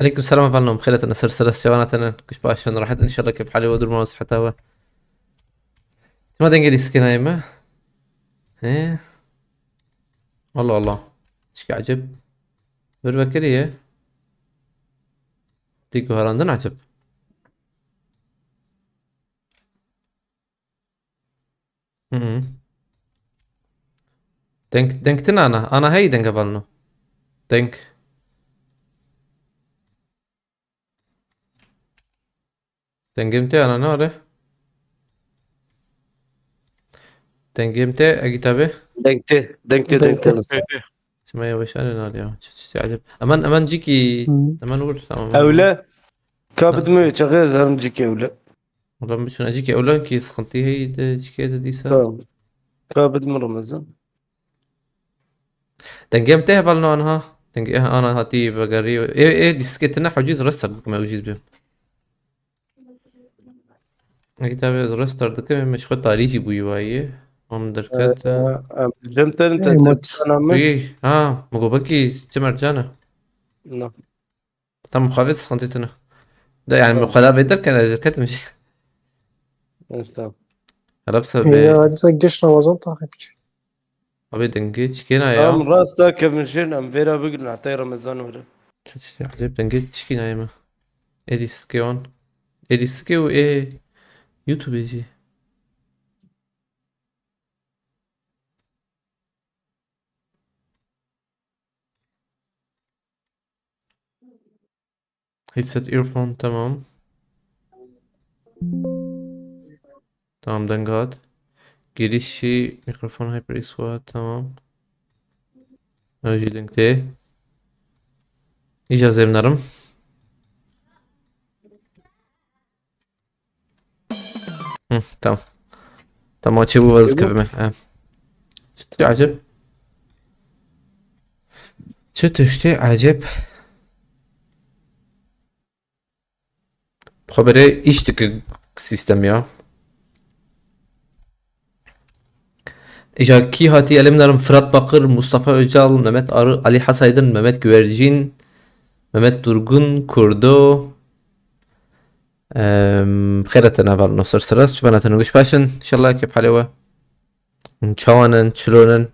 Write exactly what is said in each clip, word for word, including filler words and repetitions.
Aleyküm selam efendim. Xêret ne ser sere siyana tenen. Kuş başın rahat inşallah keyf hali ve durumu ve sıhhata ve. Çima dengê lîstikê nayê me? He? Allah Allah. Çike acep. Bir vekirî ye. Dî guherandin acep. Hı hı. Denk, denk tine ana. Ana hey denge valno. Denk. Dengê min tê ana ne are? Dengê min tê egî tabi. Deng tê, deng tê, deng tê. Çima yavaş are ne ya? Çi, çi, çi acep. Eman, eman ciki. Hı. Eman vur, tamam. Ewle. Ka bidme çaxê ez herim ciki ewle. Ulan bişûne cike ewlen ki sıkıntı hey de cike de dîsa. Tamam. Ka bidme Ramazan. Dengê min tê hevalno anha. Dengê ana hatî vegerî. Ê, ê, dîskê tine hecîz restart bikime ecîz bim. Ê, tabi restart dikime, me ji xwe tarî jî bûyî wayî. Am derket. Cem terin te. Ê, te maç. Ana me. Ê, ha, mi got belkî çi mercan e? Na. Tam muxavê sıkıntı tine. De yani, ha, bu kadar beter kene derketim jî. Evet, tamam. Arap Ya, sabi. Hadi sen geç Ramazan takip ki. Abi dengê çikêna ya. Em rasta kevin jin em vêra bigrin heta Ramazan were. Çi, çi, acayip dengê çikêna ye me. Ê dîskê wan. Ê dîskê û ê YouTube jî. Headset, earphone, tamam. Tamam, deng hat. Girişi, mikrofon, HyperX var, tamam. Ew jî deng tê. Îca zêmnerim. Hı, tamam. Tamam, çi bu vaz kevime. He. Çi tiştê acep? Çi tiştê acep? Xwe berê iş dike sistem ya. Îja kî hatî? Elê min erim Fırat Bakır, Mustafa Öcal, Mehmet Arı, Ali Hasaydın, Mehmet Güvercin, Mehmet Durgun, Kurdo. Em, xêre te naval no ser seras, çi vana te no giş başin, inşallah keyf halê we. Hûn çawan in, çilon in?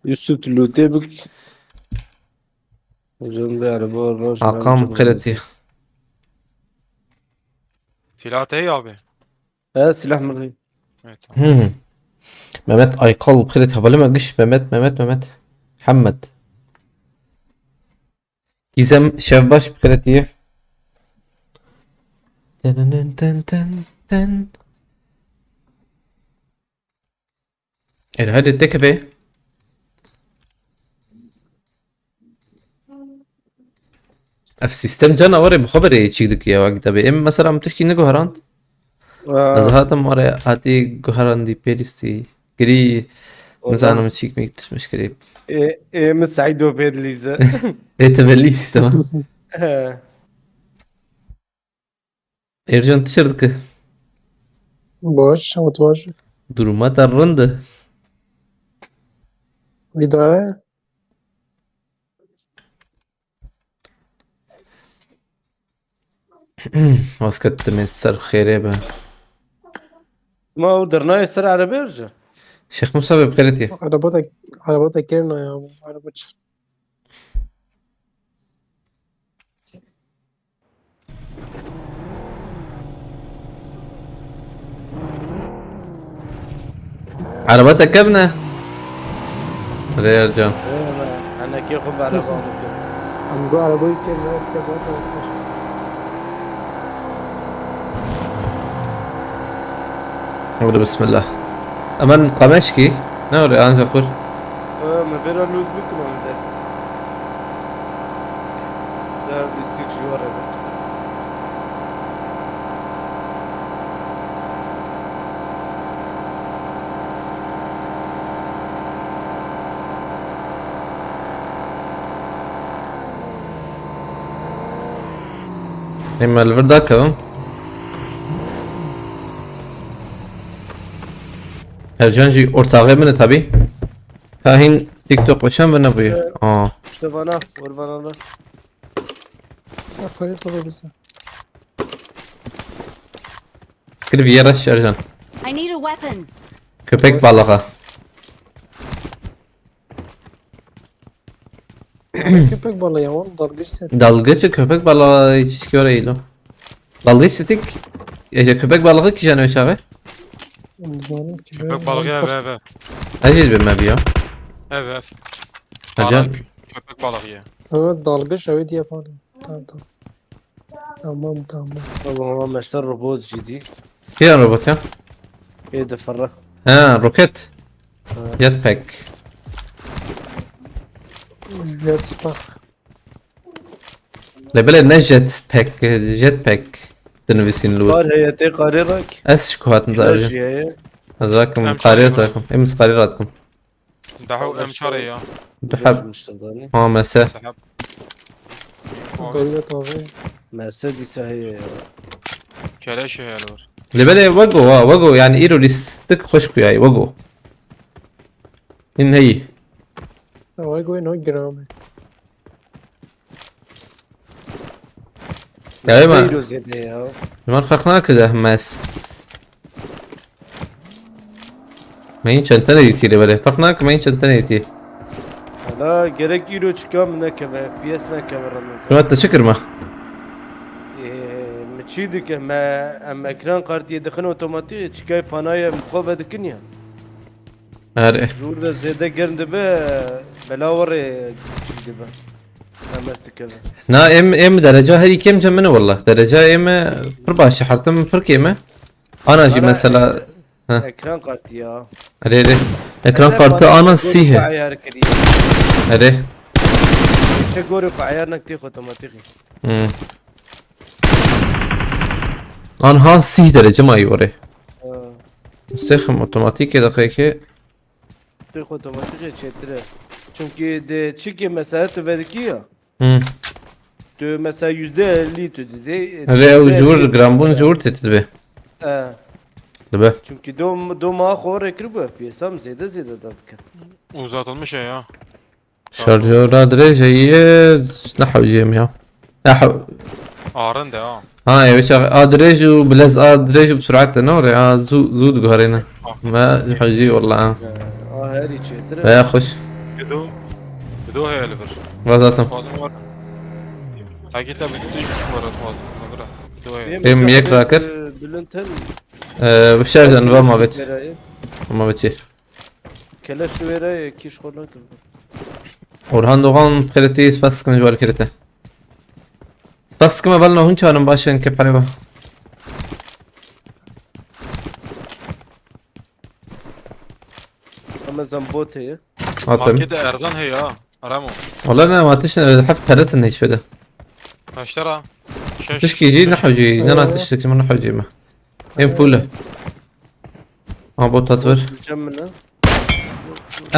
Yusuf, tu lûtê bik. Hocam, bir araba var, var, Hakan şundan Kırıtı. Silah te heye abi. He, silah mı? Evet, tamam. Hmm. Mehmet Aykal Kırıtı. Havalime giş Mehmet, Mehmet, Mehmet. Hammet. Gizem Şevbaş Kırıtı. Ten, ten, ten, ten, ten. Êr hadi tekeve. Ev sistem canawarê bi xwe berê çîk dike ya, wek dibê. Em mesela em tiştî neguherand. Aa. Ez hatim were hatî guherandî pêlîstî. Girî. Odan. Nizanim çîk mîk tişmiş kirî. Ê, ê min Seydo pê dilîze. Ê te belî sistema. He. Ercan, tu çi dike? Baş, ew tu baş. Duruma te rind e. Îdare. Basket demê ser xêrê be. Ma ew dernayê ser erebê Ercan? Şêx Musa be bi xêrê tê. Araba da, araba da kêrna ya. Araba çi? Araba te kevne? Rêyar can. Enekê xwe bi araba dike. Em got arabayı kevne, kes ne tarafı? Hadi bismillah. Hemen kameşki. Ne oluyor ancak kur? Ee, me bera lût bikim em de. Ya, bîst ji were be. Ê me li vir dakevim. Ercan jî ortaxê min e tabî. Ka hîn TikTok weşan ve nebûye. Ee, Aa. İşte bana, vur bana lan. Sen polis baba bize. Kir bir yere Ercan. I need a weapon. Köpek balığı. Köpek balığı ya, oğlum, dalgıç sen. Dalgıç, köpek balığı hiç kör değil o. Dalgıç stik. Ya, köpek balığı ki canı aşağı. Zalim ki Köpek balığı ev, ev, ev. Aziz bir mebi ya. Ev, ev. Hocam. Balık, köpek balığı ya. Evet, dalgıç, evet, yapalım. Tamam, tamam. Tamam, tamam. Tamam, ama meşter robot ciddi. Kî robot ya? Ê difirre. Ha, roket. Ha. Jetpack. Jetpack. Lê belê ne jetpack, jetpack dinivîsîn li wir. Kar heye tê qarê rak. Ez ji ku hatim Kî zarjî. Jî heye. Ez rakim, Em qarê çarê zakim. Em qarê ratkim. Daha em çarê ya. Du heb. Miştirdanî. Ha, mese. Daha. Sen dayı da tabii. Mese dîsa heye ya. Keleş heye li wir. Lê belê wego, ha, wego, yani îro lîstik xweş bûyayî, wego. Hîn heyî. Ya, wego no gram e. Ya, Zeyro ma- zêde ya. Ji man ferq nake de mes. Me yîn çend tenê dîtî lê belê. Ferq nake me yîn çend tenê dîtî. Hala gerek îro çika min nekeve, F P S nekeve Ramazan. Şuna te çi kirme? Ee, mi çî dike, me em ekran kartiyê dixin otomatîk, çikay fanayê em xwe vedikin ya. Erê. Ji wir de zêde germ dibe, bela werê çî dibe. Em ez dikeve. Na, em, em dereca herî kêm ce min e wallah. Dereca em e pir baş e, hertim pir kêm e. Ana jî Ana mesela, e, heh. Ekran kartı ya. Erê, erê. Ekran Ene kartı bana ana gorî sî he. Ku ayar kiriye. Erê. Çe gorî ku ayar nek têx otomatîk. Hmm. Anha sî derece ma yore. Ha. Sêxim otomatîk e, deqeyekê. Têx otomatîk e çêtir e. Çünkü de çikê mesela tu vedikî ya. Hmm. Tu mesela yüzde elli tu didê, e, Erê, ew yüzde elli ji wir gram bûn, ji wir tê dibe. E. Dibe. Çünkü do, do ma xwe rê kiribû F P S am zêde zêde derdike. Uzatılmış e ya. Şarjora dirêj heye, nehewciyê min ya. Nehew- Arinde ha. Ha, ê, wê çax a dirêj û bilez a dirêj û bi surat de ne orê, a zû, zû diguherêne. Ah. Me hewcî wallah, ha. Ya, a herî çêtir e. Veya xweş. Bido, bido heye li vir. Va zaten. Fazla var. Hakikaten bir şey var fazla. Bira. Bido heye. Benim Em, yek bir rakir. Bülent hem Ee, bi şer de niva ma bet. Berayı. Ma bet çêr. Keleş wêre kîş xwe nakir. Orhan Doğan, xêretî, spas dikim ji ber xêretê. Spas dikim, evel ne hûn çanin baş in, kep hale ba. Ama zan bot heye. Atem. Markete erzan heye ha. Aramo. Wala ne, ma tişt ne, hep peretin hiç fede. Kaç lira? Şeş. Tişkî jî ne hewcî, ne na tiştik, ji min ne hewcî me. Em full e. Ha, bot hat vir. Cem mi ne?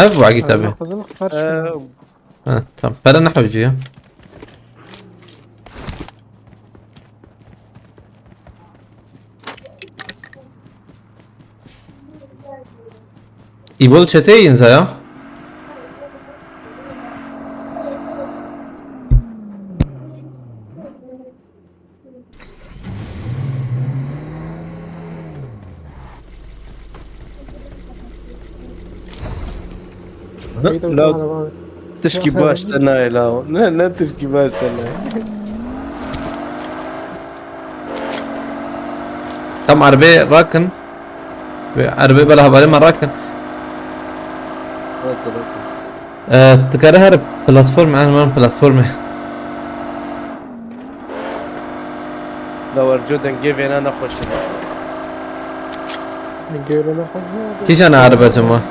Ev bu Agit abi. Kazanık karşı. Ee, Ha, tamam. Pere ne hewcî ya? Îbol çeteyê inza ya? La, tişkî baş te nayê la. Ne, ne tişkî baş te nayê. Tam erbê rakin. Ve erbê bela hevalê me rakin. Nasıl rakin? Ee, dikare her platform, en man platforme. Lawerco dengê vêna nexweş in. Dengê vêna nexweş in. Kîjan e erbe cema?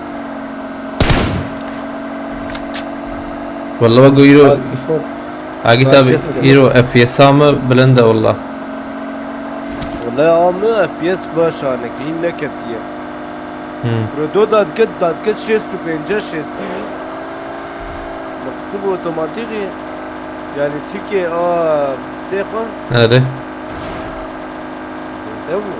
Wallah wego îro. Agit abi, îro F P S a me bilind e wallah. Wallah a me F P S baş a, nekî hîn neketiye. Hmm. Rodo dadiket, dadiket şêst û pênc şêstî. Mixsib otomatîkî, yani çikê a listê xwe. Erê. Zêde bû.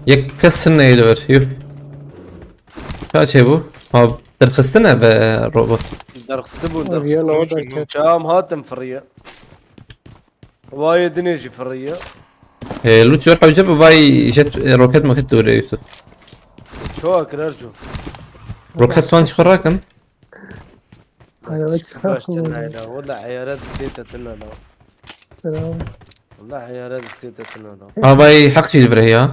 Yek kes neyê li vir. Yuh. Ka çê bû? Ha, derxistine ve robot. Derxisi bû, derxisi. Çam hatim firiye. Vayê dinê jî firiye. E, Lut jor hewce bi vay jet, e, roket moket dûre Yusuf. Çoa kirar cu. Roket van çi rakin? Ay, ay, baş tena ila. Wala heyara distê te tena la. Selam. Wala heyara distê te tena la. Avay heq jî li vir heye.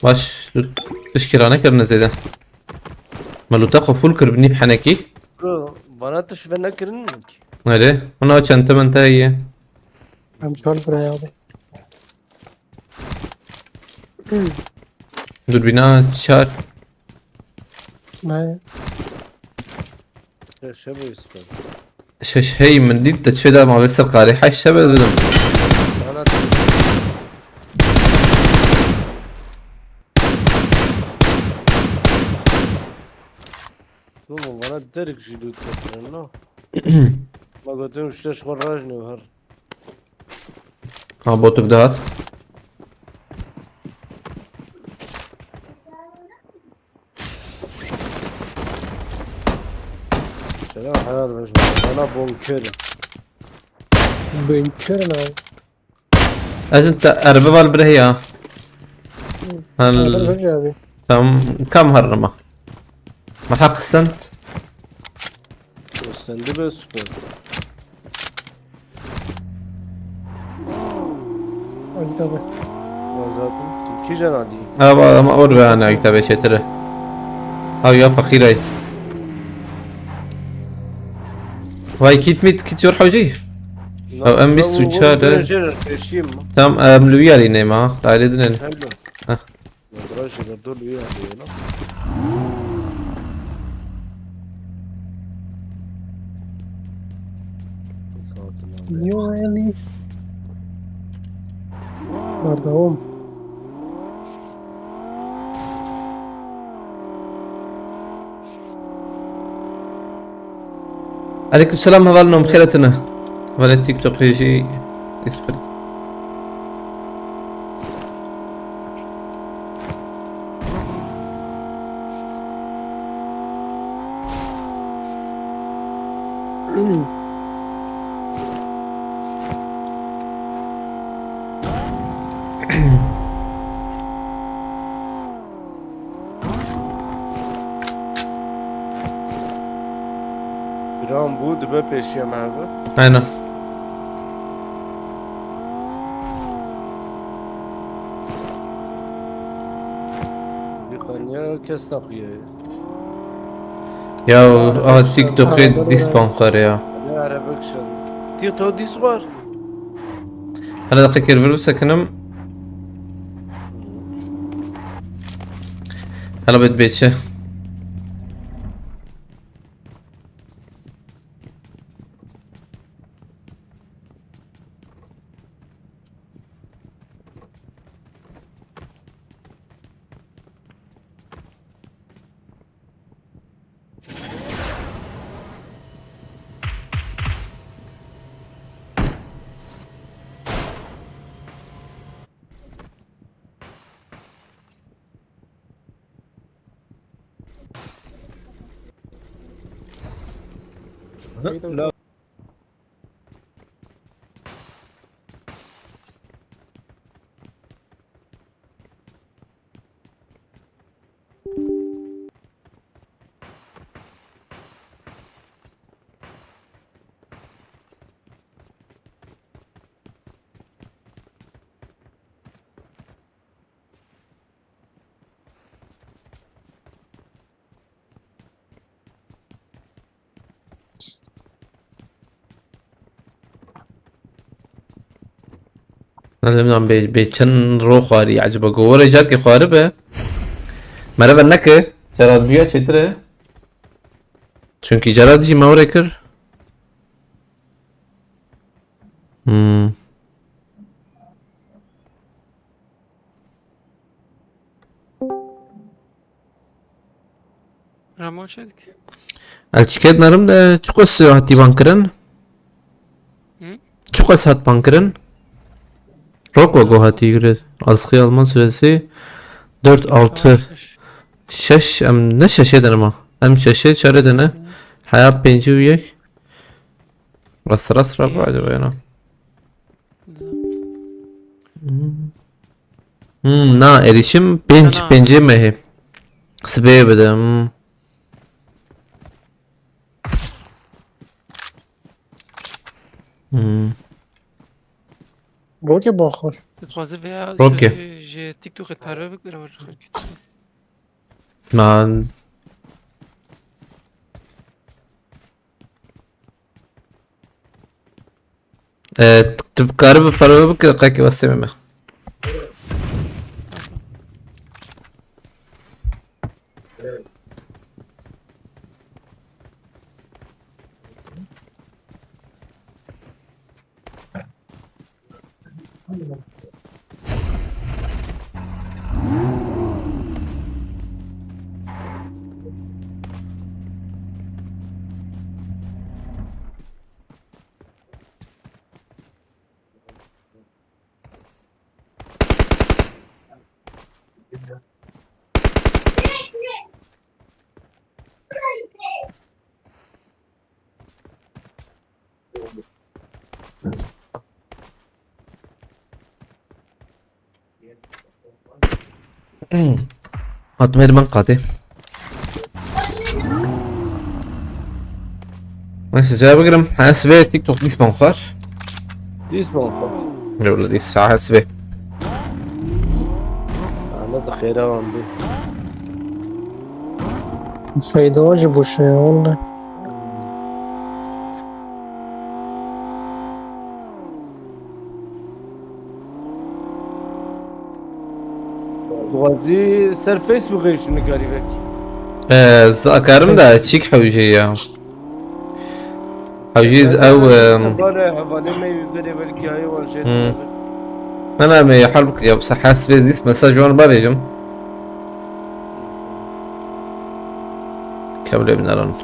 Baş, tu tişkira nekirine zêde. Me lûta xwe fûl kir bi nîv henekî. Bro, vana tu şive nekirin mi ki? Nerê? Ona çente mente heye. Em çar biraya abi. Durbîna çar. Ne? Şeş hebû Yusuf abi. Şeş hey min dît te çê da ma vê ser qarê heşt hebe dedim. Bana Oğlum bana derik jî loot getirin no. Ma gotin şeş xwe rajne her. Ha, botuk da hat. Selam, helal olsun. Bana bonker. Bonker ne? Ez te erbe val birehî ya. Hal. Erbe abi. Tam kam harrama. Ma haq sent. Sen de be süper. Ay tabi. Zaten Türkiye cenadi. Ha, bu adama or ve ana kitabı çetire. Ha ya fakir ay. Vay kit mit kit jor hocay. Ew em bîst û çar e. Tam em li wî alî nema. Laylê dinen. Heh. Medrajê de dol wî alî ne. Yo, yani. Berdewam. Aleyküm selam, heval nom xêretine. Hevalê TikTok jî îspir. Biran bû, dibe pêşiya me bi. Aynen. Dîqaniya kes naxuye. Ya, a TikTokê dîs ban xwar ya. Ne arabek şer. TikTok dîs xwar. Hele deqekê vir bisekinim. Hele bêt bêçe. Nezim bê, bê çend ro xwarî, eceba ku were carkê xwaribe. Mere ve nekir. Cara duya çêtir e. Çünkü cara dijî me were kir. Hmm. Ramo çê dike? El çiket nerim de çiqas hatî ban kirin? Hı? Çiqas hat ban kirin? Rok ve go hatî giret. Alskı Alman süresi. Dört, altı, şeş, em ne şeşê de ne ma? Em şeşê, çarê de ne? Heya pêncî û yek. Rast rast ra bade wena. Hmm. Hmm, na, erişim pênc, Ana. Pêncê mehê. Sibê bide. Hmm. Hmm. Roke baxur. Dixwaze vêya Roke. Ji TikTokê parve bikire xelkê. Man. E, tu karî bi parve bike, qekî westê me. Hatim, hadi ben qatê. Ben size bigirim. Ha, size TikTok dîs ban xwar. Dîs ban xwar. Öyle dîs saha size. Ana da xêra wan bê. Feyda jî boş e ya, wallahî. Dixwazî ser Facebookê jî nikarî vekî. Ez akarim da çîk hewjê ya. Hewjî ez ew, em, Hevalê, hevalê me wî berê belkî ayê wan jê Hmm. tune. Ne, ne, me hal bikir ya, bu sefer size dîs mesaj wan bavêjim. Kabul ê binaran.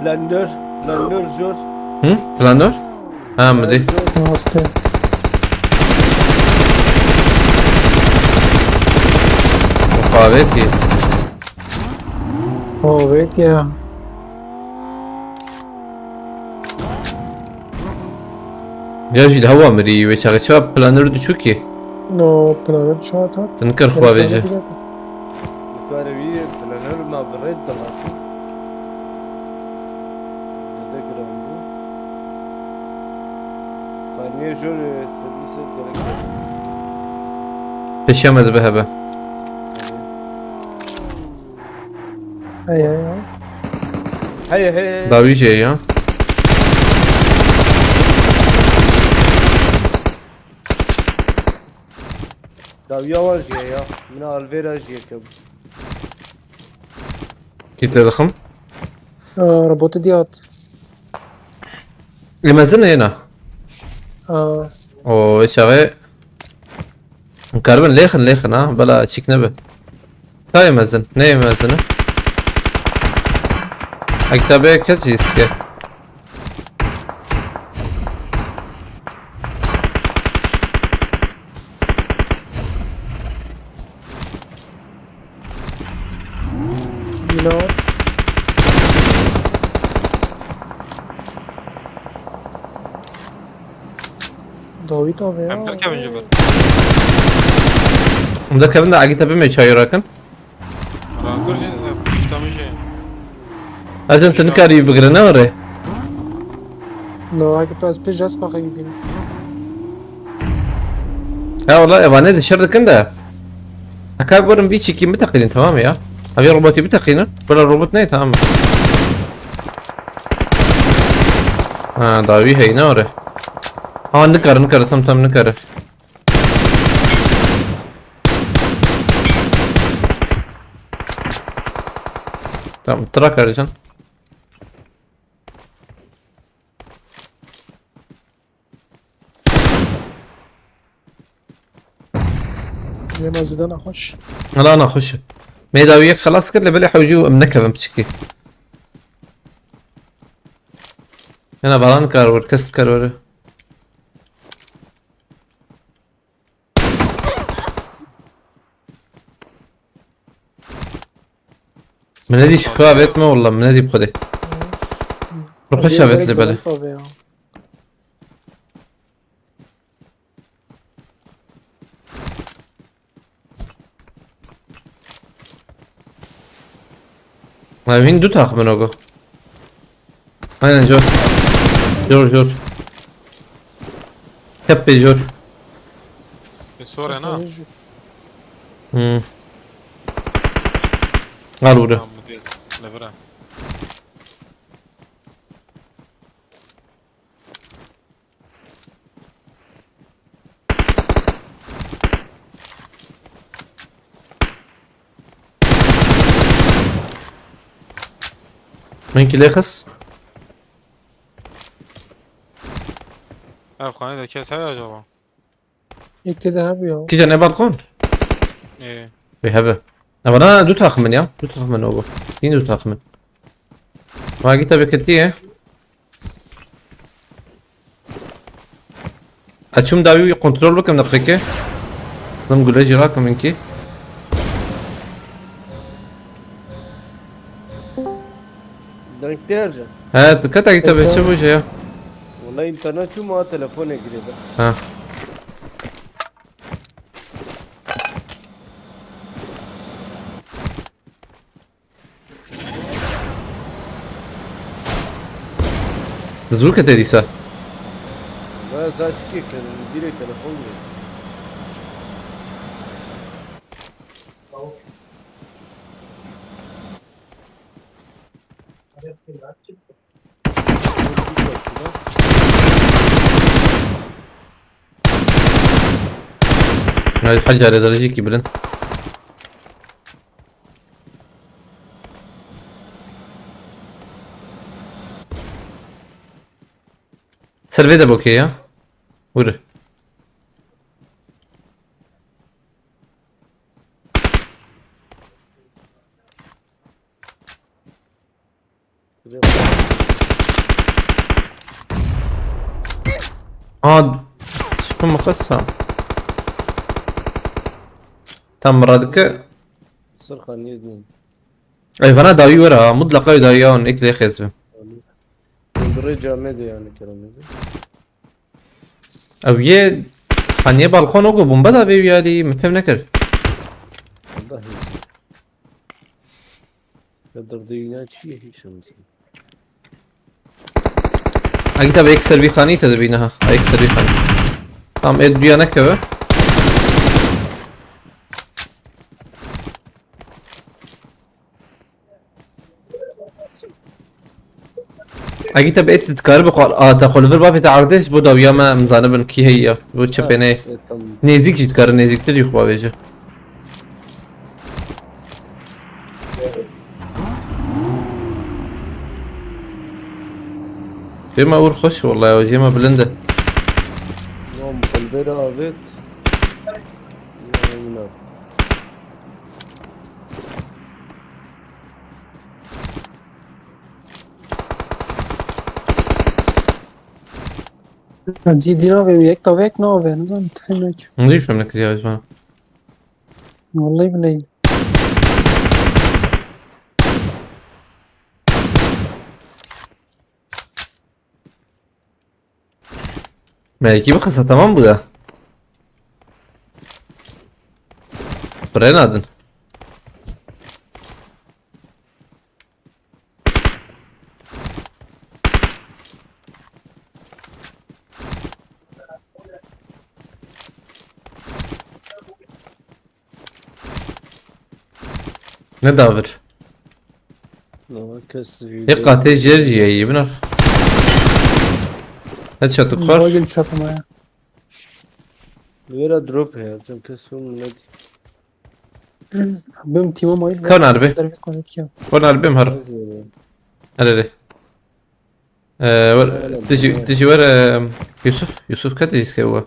Planör, planör jor. Hı? Planör? Ha, mi dî. Rast e. Muqavet ki. Muqavet ya. Ya jî li hewa mirî, wê çaxê çawa planör diçû ki? No, planör çawa tat? Ti nikir xwe vêje. Nikare wî planör ma bi rê dihat. Zêde giran bû. Xaniyê jor sedî sed gerek. Peşiya me dibe hebe. Hey, hey, hey. Hey, hey, hey. Dawî jê ya. Dawiya wan jê ya. Min alvêra jê kebû. Kî te dixim? Aa, robotê diyat. Ê mezin ê na? Aa. O, ê çaxê. Karibin lêxin, lêxin ha, bela çîk nebe. Tayê mezin, neyê mezin e? Ektabê kir jî iske. Reload. Dawî tabi ya. Em derkevin ji vir. Em derkevin de agî tepê me çayê rakin. Rakur jî, e, pişta min jî. Ercan, tu nikarî bigire ne orê? No, agî pez pê jas paxa gibîn. Ya wala evanê de şer dikin de. Heka gorim vî çîkî biteqînin, tamam ya. Evê robotî biteqînin. Bila robot neyê, tamam mı? Ha, dawî heyne ore. Ha, nikare, nikare, tam tam nikare. Tamam, trak arayacağım. Cem ez de nexweş. Hala nexweş. Me dawî yek xelas kir, lê belê hewcî û em nekevin piçikî. Hena baran kar were, kes kar were. Min nedî şifa avêt me, wallah, min nedî bi Xwedê. Rixweş avêt lê belê. Ev hîn du taxmin ogo. Aynen, jor. Jor, jor. Hep pê jor. Pê sor e, na? Hmm. Al bura. Tamam, bu değil. Ne bura? Min kilê xist. Ev xanê de kes heye acaba? Yek tê de hebû ya. Kîja ne balkon? Ê. Wê hebe. Evana du taxmin ya. Du taxmin o bu. Yine du taxmin. Vagî tabi ketiye. Açım dawî kontrol bikim deqeke. Dim gule jî rakim inkî. Deng tê ercan. He, tu keta gî tabi çi bû ya? Wala internet çû ma telefonê girê de. Ha. Zû kete dîsa. Ba za çikê ke dirê telefon ye. Hadi hadi, hadi, dereceyê ki bilin. Ser vê de bokê ya. Vur. Aa, çıktı mı kız sen? Tam radike. Sırkan yedin. Ay, bana dawi wera, mutlaka dawi ya, ek lê xezbi. Dirê camê de yani kerem edin. Ew yê xaniyê balkon o ku bomba da vê wiyarî, min fêm nekir. Allah hêzî. Ya derdê wîna çi ye, hiç anlasın. Agî tabi ek ser vî xanî te dibîne ha. Ek ser vî xanî. Tam ê duya nekeve. Egî te bi êt dikare bi xwe, a, te xwe li vir bavê te erdê, ji bo dawiya me em zanibin kî heye ya, bo çepê neyê. Evet, tamam. Nêzîk jî dikare, nêzîktir jî xwe bavêje. Dêma wir xweş e, wellahî, ew jê me bilind e. Tamam, xelvêra avêt. Ya, yine. Cî dî navê wî yek tavek navê, nizanim tu fêm nekî. Min jî fêm nekiriya ji van. Wallahî bileyî. Me yekî bi qisa tamam bû da. Firê nadin. Ne davir? Kes. Yek qatê jêr jî ye, binar. Headshot xor. Bagel çapma ya. Vera drop heye, çim kes hûn nedî. Bim tîma mayîl. Ka nerbe? Dervê konet ke. Ko nerbe har. Her yere. Ee, wer, tiji, tiji wer, ee, Yusuf, Yusuf ka tiji skewa.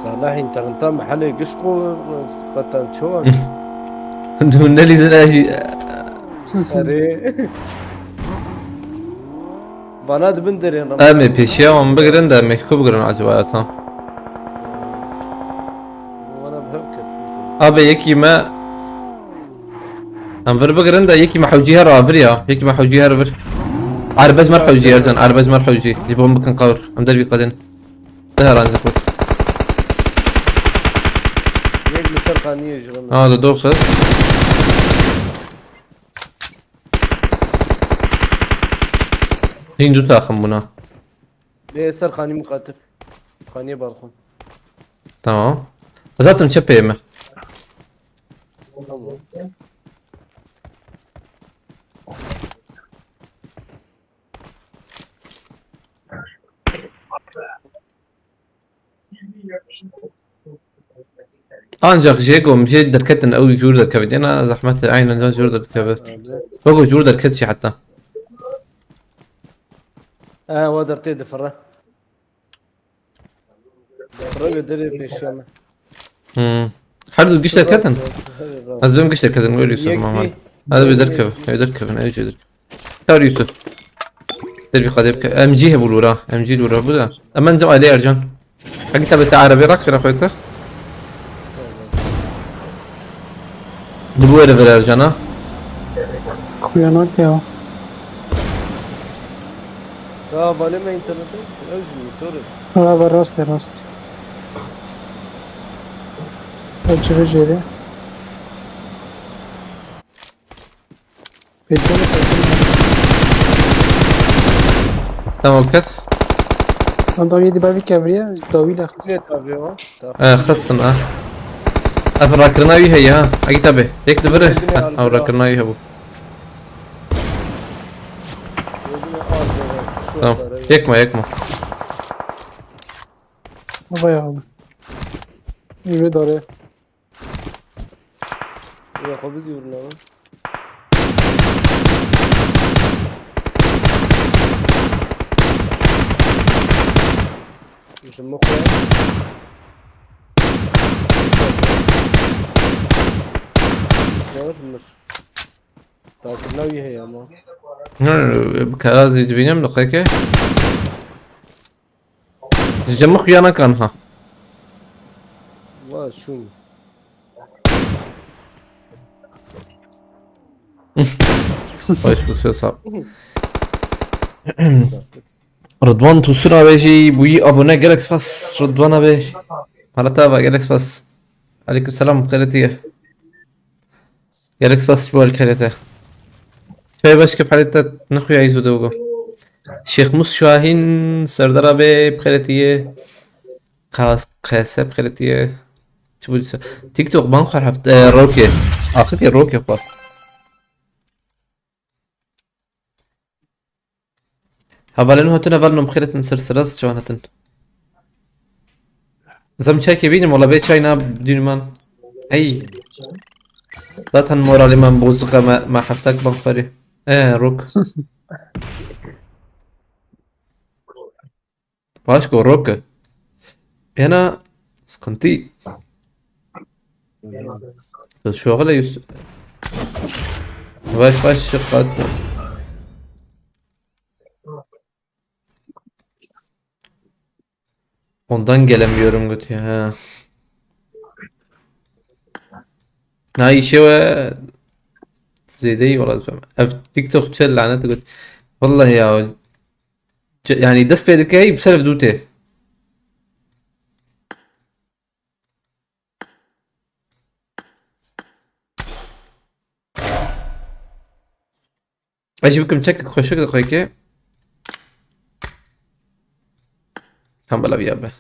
Salah interneta mehelê giş xwe qetan çawa? Du nelîzin e jî. Erê. Bana dibin derên rem. Em ê pêşiya wan bigirin de em ê ku bigirin acaba ya tam. Wana bi hev ket. Abi yekî me. Em vir bigirin de yekî me hewcî her vir ya. Yekî me hewcî her vir. Erbez mer hewcî Ercan. Erbez mer hewcî. Ji bo em bikin qewr. Em dervî qedin. Te heran ji xwe. Yek li ser qaniyê ji bin. Ha, li doxi. Hîn du taxim bûna. Lê ser qanî muqatil. Qaniyê balkon. Tamam. Zaten çepeyê me. Tamam. Ancak jê gom jê derketin ew jûr derkevin. Ena zehmet e, aynen can jûr derkevin. Öyle. Bak o jûr derket jî hatta. Ha, o dertê difire. Difire ve derê pêşiya me. Hmm. Her du giş derketin. Her du. Ez bim giş derketin, öyle Yusuf Yek Muhammed. Değil. Hadi bir derkevin, bir derkevin, ew jê derkevin. Çar Yusuf. Der bir kadeh ke-, M G hebû lûra. M G lûra bu da. Hemen cem aile Ercan. Hagi tabi te arabe rak kira koyta. Bu bu ere ver Ercan'a. Kuyanak ya. Ya balê me internete. Ew jî motor e. Ha, va rast e, rast. Ew çi ve jêrê. Pêşiya me sakin. Tamam, kes. Adam yedi ber bir kevriye, dawî le xist. Ne tabii o? Tamam. E, xistin, ha. Ev rakirina wî heye, ha. Agi tabi. Yek di viri. Yedi ne Ha, ev aldı rakirina wî hebû. Gözüne al böyle, şu Tamam. Atları. Yekma, yekma. Baba ya. Yürü dare. Ya xwe bizî vurna. Ji min xwe. Zor mir. Takirina wî heye ama. Ne, bi kerazî dibînim diqeke. Ji cem min xuya nakan ha. Va şûn. Baş bu ses ha. Rıdvan Tosun abi jî bûyî abone, gelek spas Rıdvan abi. Hala te ava, gelek spas. Aleyküm selam, xêrê te ye. Gelek spas ji bo alîkariyê te. Çay baş, kêf halê te nexuya îzo de bigo. Şêx Mus Şahîn, Serdar abi, bi xêrê te ye. Qas-, Qese bi xêrê te ye. Çi bû dîsa? TikTok ban xwar heft-, e, rokê. Axirê rokê xwar. Hevalên hatine vel min bixêretin ser siras çawan hatin. Zem çekê bînim wala bê çay na dîniman. Hey. Zaten moralî man bozuk e, me, me heftek ban xwerî. E, rok. Paşko rok. Ena sıkıntı. Şoxile yüz. Baş baş şıkkat. Ondan gelemiyorum götü ha. Na işe ve zêdeyî wala ez bim. Ev TikTok çi lanet göt. Vallahi ya. Ce-, yani dest pê dike, hey, bi ser ev dû tê. Ez jî bikim çekek xweşik diqeke. Tam bila viya be.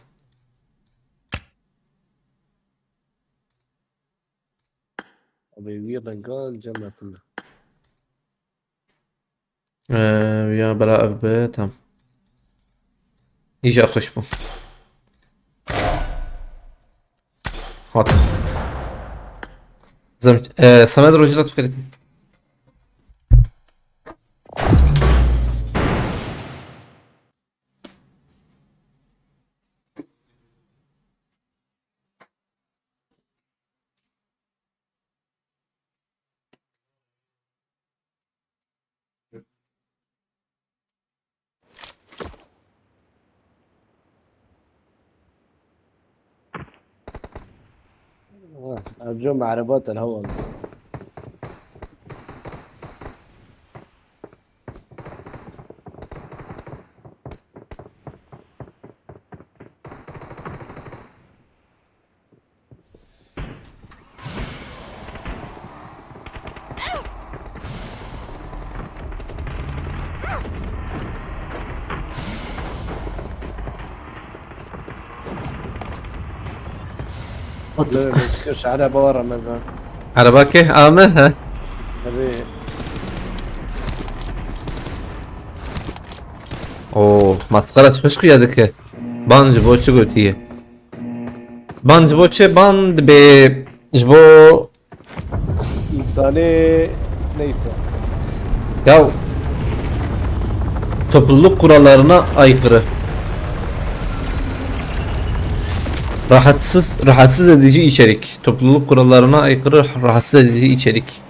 Abi wî renga cem hatine. Ee, ya bela ev be, tam. Îja xweş bû. Hat. Zem, e, Samet Rojila tu kredî. Erco me ereba te hewa. Lê, lê, çıkış araba var Ramazan. Araba ke? Ame, he? Tabii. Oo, maskara xweş xuya dike. Ban ji bo çi gotiye? Ban ji bo çi? Ban dibê ji bo İnsanı neyse. Ya, topluluk kurallarına aykırı. Rahatsız, rahatsız edici içerik. Topluluk kurallarına aykırı, rahatsız edici içerik.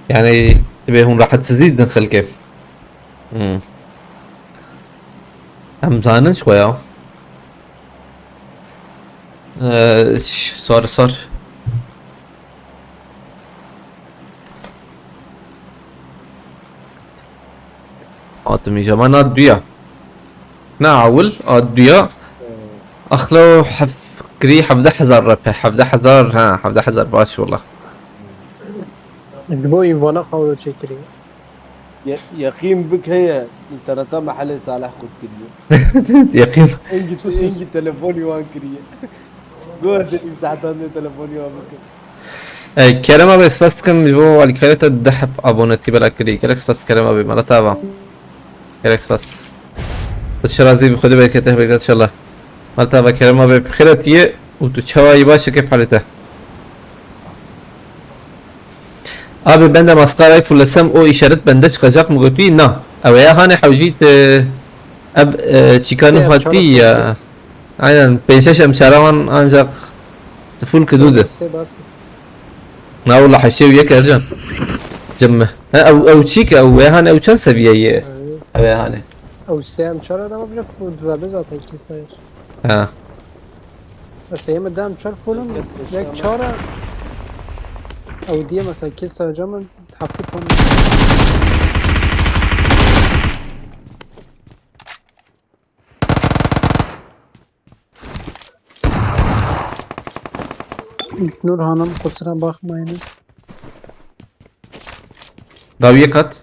Yani, dibê hûn rahatsız didin xelkê. Hmm. Em zanin çi ya. Ee, ş-, sar, sar. Hatim îja me na duya. Na ewil, a duya. Axlo hef-, kirî hevdeh hezar repe. Hevdeh hezar, ha, hevdeh hezar baş wala. Ji bo învana xwe çêkirî. Ye-, yeqîn bik heye, înterneta me helê Salih qut kiriye. Yeqîn. Engî, engî telefonî wan kiriye. Got ez ê nîv saetan dê telefonî wan bikim. E, Kerem abi, spas dikim ji bo alîkariyê te, deh heb abonetî bela kirî. Gelek spas Kerem abi, mala te ava. Gelek spas. Tu şirazî bi Xwedê bereketê bereket inşallah. Mala te ava Kerem abi, bi xêr hatiye û tu çawa yî, baş e, kêf halê te? Abi ben de maskarayı fullesem o işaret bende çıkacak mı götü? Na. Ev ya hani hewcît, e, ev, e, çîkanî hatî ya. Aynen. Pênc şeş emşara wan ancak full kidu de. Sê bas. Na wala heşê û yek Ercan. Cem mi? Ha, ew, ew çîk, ew ya hani ew çend seviye ye? Ew ya hani. Ew sê emşara da bir full ve zaten iki sayı. Ha. Mesela yeme dem çar fulun, yek çara. Ew diye mesela kes sayacağım, hafta pon. Nur Hanım, kusura bakmayınız. Dawiye kat.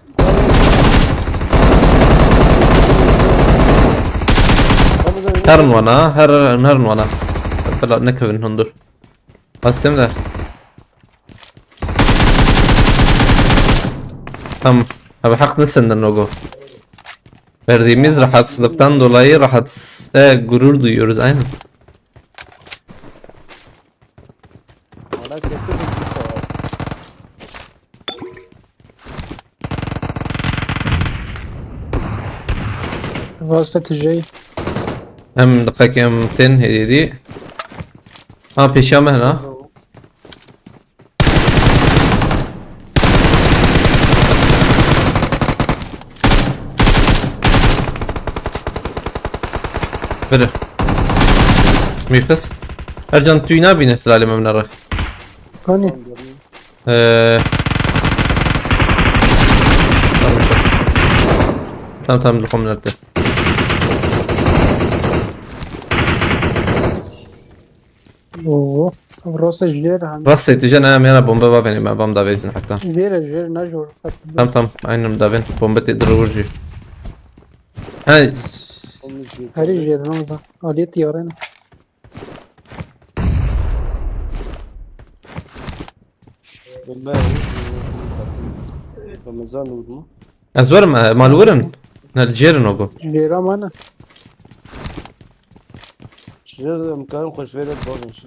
Herin wana, her, herin wana. Mesela ne kevin hundur. Bastem de. Tamam. Abi hak ne senden logo? Verdiğimiz rahatsızlıktan dolayı rahatsız, e, gurur duyuyoruz, aynen. Bana kötü bir şey var. Varsa tijey. Em diqek em tên hêdî. Ha, pêşiya me hena. Biri. Mîxis. Ercan, tu nabîne filalê me binere. Hani? Ee. Tamam, tamam, tamam, nerede? Oo, rasa jêr hani. Rasa tu jana me ra bombe va beni, me bom da vezin hatta. Jêr, jêr, ne jor. Tamam, tamam, aynen da ben bombe te durur ji. Hey. Herî jêr, ne mesela. Aliyet yarın. Bombe. Ramazan vurdu. Ez werim, e, mal werin. Ne li jêrin o go. Jêra mane. Çiçer em karin xweş vêre bavên şi.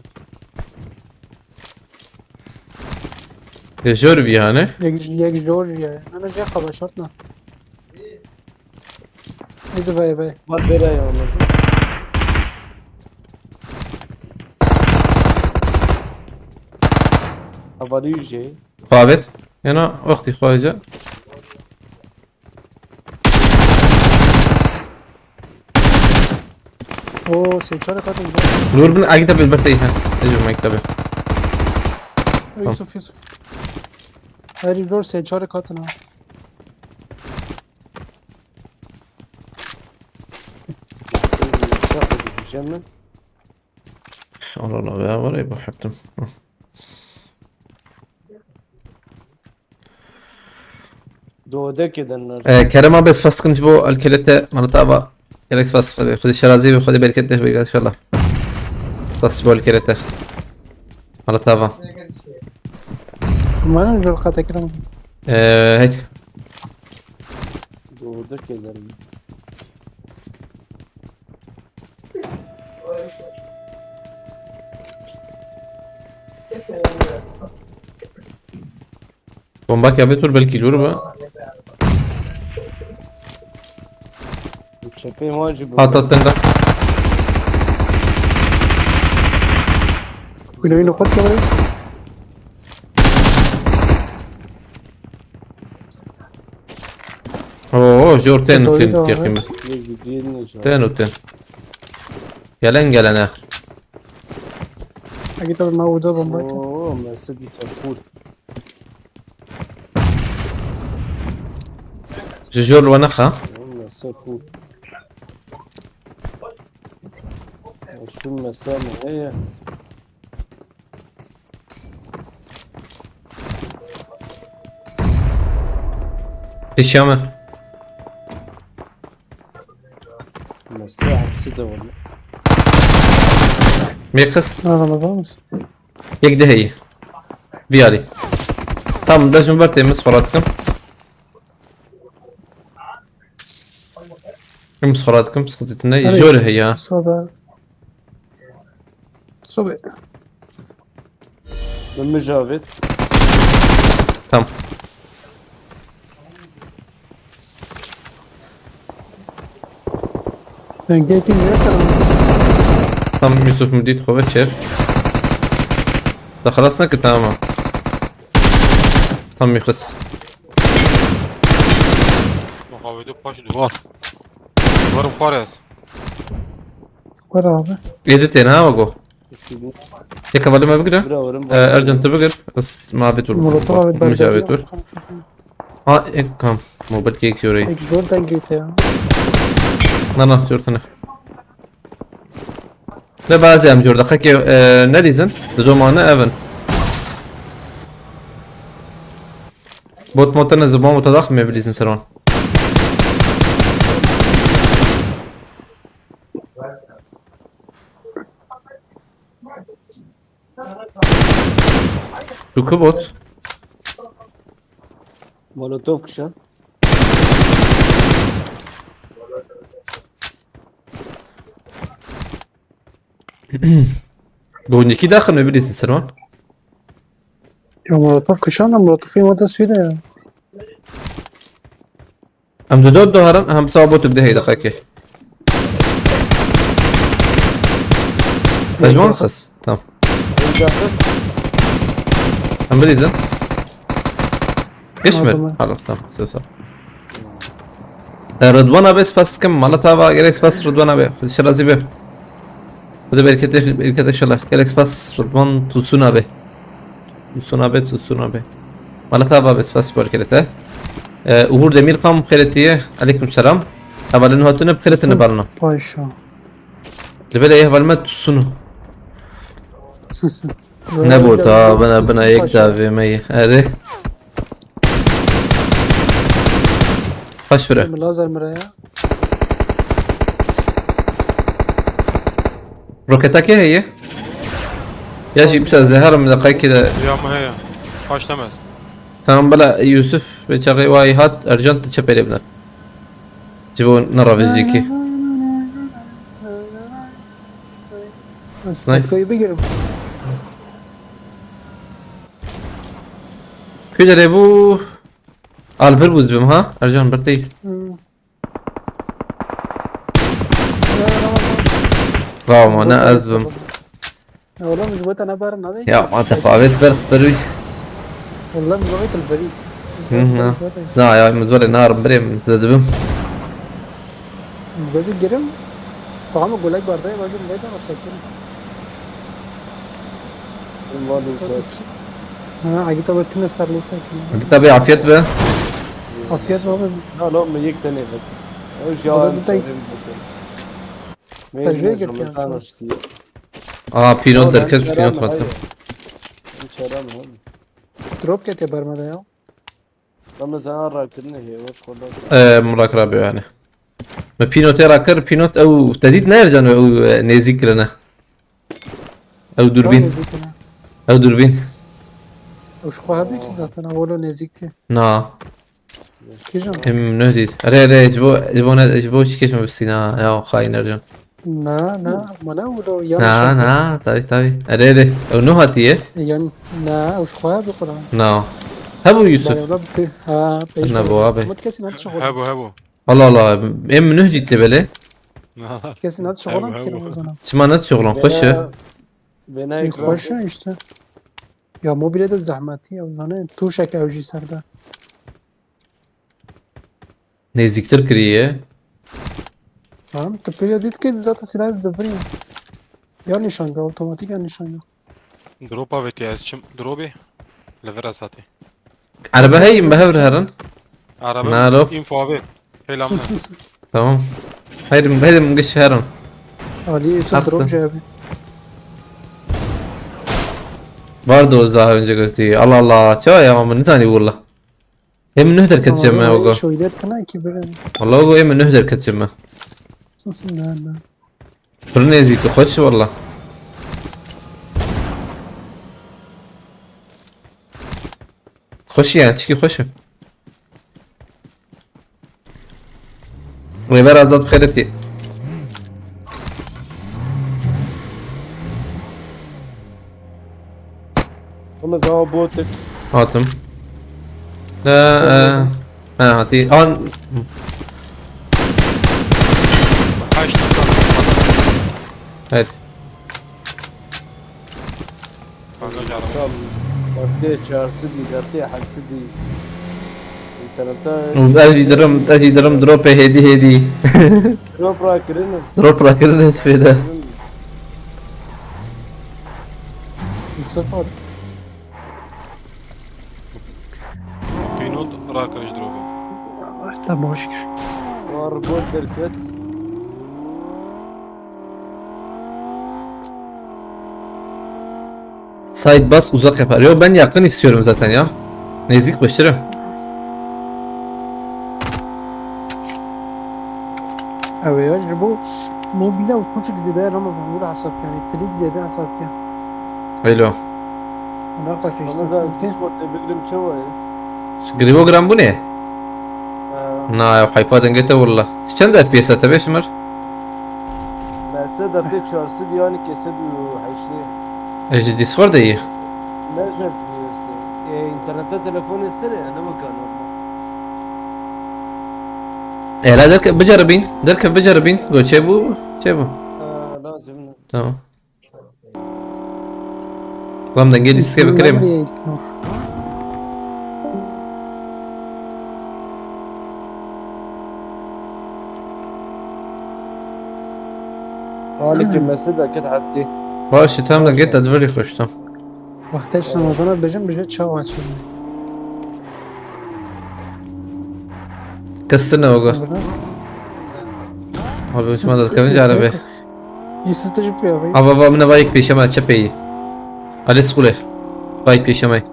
Ê jor bî yani. Yek, yek jor ya. Ana jê xaba şart na. Ezi vay vay. Mat vêre ya lazim. Havali yüce. Xwe avêt. Yana wextî xwe hêja. Oo, sê çar katin bu. Nur bin, agi tabi bir teyze. Ejim, agi tabi. Yusuf, Yusuf. Her zor sê çarê katına. Diyeceğim mi? Allah Allah, ya var ya, bu heptim. Hı. Doğudaki denler. Ee, Kerem abi, spas dikim ji bo alkele te, mala te ava. Gelek spas, Xwedê, Xwedê şerazî be, Xwedê bereket de be, inşallah. Spas ji bo alkele te. Mala te ava. Umarım zor kata kiram. Ee, hek. Doğudaki denler. Bombak ya bir tur belki lur be. Bu çepeyim acı bu. Hat attığında. Kule yine kot kemeriz. Oo, jor ten Doğru ten da yakayım. evet. Bir gidiyelim de canım. Ten o ten. Gelen gelen ah. Agi tabi ma uda bomba. Oo, Mercedes full. Ji jor wa naxa. Oo, Mercedes full. Şu mesela ne ya? Pişya me. Mesela hepsi de var. Mê qis. Ha, Ramazan mısın? Yek de heye. Viyarî. Tam da jin ber tê, min sixwe radikim. Min sixwe radikim, sıkıntı ne? Jor heye. Sobe. Sobe. Min mijavêt. Tam. Ben geldim ya sana. Tam Yusuf min dît xwe ve çêr. Da xelas nekir, tamam. Tam mîqis. Muhabbeti paş duvar. Duvarım xwar ez. Var abi. Yedi tane ha, go. Sidi. Yek hevalime bigire. Bira varım. Ee, Ercan, tu bigir. Ez mabit dur. Molotov abi Mujabit berdi. dur. Ha, ek kam. Mobil kek jore. Ek zor dengê te ya. Na na, jor tane. Ne bazı em jor da. Xeke, e, ne dizin? Di domane evin. Bot motene ziban mutadax me bilizin seron. Çuku bot. Molotov kişa. Donyeki daxil me bilizin seron. Ya Molotov kışan da Molotov yemada suyu da ya. Em di dot doharin, hem sawa botuk de hey deqekê. Pejman xist. Tamam. Em bilîzin. Geç mi? Tamam. Hala tamam. Söz var. E, Rıdwan abi spas dikim. Mala tava gerek spas Rıdwan abi. Şirazi be. Bu da bereket, bereket inşallah. Gerek spas Rıdwan Tusun abi. Tusun abi, Tusun abi. Mala tava abi spas bereket. E, Uğur Demir kam xêretiye. Aleyküm selam. Hevalin hatune xêretine balına. Paşa. Li belê heval me Tusun. Ne bota bina bina yek davê me ye. Erê. Xweş fire. Min lazer mire ya. Roketa kê heye? Ya jî bisa zeherim li qeykî de. Ya me heye. Xweş demez. Tamam, bila Yusuf ve çaxê wayî hat, Ercan tu çepelê bine. Ji bo nerevê jîkî. Nice. Kayı bir girim. Kuyderê bû. Alver bû zibim ha? Ercan birtî. Hmm. Bravo, ne ez bim. Ya oğlum, ji bo te ne ber nadê. Ya, ma tefavêt ber, ber wî. Oğlum, ji bo te berî. Hı hı. Na, ya, min zor e, narim, birê min, zedibim. Bezî girim. Faham golek bardayê, vajim lê de sekin. Tabii ki. Ha, Agita ve tine ser lê sekin. Agita bê afiyet be. Afiyet olsun. Na lo me yek tenê vekir. Ew ji Ola an bir tek- çelim vekir. Tecrübe girdi yani. Ramazan hoştiye. Aa, Pinot derket, Pinot hatır. Çera mi abi? Drop kete bermede ya. Ramazan rakirine hê wek kodan. Ee, Murak Rabi yani. Me Pinotê rakir, Pinot ew tedît ne Ercan ew, e, nêzîk kirine. Ew Çok durbîn. nezîkine. Ew durbîn. Ew ji xwe hebî ki zaten, ew lo nezîk tê. Na. Kîjan? Em neh dît. Erê, erê, ji bo, ji bo ne, ji bo çi keşme bisîna. Ya xayîn Ercan. Na, na, ma ne ew lo yanlış Na, yaptı. Na, tabii, tabii. Erê, erê. Ew neh hatiye. Yan, na, ew ji xwe hebî Kur'an. Na. Hebû Yusuf. Bari ola bi-, ha, pek Ne bu abi? Umut kesin at şoxol. Hebû, hebû. Allah Allah. Em neh dît belê. Kesin at şoxol Hebû, at kirin hebû. o zaman. Çima ne şoxlan? Xweş e. Vena Xoş e işte. Ya mobile de zehmetî ya, zane tuşek ew jî serde. Nêzîktir kiriye. Tamam, tu pêya dît ki zaten silah zifirî. Ya nîşanga, otomatik ya nîşanga. Drop avêtiye ez çim. Dropê. Li vir ez hatî. Erebe hey, em bi hev re herin. Araba Nalo. Info avê. Hêla min. Tamam. Hayır, hayır, giş herin. Ali Yusuf Aslında. Drop J abi. Vardı o daha önce götürdüğü. Allah Allah. Çava ya, ama ne tane vurla. Hem nüh derket cemme o go. Şöyle tına ki böyle. Vallahi o go hem nüh derket cemme. Ne ne. Pir nêzîk, xweş e walla. Xweş e yani, tişkî xweş e. Rêber Azad bi xêr hatî. Ama zawa botik. Hatim. La, e, ha, hatî. An, Kaç tane? evet. Bagaj araba. Sal. Dertê çarsidî, dertê hevsidî. İnternette Û ez jî dirim, ez jî dirim dropê hêdî hêdî. drop rakirine. Drop rakirine hiç fêde. Yusuf abi. Pinot rakiriş dropê. İşte boş. War bot derket. Side bas, uzak yapar. Yo, ben yakın istiyorum zaten ya. Nezik başarı. Ew ya, ji bo mobile û tişik zêde Ramazan, wila hesab yani, trik zêde hesab ya. Öyle o. Wala xweş Ramazan işte. Discord'da bildim çawa ya. Grivogram bu ne? Ee, Na ya, hayfa dengete valla. Çend F P S te beş mir? Merse dertê çarsidî yani keset û heştê. E, ji Discord de iyi. Ne jek diyorsun? E, internette telefon etsene ya, ne bakar normal. Ela derke biceribin, derke biceribin. Go çe bu, çe bu. Ha, lazım. Tamam. Tamam, dengê lîstikê bikirim. Halikê Mesut Akit Hatti. Baş e, tamam, dengê te divirî xweş, tamam. Wextê ji Ramazana bêjin, bêje çawa çêbû. Kestir ne ogo? Abi, Sus, şuna da sus, kevin sus, arabe. sus. Yusuf, tu jî pêya bî. Ava, ava, min vayik pêşe me, çe peyî. Ali Skule. Vayik pêşe me.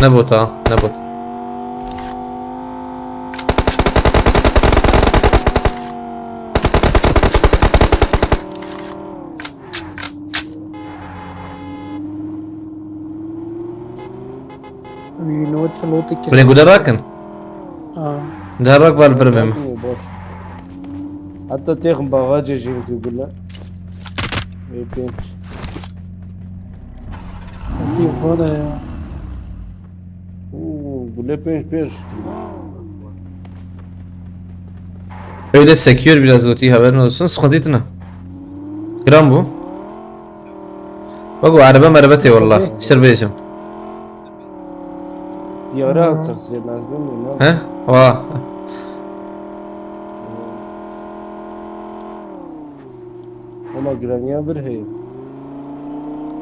Ne bot ha, ne bot. Wî no çi lotî kir. Binê gude rakin. Aa. De rak var bir mem. Hatta têxim bagacê jî ki gule. Ê pênc. Wî vana ya. Uuu, gule pênc pênc. Öyle sekiyor biraz, gotî, haberin olsun. Sıkıntı etme. Gram bu. Bak, o araba merebe tê valla. Şir bêjim. Diyara sırsı lazım mı? He? Wa. Ama güveniyor bir hey.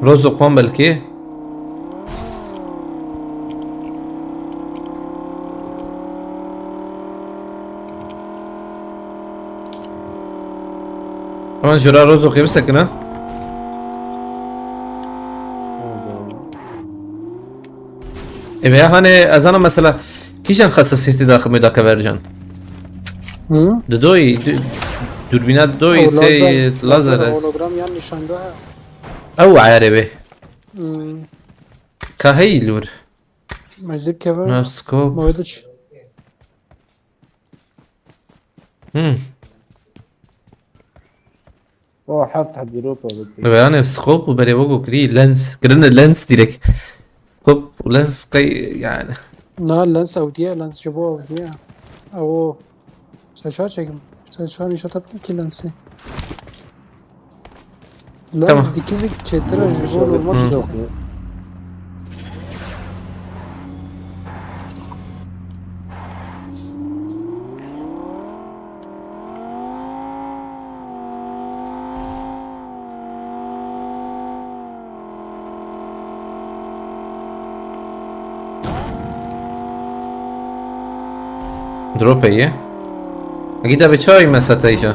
Rozo kon belki. Van jora rozo xê bisekine. Eve ya hani ezana mesela kîjan xesasiyetî daximê dake vercan. Hı? Didoyî, du- durbîna didoyî O sey lazer, lazer. Hologram yan nîşangeha. Ew ayarê wê. Hmm. Ka heyî lûr. Mezir keve. Nav scope. Mawediç. Hmm. O heft heb Europa bitti. Ve yani scope û berê wego kirî lens. Kirine lens direkt. Scope û lens qey yani. Na lens ewdiye, lens ji bo ewdiye. Ew. Seşar çekim. Seşar nişata ki lensi. Lens Tamam. Dikizik çetira ji bo normal Hı. dikizik. Drop ye. Gida be çay mesatayca.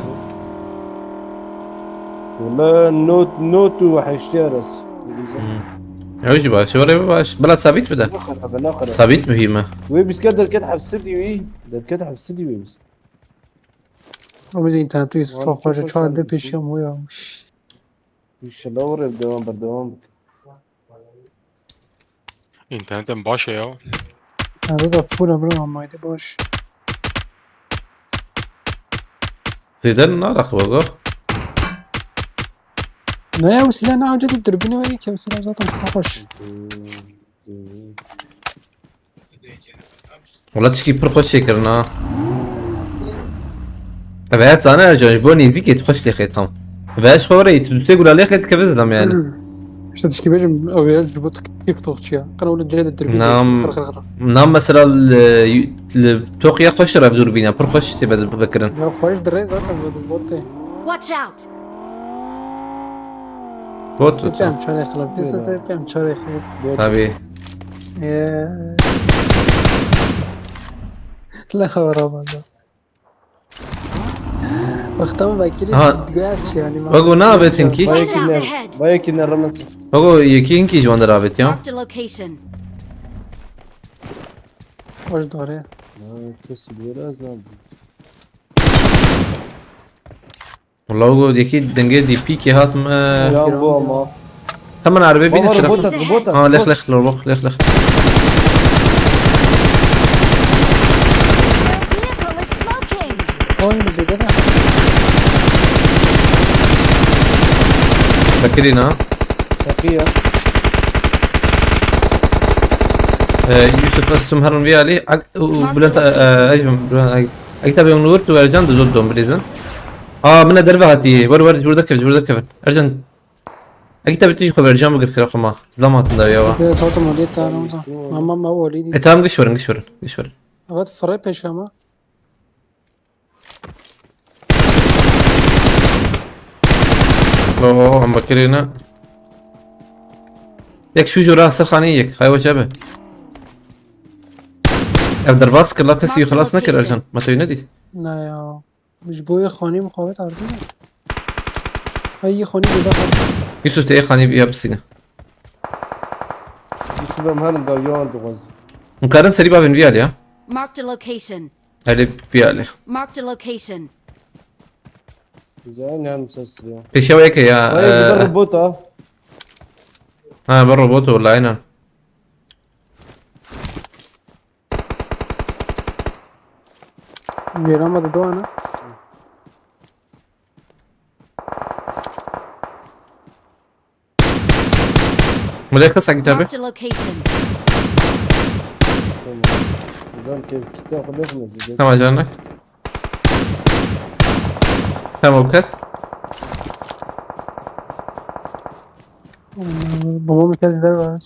Wala not not û heştê res. Ew jî baş. Were baş. Bila sabit bide. Naxere be naxere. Sabit mühim e. Wê biske derket hepsi diwî. Derket hepsi diwî biz. O biz internetu yüz Vay, çok hoca çok çağ hoşlandım. de peşiya mı yapmış. İnşallah oraya devam berdewam bik. Înternetim baş e ya. Nerede da full emre amaydı baş. Zêde naraxi wego. Ne ya bu silah ne önce de dürbünü ve ki bu silah zaten çok hoş. Wala tişkî pir xweş çêkirin ha. Ev ya zane Ercan ji bo nêzîkê tu xweş lê xêt xam. Ev ya ji xwe were tu dutê gula lê xêt keve zidam yani. İşte tişkî bêjim ew ya ji bo TikTokçu ya. Kana öyle cehde dürbün. Nam- Xır xır xır. Nam mesela li, li toqiya xweş re vizûr bîne. Pir xweş tê be vekirin. Ya xweş dire zaten bu botte. Watch out! Bot. Pem çare xelas. Dîsa se pem çare xelas. Tabii. Eee. La Ramazan. Wexta min vekirî Ha. Gerçi yani. Wego ne avêtin kî? Watch out ahead! Vaya ki ne ramas. Wego yekî hinkî ji wan der avêt ya. Marked a location. Hoş dore. Ha, kes biraz ne yapayım? Wala wego yekî dengê D P kê hat me. Ya bu ama. Hemen arabê bîne Baba şeref. robota robota. Ha lex lex lex lex lex. Vehicle is smoking! Oyun bize de ne? Fakirî na. Takiya. Ee, Yusuf ez sum herin vî alî. Ak- û- û- Bülent e, e, Bülent e, Ekî tabi Nur tu Ercan de zor dom bilîzin. Aa, min e derve hatî. Wer wer burada kevin, burada kevin. Ercan. Ekî tabi tijî xwe Ercan bigir kira xwe ma. Zlam hatin da ya wa. Bir saat maliyet daha Ramazan. Mama ma oliydi. E tamam giş verin, giş verin, giş verin. Evet fırı peşama. Oo, em bakirîne. Yek şu jora ser xanî yek. Hay weş abi. Ev derbas kir la kesî xelas nekir Ercan. Ma te wî nedî. Ne ya. Ji bo yê xanî mixabet ardi mi? Hey yê xanî bêda xwe. Yusuf te yê xanî ya bisîne. Yusuf em herin da yan dixwaz. Hûn karin serî bavên vî alî ya. Marked a location. Helê vî alî. Marked a location. Güzel ne hem ses ya. Pêşiya wê yek e ya. Vay bir e, robota. Ha, bir robot wala aynen. Gêra me dido ne? Milê qisa kitabı. Marked a location. Tamam. Güzel ki kitap okumak mı? Tamam canım. Tamam kız. Babam bir kez der var.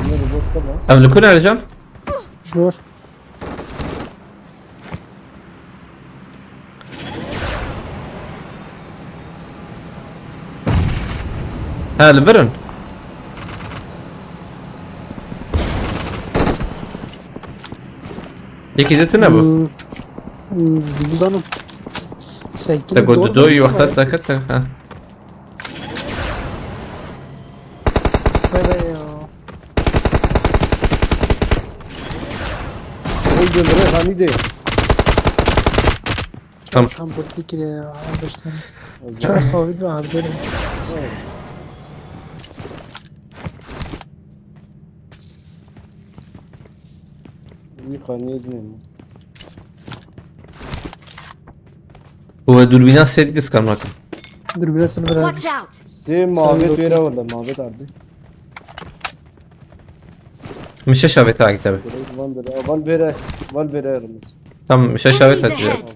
Yine robot da var. Em li ku ne Ercan? Şuyor. Ha, li vir in. Yekî de tune bû. Hmm, hmm, Bizanım. Te got dor doyî wexta te kete, ha. Vay be ya. Oy, Cemre, Hamide. Tam. Tam politik ya, abi işte. Çok soğuk var, böyle. Wî qaniyê dinê min. Û dûrbîna sê dî skam nakim. Dûrbîna sê bira. Watch out! Sê mavê wêre werde, mavê ardê. Min şeş avê ta kitebe. Van bira, van bira, van bira rimiz. Tam şeş avê ta. Enemies ahead!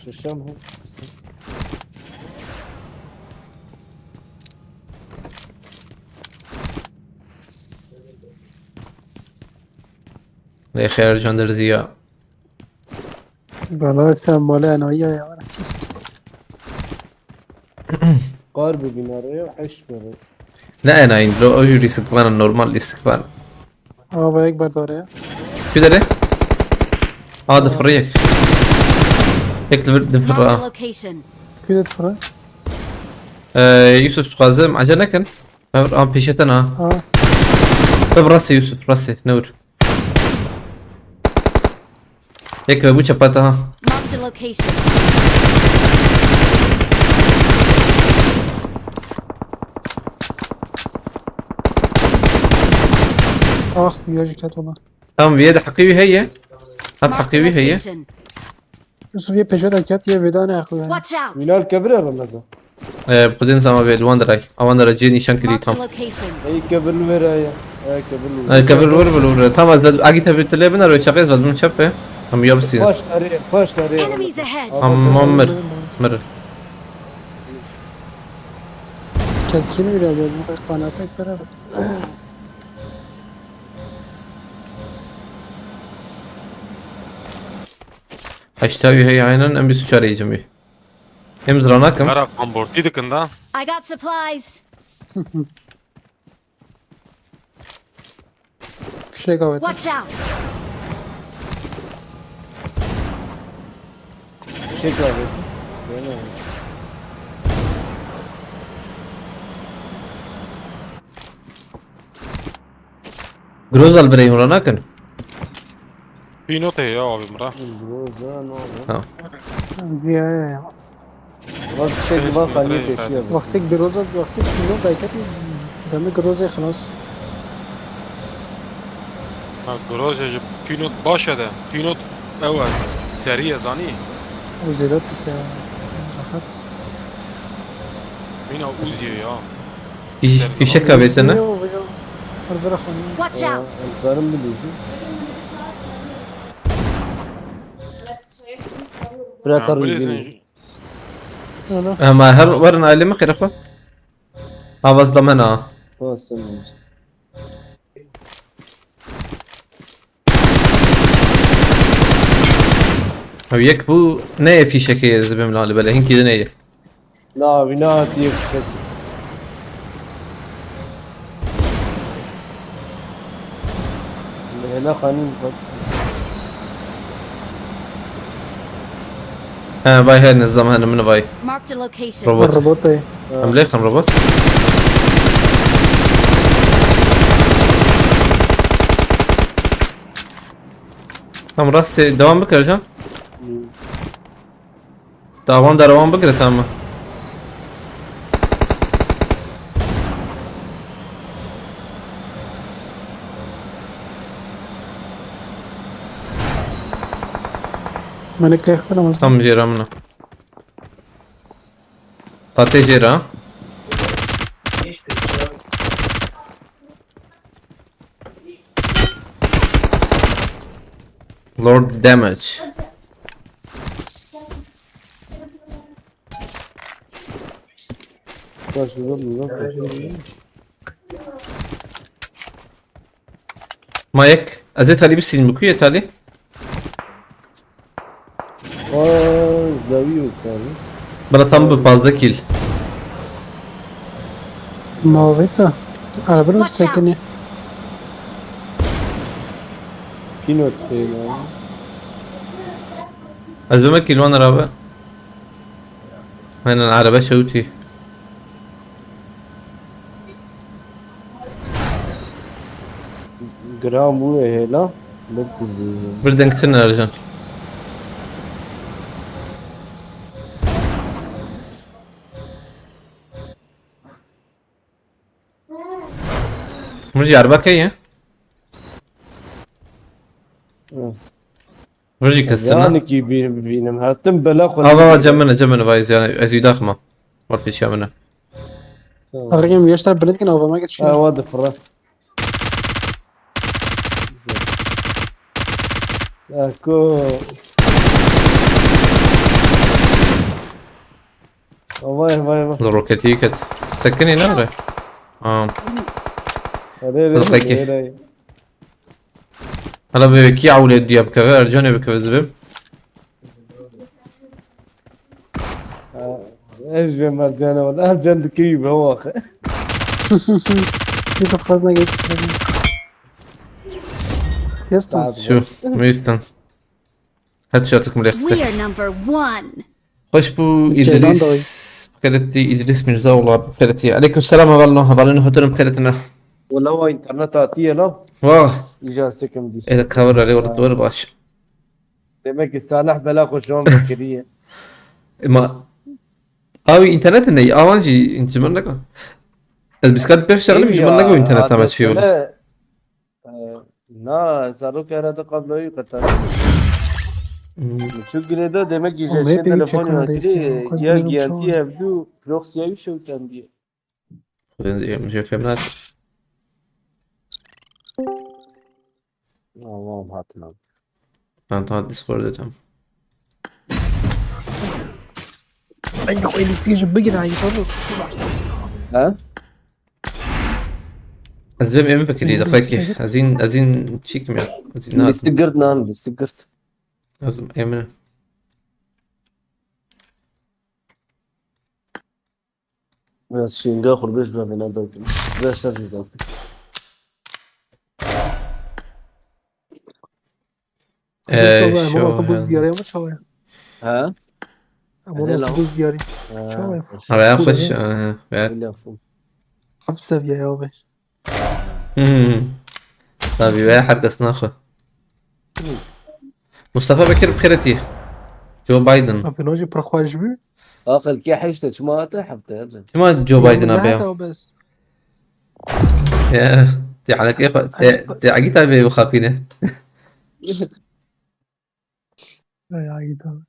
Şeşem ha. Lê xêr can derziya. Bana sen mala enayi ya. Qar bibîne rê, heş bere. Ne enayin lo, o jû lîstikvan, normal lîstikvan. Ava yek berdare ya. Kü dere? Aa, difiriyek. Yek difir, difir. Marked a location. Kü de difire? Ee, Yusuf, dixwazim, acele nekin. Em, em pêşetin ha. Ha. Tabi rastê Yusuf, rastê, ne wir. Yek ve bu çepa te ha. Marked a location. Ah, ya jî ket ona. Tamam, vîye de heqî wî heye. Hep heqî wî heye. Marked a location. Yusuf yê pêşe de ket, yê vêda ne heqî heye. Watch out! Mîna li kevir e Remeza. Ee, bi xwedê nizama vê li wan deray. Awan dera cê nîşan kirî tam. Marked a location. Ey kevir li wêre ye. Ey kevir li wêre. Ey kevir li wêre, li wêre. Tam ez ve agî tevî tile bina rê çeqê ez ve dûn çep e. Em ya bistîne. Paş tarê, paş tarê. Enemies ahead! Tamam, mir. Mir. Keskin wî re be, bu qanatek beraber. Heşta wî heye aynen, em bîst û çar êcim wî. Em zira nakim. Mera kombortî dikin da. I got supplies. Fişek avêtin. Watch out! Fişek avêtin. Gene. Groza li birê hûn re nakin. Pînotê ya abi mira. Groza ne abi? Ha. Ya, ya, ya. Bak, şey, bak, Ali'ye deşiyor. Wextek Groza, wextek Pînot dayketî, demê Grozê xilas. Ha, Groza ji Pînot baş e de. Pînot ew e. Serî ye zanî. Ew zêde pis e. Rehet. Mîna Uzi'ye ya. Fîş-, fîşek avêtine. Watch out! Em karin bilîzin. Bira, ya, tabii bilîzin. Bilîzin. Ana. Em her werin ailê min xêre xwe. Avaz da me na. Olsun. Ew yek bû, ne yê fîşekê ez dibêm la li belê, hinkî din ê yê. Na, wî nehatiye fîşek. Lehêna xanî min xwest. He, vay he, nizdam he, min vay. Marked a location. Robot. Robot ê. Em lê xin robot. Tam rastê devam bike can. Hmm. Dawan derewan bigire tam. Menik lê xizina mezin. Tam jêra min e. Qatê jêra. Lord damage. Baş, güzel, güzel, baş. Ma yek, ez ê talî bisînim, bi ku ye talî? Aa, zewî yok abi. Bana tam bi pazdeh kill. Mavita. Araba mı sekini? Pinot değil abi. Ez bime kîlwan rabe. Aynen, araba şewtî. Gram bû hêla. Ne kurdî. Bir denktin Ercan. Mircî, araba key ye? Hı. Mircî, kesina. Yanîkî bir bînim. Her tim bela xwe. Ava, ava, cem min e, cem min e, vay, ez yanî, ez wî daxima. War pêşiya min e. Tamam. Arıgım yaşlar bilet gene avama geçiyor. Ha, hadi fırla. Eko. Vay, vay, vay. Li roketî ket. Sekinî ne re? Ha. Erê, erê, Roketî. Erê. Hala bê wekî ewlê duya bikeve, Ercanê bikeve zibim. Ha, ez ve Mercanê wala, Ercan dikeyî be waxe. Neyse, fazla geç. Yes, tamam. Şu, Meyistan. Headshot'uk mu lexse. We are number one. Xweş bû Ceylan da Îdrîs, Xeletî Îdrîs Mîrza ola Xeletî. Aleyküm selam, hevalno, hevalno, hoturum Xeletine. Wala wa internet hatiye la. Wah. Îja sekim dîs. Êle cover alê, wala Ha. Duvar baş. Demek ki Salih bela xwe şan kiriye. Ma, awi internet ne, awan jî, ji min neka. Ez biskat pêş şexlim, ji min neka internet ama çiyo. Ee, na, zarok herhalde kabloyu katar. Hmm. Çok girede demek ki Oğlum, jeşin hep iyi telefonla çekim kiri, adayız ya. O kadar ya benim giyanti çağır. Evdu, proxy ya şewtan diye. Xwedên diye, min jê fêm nake. Tamam, hatin abi. Ben daha Discord'da tam. Ay, yok, elbise giyip bir gireyim, tamam. Şu başta. Ha? Ez bêm êmin fikirî, Êmin dixwekî. Fikirî. Ez în, ez în çîkim ya. Ez în nadim. Lîstik girt nan, lîstik girt. Ez êmin. Biraz şinga xurbeş bira bina da. Biraz şarj edin. Ee, Baba, şu ama bu ya. Ziyareye mi çağırıyor? Ha? Ama Hele nasıl lan. Bu ziyarı? Ha, Çağırıyor. Hoş. Ha, ya Full hoş. Ya. Ha, ya. Öyle full. Hep seviye ya abi. Hmm. Tabii ve herkes naxwe. Hmm. Mustafa Bekir Xeretî. Joe Biden. Abi, nacı pırxwaj bi? Aqil ki heşte çima hate hafte herde. Çima Joe Biden abi ya? Bes. Ya, te alakê xwe, te, te agî tabi bixapîne. Ay, ay, tamam.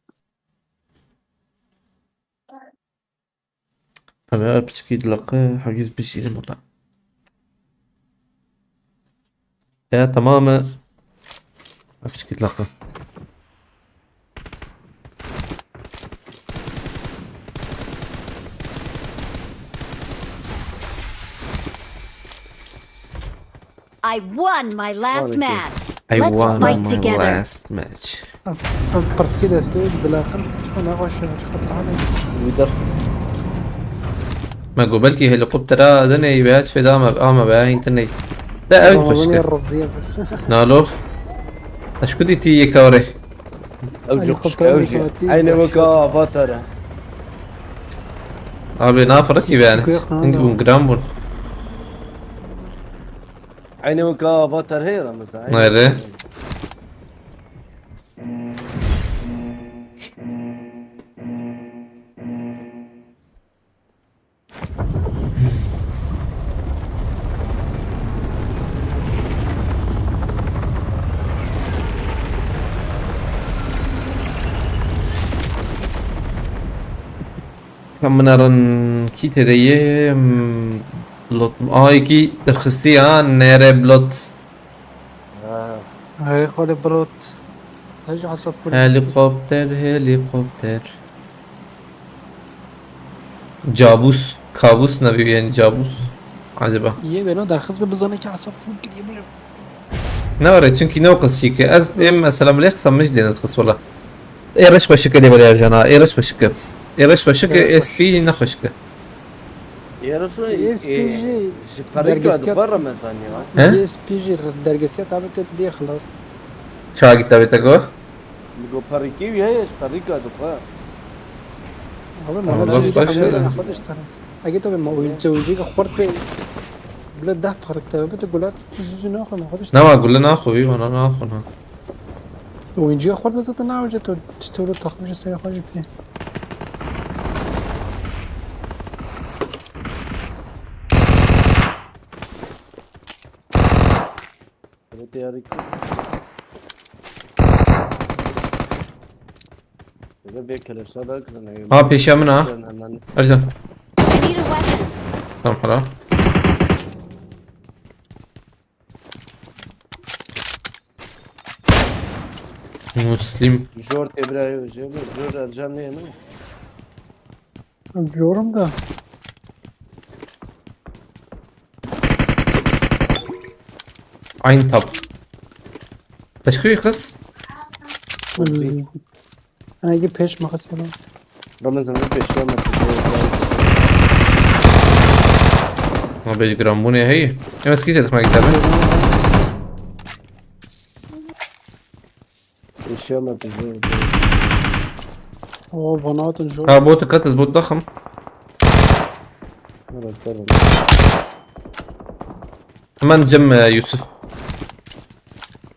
Kamera piçkî dilaqe, hewîz bijîrim wala. Ya, tamam e. Piçkî dilaqe. I won my last match. I won my last match. Let's fight together. Ev, ev pirtkê destê dilaqin çiqa nexweş e, çiqa tane. Wî der. Me got belkî helikoptera dinê wê çi fêda me, ama be hîn tinê. De ew xweşik e. Nalox. Eşku dîtî yê karê. Ew jî xweşik e, ew jî. Helikopter. Eynê weka avatar e. Abi, na firqî be yani. Hûn giran bûn. Eynê weka avatar heye Ramazan. Nere? Em binarin kî tê de ye, em, lot, a, yekî derxistî ha, nere blot. Ha. Herê xwe li birot. Her ji hesab full. Helikopter, helikopter. Cabûs, kabûs navê wî, yani cabûs. Acaba? Yê wêna derxist bi bizane ki hesab full kiriye bile. Ne were, çünkü ne o qisî ki. Ez, em, mesela, milê qisa mij lê nedixist, wala. Ê reş xweşik e lê belê Ercan ha, ê reş xweşik e. Ê reş xweşik e, ê spî ne xweşik e. Ê reş xwe-, ê spî jî ji perîka dergestiya dixwe Remezan ya. He? Ê spî jî dergestiya tabê te dê xilas. Ça gî tabê te go? Li go perîkê wî heye, ji perîka dixwe. Abi Tamam, mala bak, çocuk bak abi şöyle. Xwe diştanî. Ege tabi ma oyuncu oyuncu xurt be. Bile deh perîk tabi. Bide gulat yüzünü xwe ma xwe diştanî. Nema gule naxwe wî, vana naxwe na. Oyuncuya xurt be zaten ne oyuncu tu tutuyor takmış seni xwe jî pê. Böyle teyarî kir. Böyle bir keleşler daha kırın. Ha, pêşiya min ha. Ercan. I need a weapon. Tamam, hala. Muslim. Jor tebra yok. Jor Ercan ne yanı? Biliyorum da. Aynı tab. Başka bir kız. Hmm. Hani ki peş makas falan. Ramazan bir peşiyor ama. Ma bêj giranbûnê heye. Em ez kî te dixme kitabê. Peşiyor ama peşiyor. O vana atın jor. Ha, bot kat ez bot daxim. Evet, tamam. Hemen cem e, Yusuf.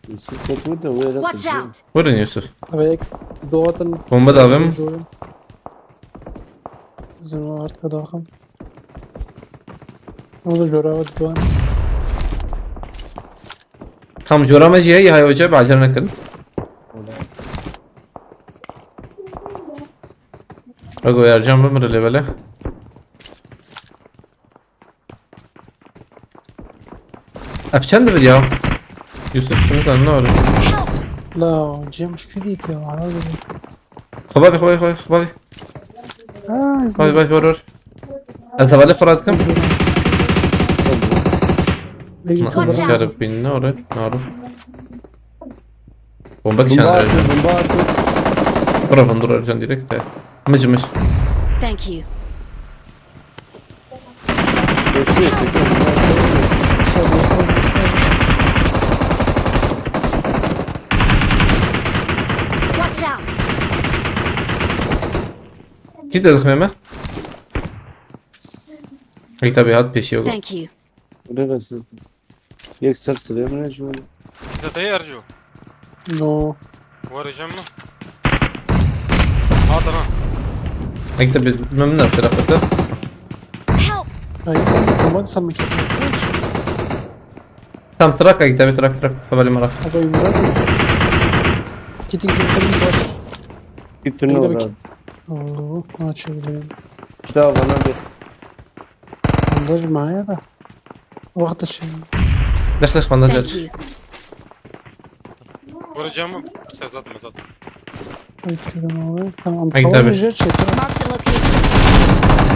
Yusuf kötü de o yere Watch kızıyor. Out! Buyurun Yusuf. Ve doğatın. Bomba da avem. Jor. Zino artık dağım. O da jora var doğan. Tam jora me jî heye, hay hoca, bi acele nekin. Rago yarcan bimire lê bele. Ev çend bir ya? Yusuf, tu nizanim ne var? La Cem şu değil ya. Abi. Xwe bavê, xwe bavê, xwe bavê. Ha, Bavê, bavê, vur, vur. Ez hevalê xwe radikim. Begi Na, Watch out. karı bin ne oraya? Ne oraya? Bomba Bomba kişen atıyor, bomba atıyor. Bura vundur Ercan direkt de. Mıcı mıcı. Thank you. Geçiyor, geçiyor. Watch out! Git de kısmı mı? Git abi, hat peşi yok. Thank you. Neresi? Yek ser sıraya mı ne şu? Te teyê Erco. No. Warê jem mi? Hatin ha. Git abi, memnun ol tarafı. Help! Ay, tamam sen mi? Tam trak, git abi, trak, trak. Havali mara. Abi imdat. Kitin kitin baş. Gittin Git ne abi, oldu? git. Oo, açabilirim. İşte bana bir Bandaj maya da. Vakti şey. Leş leş bandaj Thank aç. You. Warê jem mi? Sevzat mezat. Bekledim abi. Tamam. Ay, Tamam tabii. Ücret çekiyor. Marked a location.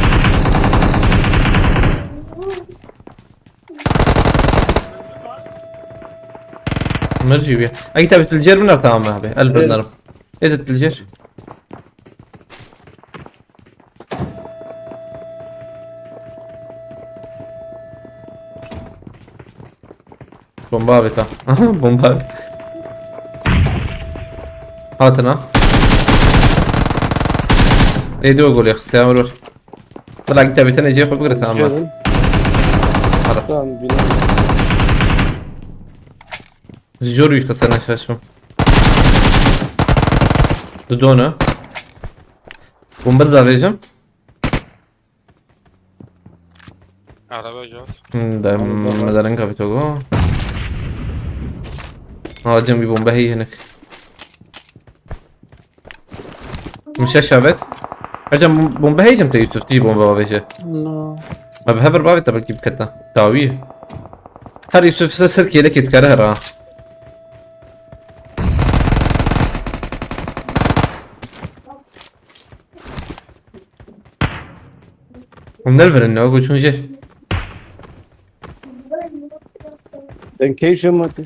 Merci bir. Ay tabi, tilcer mi, tamam abi. El bırnarım. Evet, tilcer. Bomba abi ta. Aha, bomba abi. Hatına. Ê diyo golê xisiya vur vur. Valla git abi, tenê cê xwe bigire, tamam. Düşüyorum. Tamam, bilmiyorum. Jor wî xisene şaşmam. Dudona. Bomba da vêjim. Araba jot. Hmm, da, Tamam, tamam. me derin kapito go. Ha, cem bir bomba hey hinek. Mişe şabet. Hocam, bomba heycem te Yusuf, tî bomba vêje. No. Abi heber bavê te belkî biketa. Dawî. Her Yusuf ser ser kêlekê dikare her ha. Hûn dervirin ne, ku çûn jê. Sen keyşe mi atı?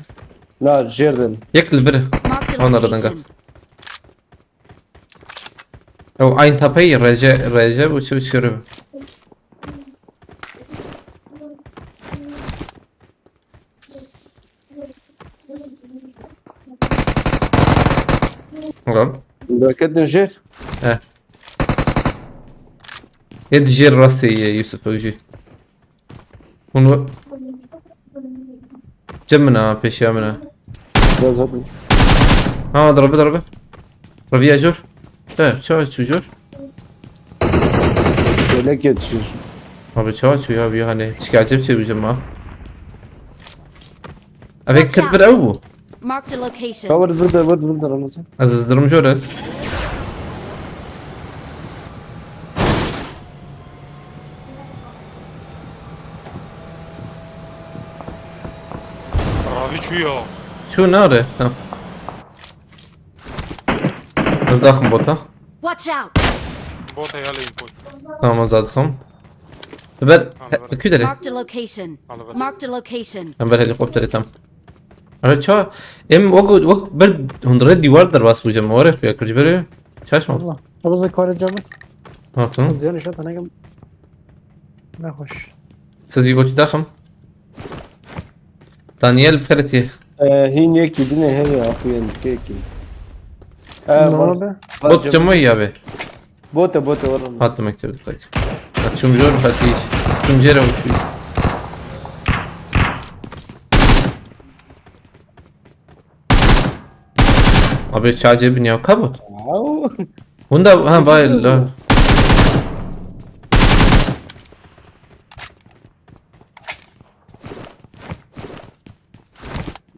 Na, jerden. Yek li vir. Marked a Onları da location. Ew aynı tapayı rece, rece bu çiv çiv. Helal. Raketin jêr. He. Ê di jêr rastê ye Yusuf ew jî. Hûn we-, cem min a, pêşiya min a. Biraz hadi. Ha, dirabe, dirabe. Raviya jor. Te, çawa çû jor? Gelek yetişir. Abi çawa çû ya, bir hani. Çike acayip şey bû cem ha. Ev ek Watch out. Kırk bir ev bu. Marked a location. Ka wird, wird, wird, wird, Ramazan. Ez durum jor e. Ravî çû ya. Çû nare. Ha. Ez daxim bota. Watch out! Bota ya lê impul. Tamam, ez daxim. Ber, Tamam, ber. Kü dere. Marked a location. Alabas. Marked a location. Em ber helikopterê tam. Evet, ça, em wek, wek ber hundre dîwar derbas bû cem, were xuya kir ji berê. Çaşma. Allah. Tabız da kare camı. Hatun. Ziyan işe tanıgım. Ne hoş. Siz bir gotu daxim. Daniel bi xêr tî. Ee, hîn yekî dinê heye, axuyen kekî. Ee, Ne bak, abi? Bak Bot cem- cemo ya be. Bote, bote, oğlum. Hattı mektebe tak. Açım jor hatiş. Açım jere uçuyor. Abi çağ cebin ya kabut. Au. Bunda ha bay la.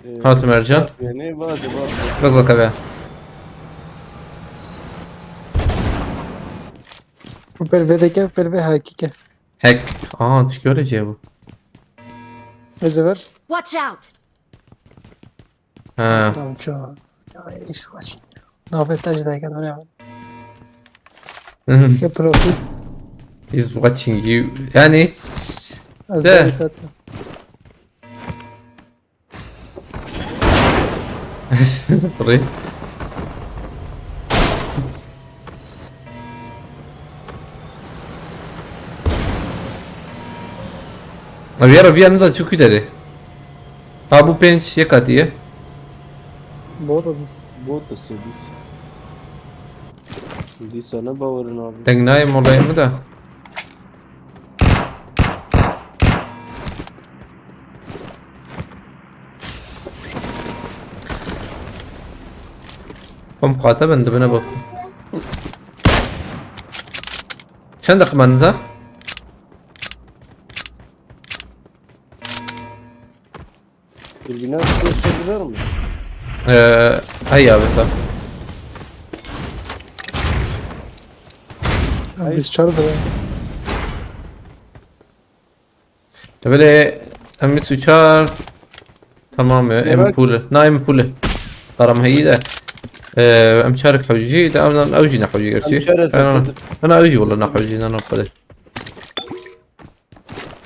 Ee, Hatim Ercan. Yani bazı bazı. Bak bak abi. Û pêl vê dike, pêl vê hekî ke. Hek. Aa, tişkî were jê bû. Ez ê ver. Watch out! Ha. Tamam, ço. Ya, iş var. Navê te jî derket, oraya ver. Ke profil. He's watching you. Yani. Ez De. de tat. Rê. Abi yara bir yanınıza çok ileri. Ha, bu penç yek atı ye. Bot o biz. Bot da sekiz. Dîsa ne bawerin abi. Tengnayê molayê min de. Kom qate bin dibine bak. Çend deqiqe za? Bilgine size şey gider mi? Ee, hey abi, tamam. Ay. Biz çarı da. Te böyle em vîst û çar. Tamam ya, em Demek pule. Na em pule. Karam heyi de. Ee, em çarık hewci de, em ew jî ne hewci gerçi. Em çarık Ana, zaten. Ana ew jî wala ne hewci, ne ne pule.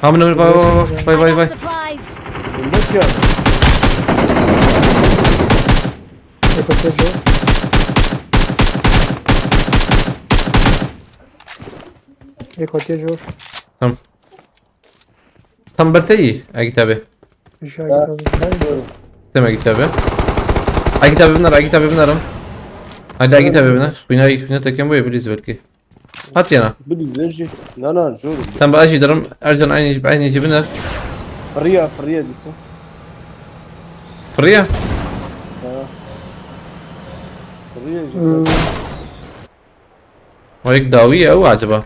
Ha, min, min, vay, vay, vay, vay, vay, I got vay. Supplies. Bunda ki ya. Röportaj o. Röportaj o. Tamam. Tam ber te yî, ev kitabê. Işe kitabı. Nerede? Deme kitabê. Ev kitabê binar, ev kitabê binarim. Hadi ev kitabê binar. Xwîna, xwîna tekem boye bilîz belki. Hat yana. Bilîz ver jî. Na, na, jor. Tam bi ajî derim. Ercan aynı, aynı jî binar. Fırıya, fırıya dîsa. Fırıya? Ha. Fırıya jî. Hmm. O yek dawî ye ew acaba?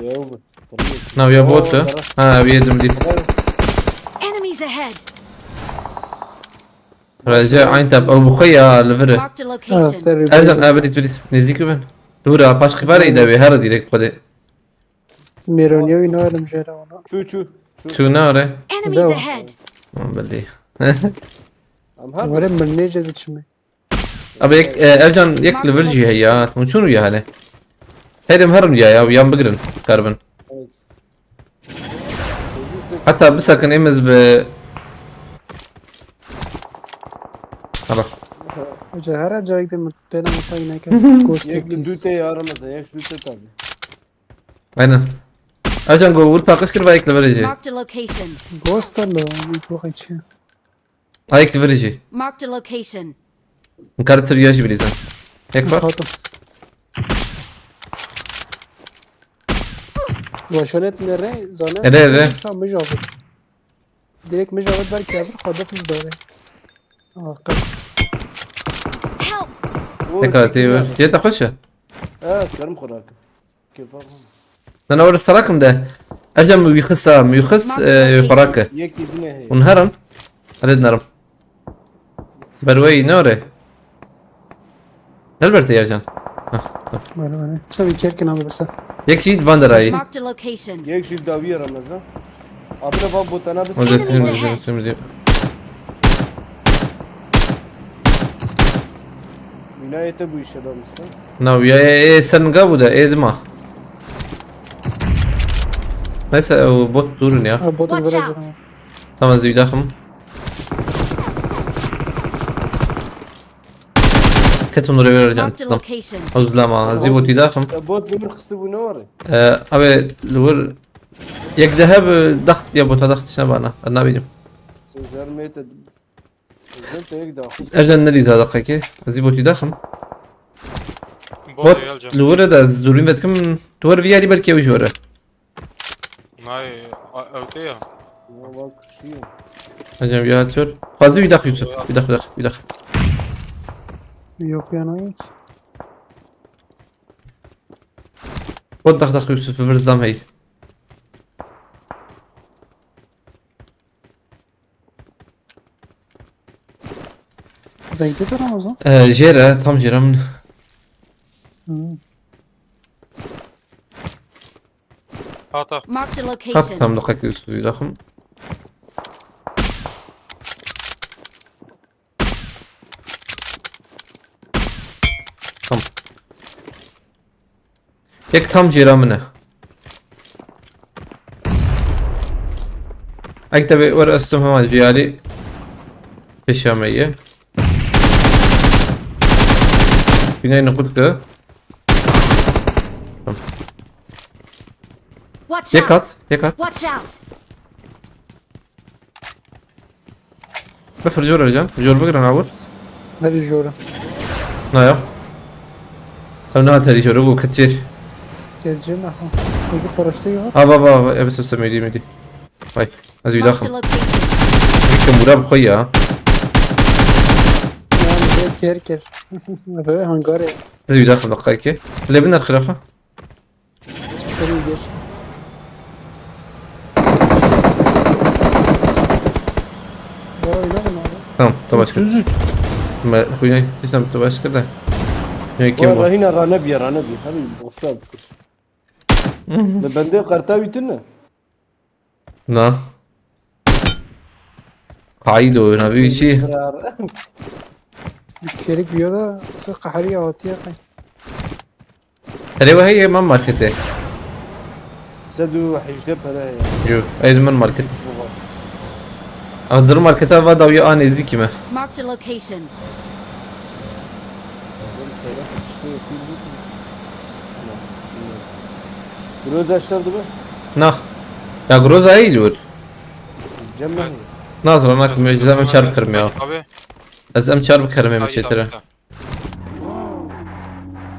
Ya bu. Fırıya. Na, ya Oo, bot e. Kara. Ha, ev yedim dî. Kara. Enemies ahead! Raja aynı tap. Ew bu xwe ya li vir e. Marked a location. Ha, ser Ercan, ha, birîz, birîz. Nêzîk bin. Dûr a, paş xibarê de wê, her direkt xwedê. Mêroniya wî nalim jê re ona. Çû, çû, çû. Çû nare. Enemies Devam. Ahead! Aman belê. Em her Were min nêce ziçime. Abi yek, e, Ercan yek level jî heye ya. Hûn çûn ya hani. Herim herim ya ya, yan bigirin. Karbin. Evet. Hatta bisakin em ez bi Hala. Hoca her carek de min pêna min tay neke. Ghost Yek li pis. Dûtê ya Ramazan, yek li dûtê tabi. Aynen. Ercan go vur pakış kir, bayık level jî. Marked a location. Ghost da lo, bu kaçı. Ayık level jî. Marked a location. Kar tir ya jî bilîzin. Tek Biz var. Hatim. Başaret nere zaten. Ere, ere. Şu an mijavit. Direkt mijavit ber kevir xwe dixist dare. Aa, qe- Help! Tek atê ver. Yê te xweş e? Evet, karım xorak. Kêfa xwe. Nana were starakim de. Ercan mi wî xista, mi wî xist, Mark e, location. xorake. Yekî dine heye. Hûn herin. Erê dinarim. Berweyî ne were? Helbert Ercan. Hah, tamam. Böyle böyle. Kısa bir kerkin abi mesela. Yek jî van derayî. Marked a location. Yek jî dawiye Ramazan. Abi de bak botana bir Hocam Enemies tüm ahead. bizim tüm diyor. Winayete bu işe dalmışsın. Na ya e sen ga bu da e dima. Neyse o bot durun ya. Abi botu Watch biraz out. canım. Tamam zî daxim. Ketum nurê ver can. Marked a location. Hozlama zî botî daxim. E, bot bunu kıstı bu ne var? E, abi li wir yek de heb daxt ya bota daxt şuna bana. Nabînim. Sen zermeyete. Sen tek daha. Ercan nerî za daxeke. Zî botî daxim. Bot Bot gel can. li wir de zûrîn vetkim. Tu wer viyarî belki ew ji were. Nay, a- ew te ya. Ya bak kuşuyor. Ercan ya çör. Xwazî wî dax Yusuf. Wî dax wî dax wî dax. Yok yani hiç. Bot dax dax Yusuf vir zdam hey. Renkli de Ramazan. E, jêre tam jêre min. Hı. Hata. Marked a Hat location. tam daxeke Yusuf wî daxim. Tam. Yek tam cêra min e. Ek te bê were estum hema jî alî. Pêşa me ye. Binayê nixut ke. Watch Yek out! kat, yek kat. Watch out! Bifir jor Ercan. Jor bigirin awir. Hadi jora. Naya. Ew niha terî jor bû kitir. Geleceğim aha. Peki paraşütü yok. Ha va va va. Ev se se medî medî. Vay. Ez wî Marked a daxim. location. Wî mura bi xwe ya. Yani böyle ker ker. Böyle hangar ya. Ez wî daxim daqiqayekê. Lê bin nerxiraxa. Seni geç. Ya oynadın abi. Tamam, tu baş kir. Düz üç. Me xwînê tiştan tu baş kir de. Ne Bu kim bu? arada yine rane bir rane bir. Hadi boksa. Ne bende karta bitin mi? Na. Qayîl o, na bir şey. Kerik bir da sık kahri ya atiye kay. Erê we heye man marketê. Sed û hejdeh para ya. Yo, ey min market. Bu var. Ez dir marketa va dawiya a nêzdîkî me. Marked a location. Groza ştel dibe? Na. Ya groza ey lûr. Cem ne? Nazra nakim ez em çar bikirim ya. Abi. Ez em çar bikirim em Çay çêtire. tabii.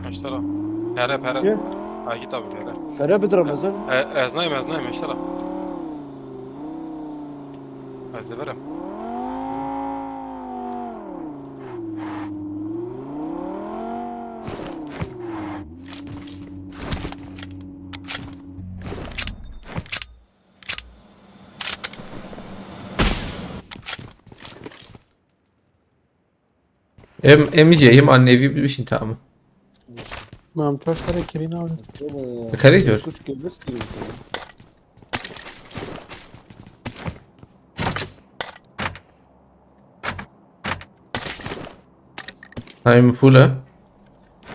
Maşallah. Pere pere. Ne? Ay git abi pere. Para bir Ramazan. E, ez nayım, ez nayım, maşallah. Ez de verem. Em, em jî, em an nêvî bişîn tamam. Mam ters sere kirîn abi. Karê jor. Kuş kebis gibi. Hayır, full e.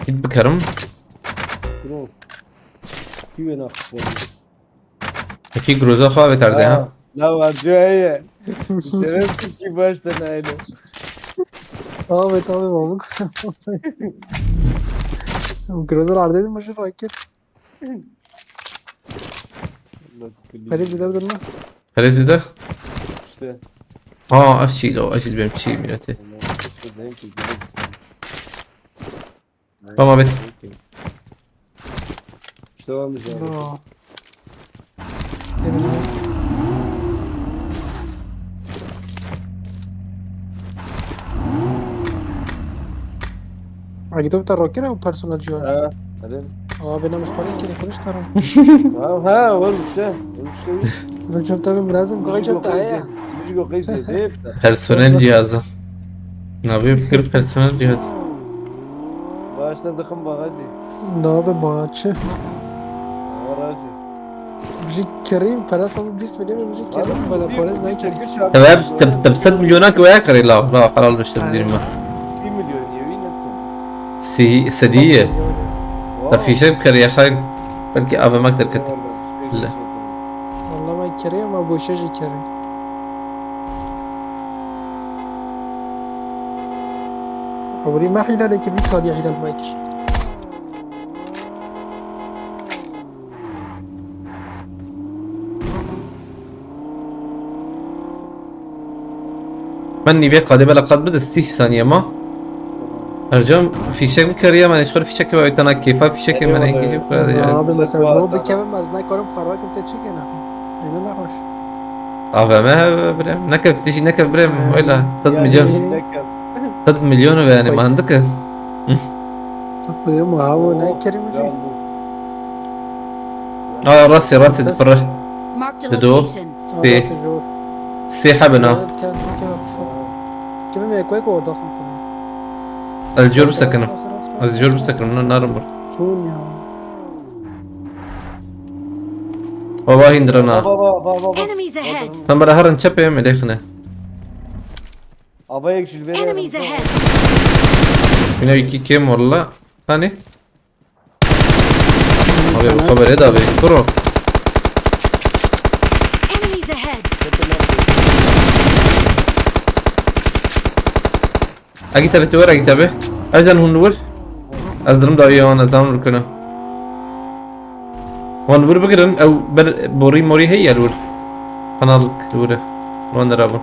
Git bakalım. Bro. Kiwe naxis verdi. Peki groza xwe ve terde ha. La var cüeye. Demek ki baştan aynı. Abi tabi mamuk. Grozalar dedim başı raket. Hadi zide bir durma. Herezide. İşte. Aa, ev çî lo, ev çî benim çî milleti. Zengin gibi. Tamam, evet. İşte varmış abi. Bro. Agito ta rokera o personel jiyo. Ha, hadi. Abi ne muşkale kiri kuruş tara. Ha, ha, var işte. Var işte. Rokera tabi birazım koyacak da ya. Müzik o kayısı. Hep de. Personel cihazı. Ne yapıyor? Bir personel cihazı. Başladıkım bagajı. Ne abi bağaçı. Bagajı. Bir şey kereyim parası ama biz bile bir şey kereyim bana parası ne kereyim. Tabii abi, tab- tabii sed milyona ki veya karı la, la halal bir şey diyeyim ben. Bir milyon yemin hepsi. Si, sediye. Ta fişek bir kere yaşayın. Belki A V M derket. Vallahi ben kereyim ama boşa şey kereyim. Abri ma hilal ki bir kaliye hilal ma yetişir. Ben niye kadebe la kadbe de sih saniye ma. Ercan fişek mi kariye, ben eşkol fişek ve oytana keyfa fişek mi, ben keyif kariye. Abi mesela ne oldu ki ben az ne korum karar kim te çekene. Öyle ne hoş. A V M birem. Ne kev tişi ne kev birem. Öyle. Tad milyon. Tad milyon ve yani mantıkı. Tad milyon mu abi ne kerim şey. Aa, rastı rastı pırı. Marked a Dedo. location. Stê. Stê hebin ha. Kevin me koy ko daxil kone. Ez jor bisekinim. Ez jor bisekinim, ne narim bir. Çûn ya. Baba hindira na. Baba baba baba. Enemies ahead. Sen bana herin çepê me lêxine. Ava yek jil vere. Enemies ahead. Yine iki kim valla. Hani? Abi bu haberi de abi. Kuro. Enemies ahead. Agit abi tu ver, Agit abi. Ercan hûn li wir. Ez dirim dawî wan, ez hûn rikine. Wan wir bigirin, ew ber borî morî heye li wir. Kanal li wir. Wan derabin.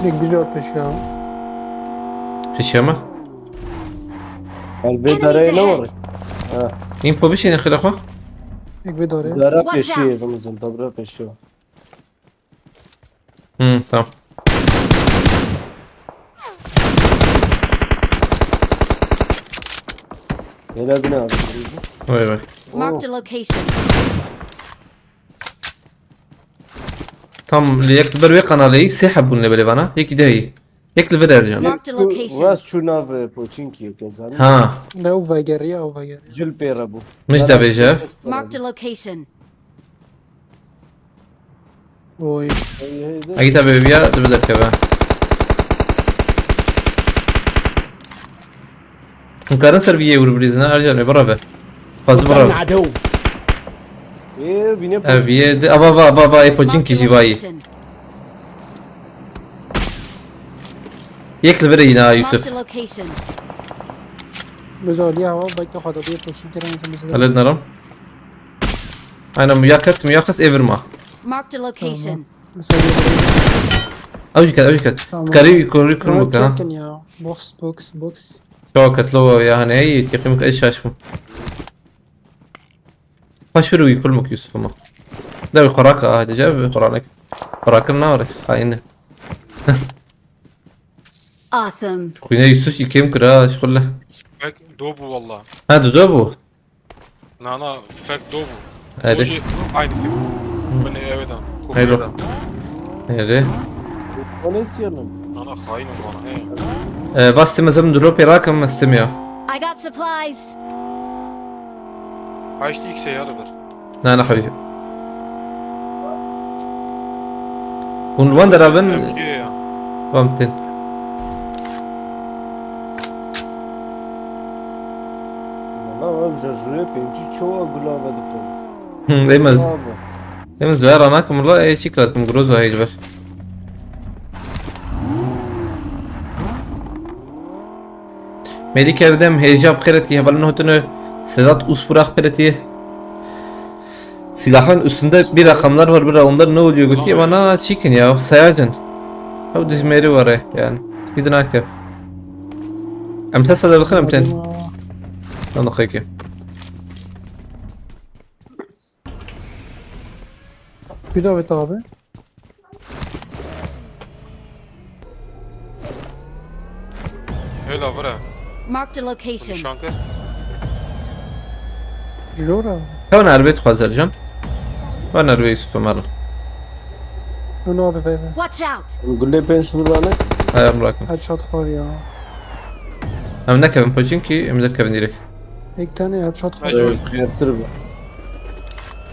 Yek biliyor peşi ya. Pişiya me. Elbê darayê ne var? Info bişîne xila xwe. Yek bir dore. Dara Watch peşiye out. zımızın tabra peşiye. Hı, tamam. Helal bine abi. Vay vay. Marked a location. Tam li yek ber wê kanalê sê heb bûn lê belê vana. Yekî de heyî. Yek li vir Ercan. Marked a location. Rast şu nav e, poçinki kezan. Ha. Ne o vageri ya o vageri. Cil pêre bu. Mij de bêje. Marked a location. Oy. Egî te bê viya dibi derkeve. Hûn karin ser viyê wir birîzin ha, Ercan wê bireve. Fazla bireve. Ee, bine Ev viyê de, ava va va va ê pocînkî jî vayî. Location. Yek li vir e yine ha Yusuf. Marked a location. Biz aliye hava belki xweda bir poçin kirin sen bize. Haled naram. Aynen, muyaket muyaxis evirma. Marked a location. Mesela Ew jî ket, ew jî ket. Tamam. Karî korî kurum Ama bike ha. Çekin ya. Box box box. Çawa ketlo ya hani hey, teqîm ke şaş bû. Paş vir wî kulmuk Yusuf ama. Da bir xoraka ha, dece bir xoranek. Xorakin ne var? Haini. Awesome. Kuyne Yusuf ilkem kira şkulle. Fek do bu valla. Ha, dudu bu. Nana fek do bu. Hadi. Doji aynı film. Beni evden. Haydi. Kopyadan. Hadi. O ne siyanım? Nana hain bana he. Ee, bastım mesela drop yarakım istemiyor. I got supplies. Ha işte ilk şey yalıdır. Na na hewce. Hûn li wan derabin Emkiye ya. vam tên. Valla ev jarjurê pêncî çowa gulave dixwe. Hı, demez. Bravo. Demez ve ranakim la e çik latim groza heyl ver. Melîk Erdem, hêja bi xêretî, hevalin hotine, Sedat Uspurak xêretî. Silahın üstünde bir rakamlar var, bira, onlar ne oluyor götü? Bana çekin ya, Sayacan. Ew dijmêrî were yani. Gidin ake. Em testa de dixin em tên. Lan dixeyke. Kuda ve tabi. Hela vira. Marked a location. Nişan kir. Cilora. Hewn erbet xwazer can. Hewn erbet Yusuf Ömer. Nuno abi bebe. Watch out. Gulê pênc vurane. Hayır bırakın. Headshot xor ya. Em nekevin poçin ki em derkevin direkt. Ek tane headshot xor. Xêrtir be.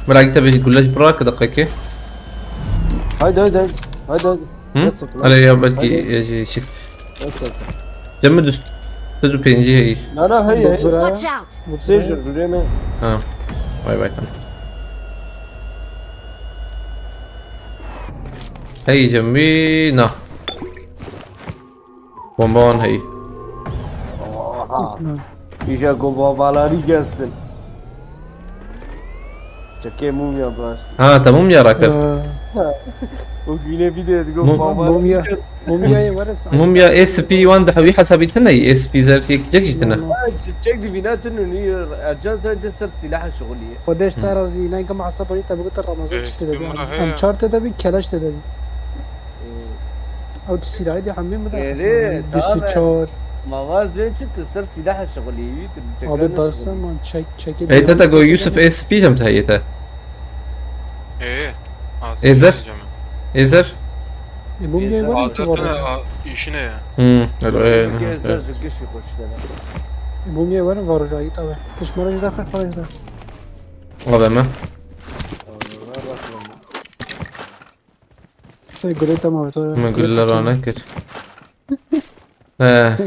Bırak tabi gulaj bırak da kaki. Haydi haydi haydi. Haydi haydi. Hı? Nasıl lan? Hele ya belki Hadi. e, şey, şey. Nasıl? Cemil düz. Düz bir penci hey. Na na hey hey. Bırak. Watch out. Sejur gülüyor mu? Ha. Vay vay tamam. Hey Cemil na. Bomba wan heyî. Oha. Hı. Îja ku bombalarî gelsin. Çekê mumya başladı. Ha, te mumya rakir. Ha. O güne bir de digo Mum- bombalarî Mumya, gelsin. Mumyayê were sahibi. Mumya A S P wan de hewî hesabî tine, A S P zer yek cek jî tine. Vallahi. Ha, çek di vîna tinu ni ercan sen ser silah şixulî. Xwedê ji te razî, ne gim hesabî te bigota Ramazan Ee, tiştê de bi. Em çar tê de bi, keleş tê de bi. Ee, Ew tu silahê de hemî min de Êrê, xistin. Bîst û çar. Mavaz ben çi tu ser silah şixulî, tu çekan Abi şixulî. Bas ama çek, çekil. Ey te te go Yusuf S P jem te heye te. Ê, az Ezer. Jem. Ezer. E, bu niye var ki Azatın var? A, işine ya. Hmm, öyle, öyle, Êrê, öyle. Ezer zirgiş koştene. E, bu niye var? Var hoca, git abi. Kış marajı da kalk, kalk da. A V M. Gulê te mavê to. Min gulî rane kir. He.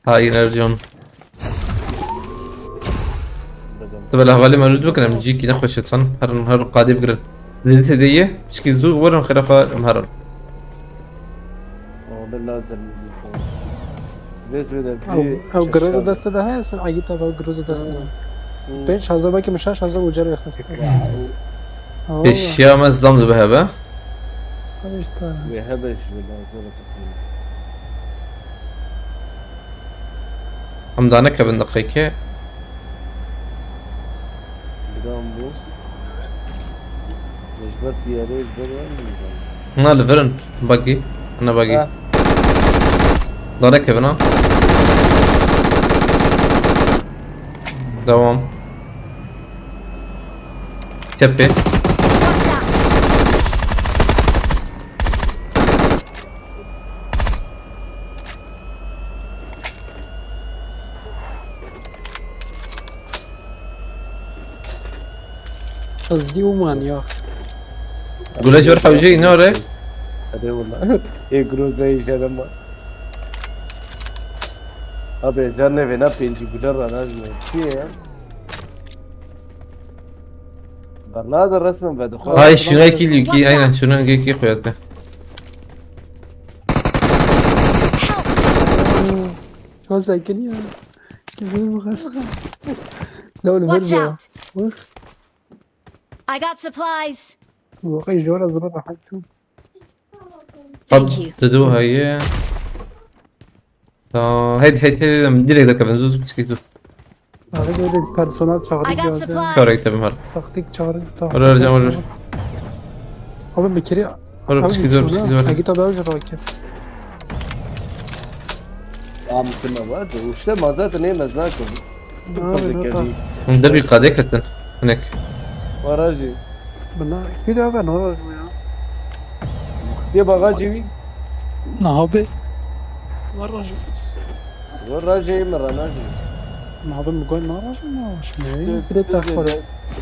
Hain Ercan. Dedim. Tibel ahvalê me lütfen bikin, em cîkî nexweş etsan. Her, her qadê bigirin. Zêdî têdê ye, çikî zû werin xêra xwe em herin. Abi lazım. Vêz vê de Ew, bir ew giroza şaşkal. Deste de heye, sen ayî tabi ew giroza deste de. Hmm. Pênc hazar belkî min şeş hazar ucar vexist. Wow. Eşya me zlam dibe hebe. Hadi işte. Ve hebe ji vê lazora tu. Em dane kevin deqeyke. Giran bû. Ji ber tiyarê, ji ber wan nizam. Na li vir in. Buggy. Ana buggy. Ha. Dare kevin ha. Devam. Çepê. Hızlı uman ya. Gule jor hewce ine ore. Hadi valla. E groza işe de ma. Abi can ne vena penci gule rana ne. Çi ya? Berna da resmen ve de. Ay şuna ki ki aynen şuna ki ki koyat be. Çok zengin ya. Güzel bu kadar. La oğlum Watch böyle ya. Out! Uf. I got supplies. Bu kadar zor rahat tu. Thank you. Hadi heye. Ta hadi hadi hadi direkt de kevin zuz bisiklet dur. Abi böyle personel çağrı I got cihazı. Supplies. Kar ekte bimar. Taktik çağrı, taktik Oraya hocam, çağrı. Oraya. Abi bir kere Oraya abi bisiklet dur, şuna, bisiklet dur. Agi tabi abi rakip. Am kime var da işte mazat ne mezna kıldı. Abi, Kıldı nota. Kedi. Hındır bir kadeh ketin. Hinek. Barajı. Buna bir daha ben orajım ya. Siye bagajı mı? Ne abi? Barajı. Barajı mı ranajı? Ne abi mi koy narajı mı? Şimdi bir de takfara.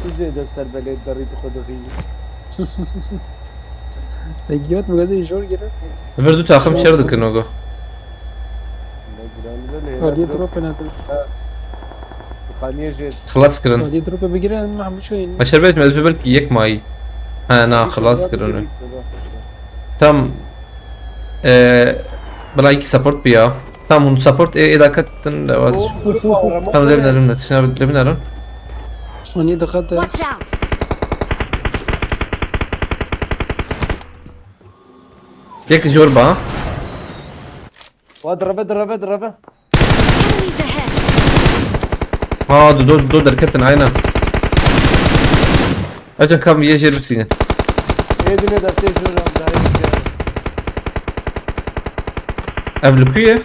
Kuzeyde ser belediye darı tıkı dıkı. Te gihat mi gazê jor gere? Vir du taxim şer dikin ogo. Hadi drop ne? Kaniye jê. Xilas kirin. Hadi drop bigire, em hemû çûyîn. Eşer bêt me belkî yek mayî. Ha na xilas kirin. Tam e, bila iki support biya. Tam hûn support ê ê daketin lewaz. Tam lebin lebin tişna lebin arin. Hûn ê diqet e. Watch out! Yek jor ba. Wa direve, direve, direve. Enemies ahead! Ha, du, du, du derketin, aynen. Ercan kam ye jêr bistîne. Ê dine de tê jor am dayê. Ev li ku ye?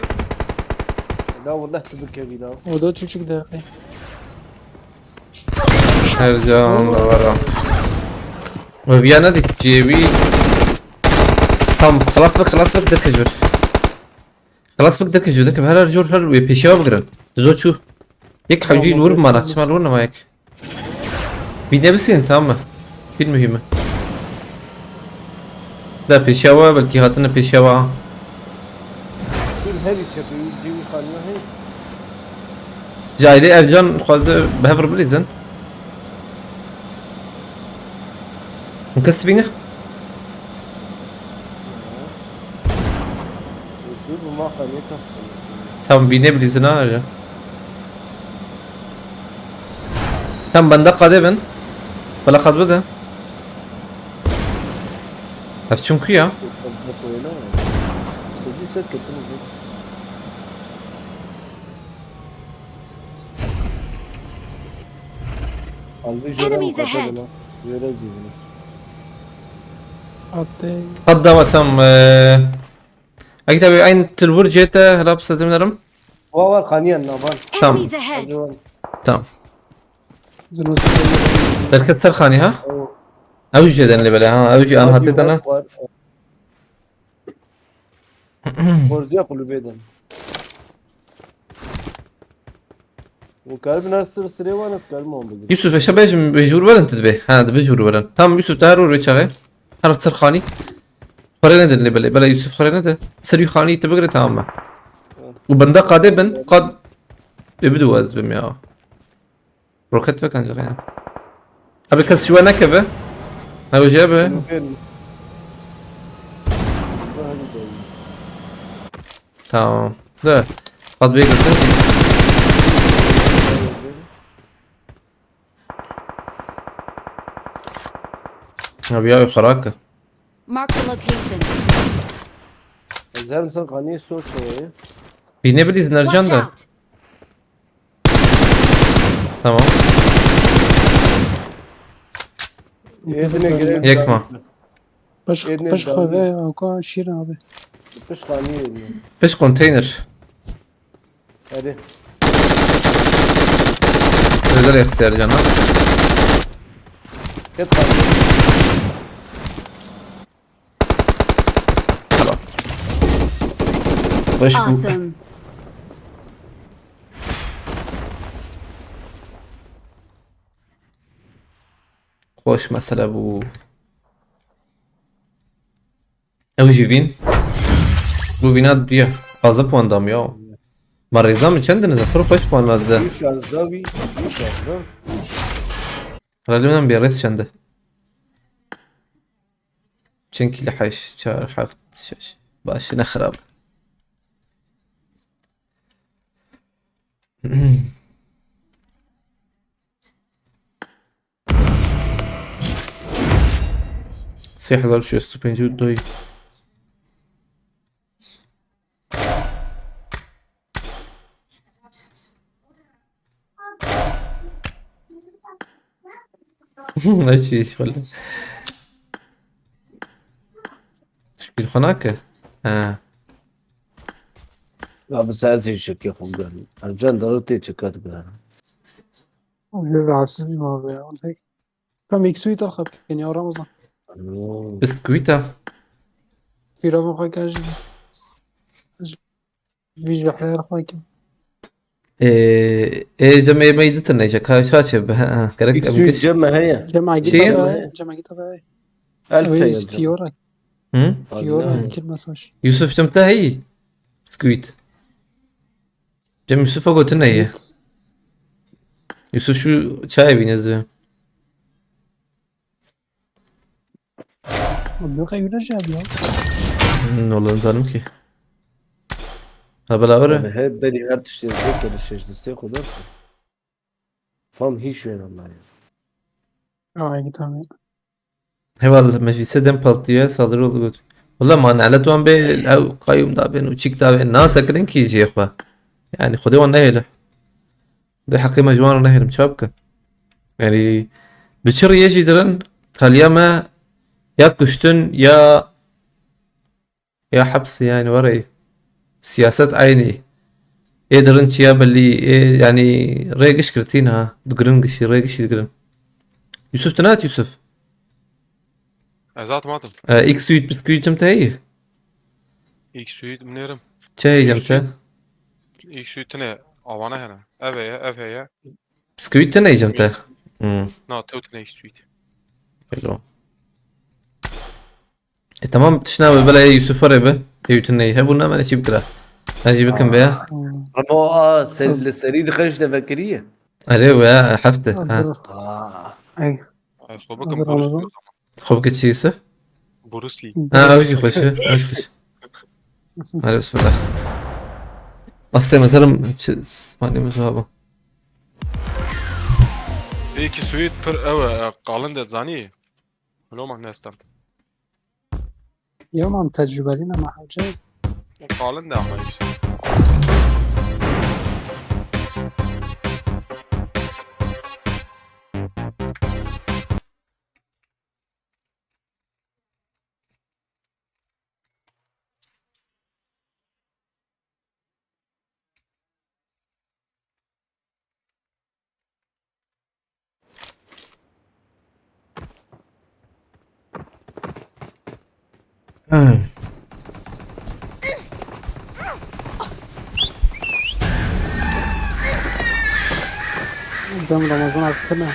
La wallah tu bikevî la. O da çocuk da. Ercan, bavara. Ve viya ne dik, cêwî. Tam, xelas bik, xelas bik, derke jor. Xelas bik, derke jor, derke her her jor her wê pêşiya bigirin. Dizo çû. Yek hewcî li wir bimana, çima li wir nema yek. Bîne bisînin, tamam mı? Pîl muhîm e. Da pêşiya we, belkî hatine pêşiya we. Pîl herî çepî, cîwî xaniya hey. Ji ailê Ercan xwaze bi hev re bilîzin. Hûn kes dibîne? Çû bi ma xaniye tas. Tam bîne bilîzin ha Ercan. Tam bende qadê bin. Bela qad bide. Ev çimkû ya. Enemies ahead. Jere zîvini. Hatta Qad dawa tam. Eee, Agi tabi aynı tilvur cete helap sedim derim. Wa war xaniyen navan. Tamam. Enemies ahead! Tamam. zınosu. Bereket ser xani ha? Ew jeden li bele ha. Ew jî an hatê dana. Borziya kulübeden. Bu kalbin her sır sıraya var nasıl kalbim oldu. Yusuf eşe bejim bejur verin tidbe. Ha de bejur verin. Tamam Yusuf dar vur çağı. Her ser xani. Xwere nedin lê belê. Belê Yusuf xwere nede. Serî xanî te bigire tamam be. Û bende qadê bin. Qad. Ê bidu ez bim ya. Roket vek ancak yani. Abi kes şiwe nekeve. Ha hoca be. Tamam. De. Qad bê girtin. Abi ya xarak. Marked a location. Ez her misan xaniyê sor çawa ye. Bîne bilîz Nercan Watch da. Out! Tamam. Yedine gerek. Yek ma. Baş Yedine baş dalga. Xweve ya ka şîr abi. Piş xaniyê yedine. Pişt konteyner. Hadi. Özel ihtiyar canım. Hep xaniyê. Baş bu. Awesome! Hoş mesele bu. Ew jî vîn. Bu vîna diye. Fazla puan dam ya. Ma rêza min çend dinize? Pir xweş puan nazde. Bir şanzda bir, bir şanzda. Herhalde bê rêz çende. Çend kî li heşt, çar, heft, şeş. Baş ne xirab. Sê hezar û şêst û pêncî û du. Ne şey iş valla. Şükür xana ki. Ha. Ya bi sazê şirkê xwe bigerin. Ercan daru tê çikat bigerin. Abi rahatsız mı abi ya? Tam X-Suite arka beni aramızda. Biskuîta. Firavun xwe karşı. Vijahler xwe kim. Ê, ê cem ê me dîtin ne ka şaşe be ha gerek X-Suite cem me heye. Cem Agit Şey? Abi. Cem Agit Abi. Elf Abi heye. Fiora. Hı? Fiora. Kim mesaj? Yusuf cem te heyî. Biskuît. Cem Yusuf'a gotin ne ye? Yusuf şu çay evine zı. Abi yok evine şey abi ya. Hmm, oğlum canım ki. Ha bela var. Her beri her tiştê zêkere şeş distê xwe der. Fam hiç wên Allah ya. Ay git abi. Heval meclise dem partiye saldırı oldu göt. Wala ma nelet wan bê ew qayûm da bên û çîk da bên. Nasekirin kî jiyê xwe. Yani Xwedê wan nehêle. Dê heqê me ji wan re nehêlim, ça bikin? Yani bi çi riyê jî dirin, taliya me ya kuştin ya, ya heps yani were. Siyaset eynî. Ê dirin çiya belî, ê yani rê giş girtîn ha. Digirin gişî, rê gişî digirin. Yusuf, tu nehat Yusuf? Ez hatim, hatim. E, ilk suit bisküvîtim te heye? İlk suit binêrim. Çi heyecem te? İlk suit tine avana hene. Ev heye, ev heye. Bisküvît tine heyecem te? Mis. Hmm. Na, tew tine ilk suit. Hello. E tamam, tişna be, bela ê Yusuf were be. Ê Yusuf ney. Hebû ne, me çî bikira. Ez jî bikim be ya. Ramo a ser, li serî dixeş de vekiriye. Erê we hefte. Ha. Aa. Ey. Ez xwe bikim Bruce Lee o zaman. Xwe bike çi Yusuf? Bruce Lee. Ha, ew jî xweş e, ew jî xweş. Hadi bismillah. Astê meselim çi spanî min zaba. Peki Suîd pir ew e, qalin de zanî. Loma nestan. Yo mam tecrübeli ne mahacı. Qalin de ama işte. Dem Ramazan hakkı ne?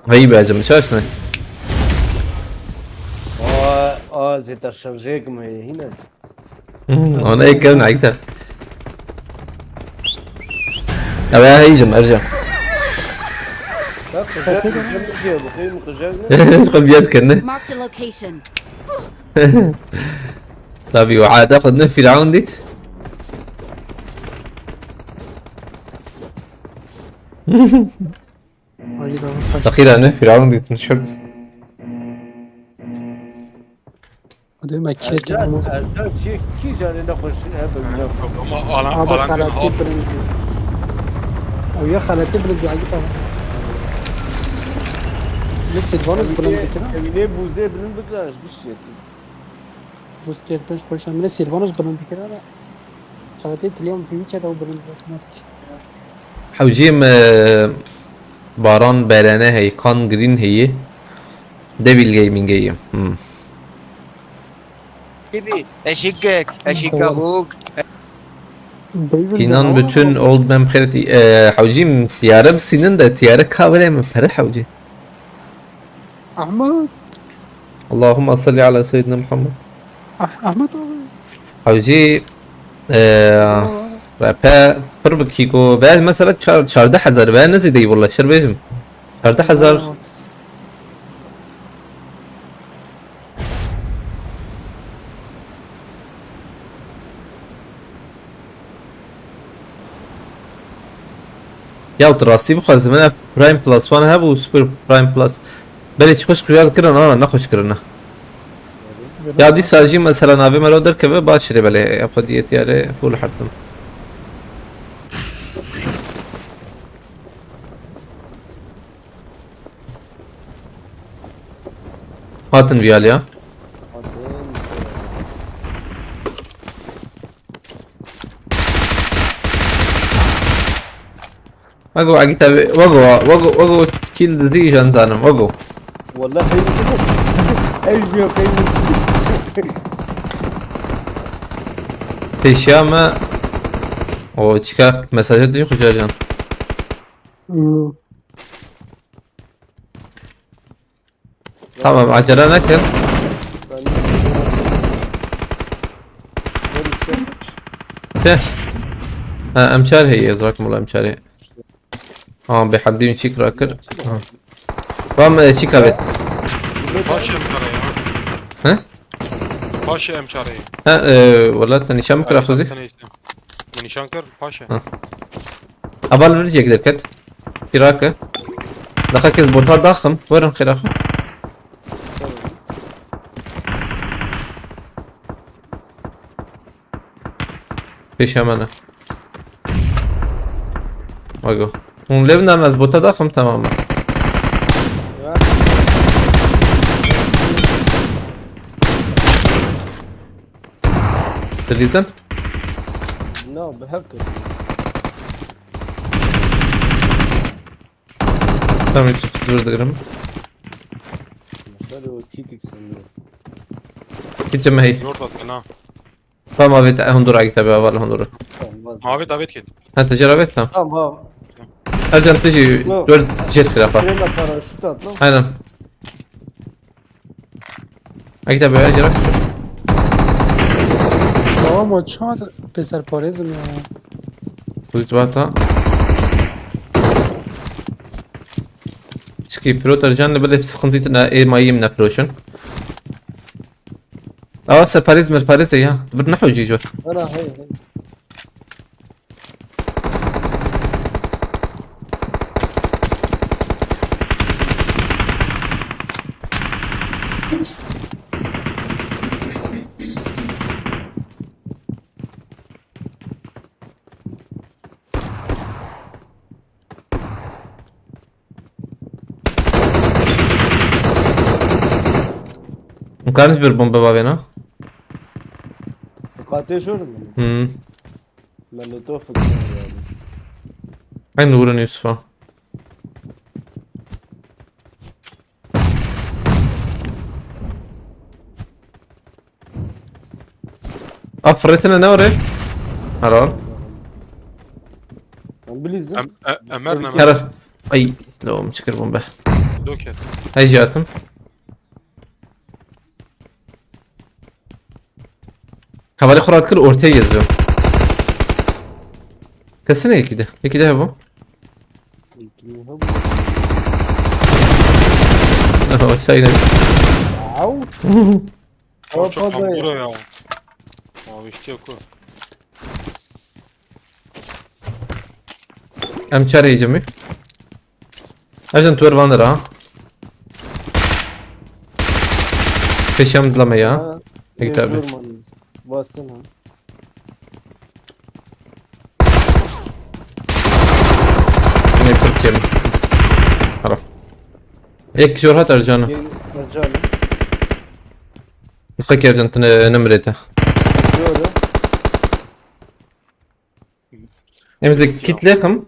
Heyî be, ez çaş ne? Aa, aa, zêta şarjeyek mi hîne? Hmm, ana ek kevin ayda. Abi ya heyicim Ercan. Bak, kucak, kucak bir şey, bakayım, kucak ne? Xwe biyat kirine. Marked a location. Tabii o ada xwe ne Firavun dit. Hayır abi, kaç- Fakir anne Firavun dit. Şöyle. Hadi me kêr Ercan, olmaz. Ercan, çi, kî canê ne xweş hebe güzel. Ama alan, abi alan xelatî bilind bî. Ew ya xelatî bilind bî, Agit abi. Ne Silvanus bilind bikira? Evine buze bilind bikira, bir şey. Buz kêr pênc xweş em ne Silvanus bilind bikira ne. Xelatî Tiliyan pî keda û bilind bikira. Hewcî me Baran Berene heye, Kan Green heye. Devil Gaming heye. Hmm. Gibi, eşikek, eşikabuk. Devil Inan Gaming bütün ama old mem xereti, e, hewcîm tiyare bisînin de tiyare kavire min pere hewcî. Ahmet. Allahümme salli ala seyyidina Muhammed. Ah, Ahmet abi. Hewcî, e, repe pir bikî ku ve mesela çar-, çardeh hezar ve ne zêde walla şer bêjim. Çardeh hezar. Ya tu rastî bixwazim, min ev Prime Plus One hebû, Super Prime Plus. Belê çi xweş xuya kirin, ana ne xweş kirine. Ya dîsa jî mesela navê me lo derkeve, baş re belê ya xwediyê tiyare full hertim. Hatin vî aliya. Wego, Agit abi, wego, wego, wego, kill dizî jan zanim, wego. Wallahi, ez yok, ez yok. Pêşiya me, o çika mesajı tişi xuşa jan. Hmm. Tamam, acele nekin. Te. Ha, emçar heye, ez rakim wala emçarê. Ha, bê heddîn çîk rakir. Ha. Vam, e, çîk abi. Paşê em çare ya. He? Paşê em çare. Ha, e, wala te nîşan bikira xwezî. Nîşan kir, paşê. Ha. Aval vir yek derket. Pirake. Daha kes bota daxim. Verin xêra xwe. Pêşe me ne. Bak o. Hûn lê binarin ez bota daxim, tamam mı? Dilîzin? No, bi hev kir. Tamam, hiç zor digirim. Xelo, kîtik sındı. Hiç me hey. Zor tatlı ha. Tamam, avêt, e, hundur agite be, aval hundur. Tamam, vazgeç. Avêt, avêt kit. Ha, te jera avêt, tamam. Tamam, ha. Ercan, te jî Yok. Dört jet xirafa. Şöyle paraşüt at lan. Aynen. Agite be, jera. Tamam, o çağ da pêser parêzim ya. Kulit vata. Çiki firot Ercan, ne böyle sıkıntı ne, e, mayim ne firoşun. Aa, se parêz me parêz ya. Bir ne hocayı jor. Ana, hey, hey. Hûn karin ji vir bombe bavêna? Qatê jor mu? Hmm. Molotof yani. Aynı vurun Yusuf'a. Afretine ne oraya? Helal. Bilizim. Em, e, Emer ne? Karar. Ay, lawım çıkır bombe. Doket. Hey, jatım. Kavalê xwe radikir ortê yê zivê. Kesine yekî de. Yekî de hebû. Aha, çayne. Au. Çok Hoppa tam be. Bura ya. Abi işte yok o. Em çar heyecanlı. Ercan, tu ervan ra. Peşem zlame ya. Ha, Peki tabii. Bastın ha. Ne kırk yemin. Ara. Ek jor hat Ercan'ı. Ercan'ı. Kısa ki Ercan, tine nemrete. Doğru. Em zî kit lê xim.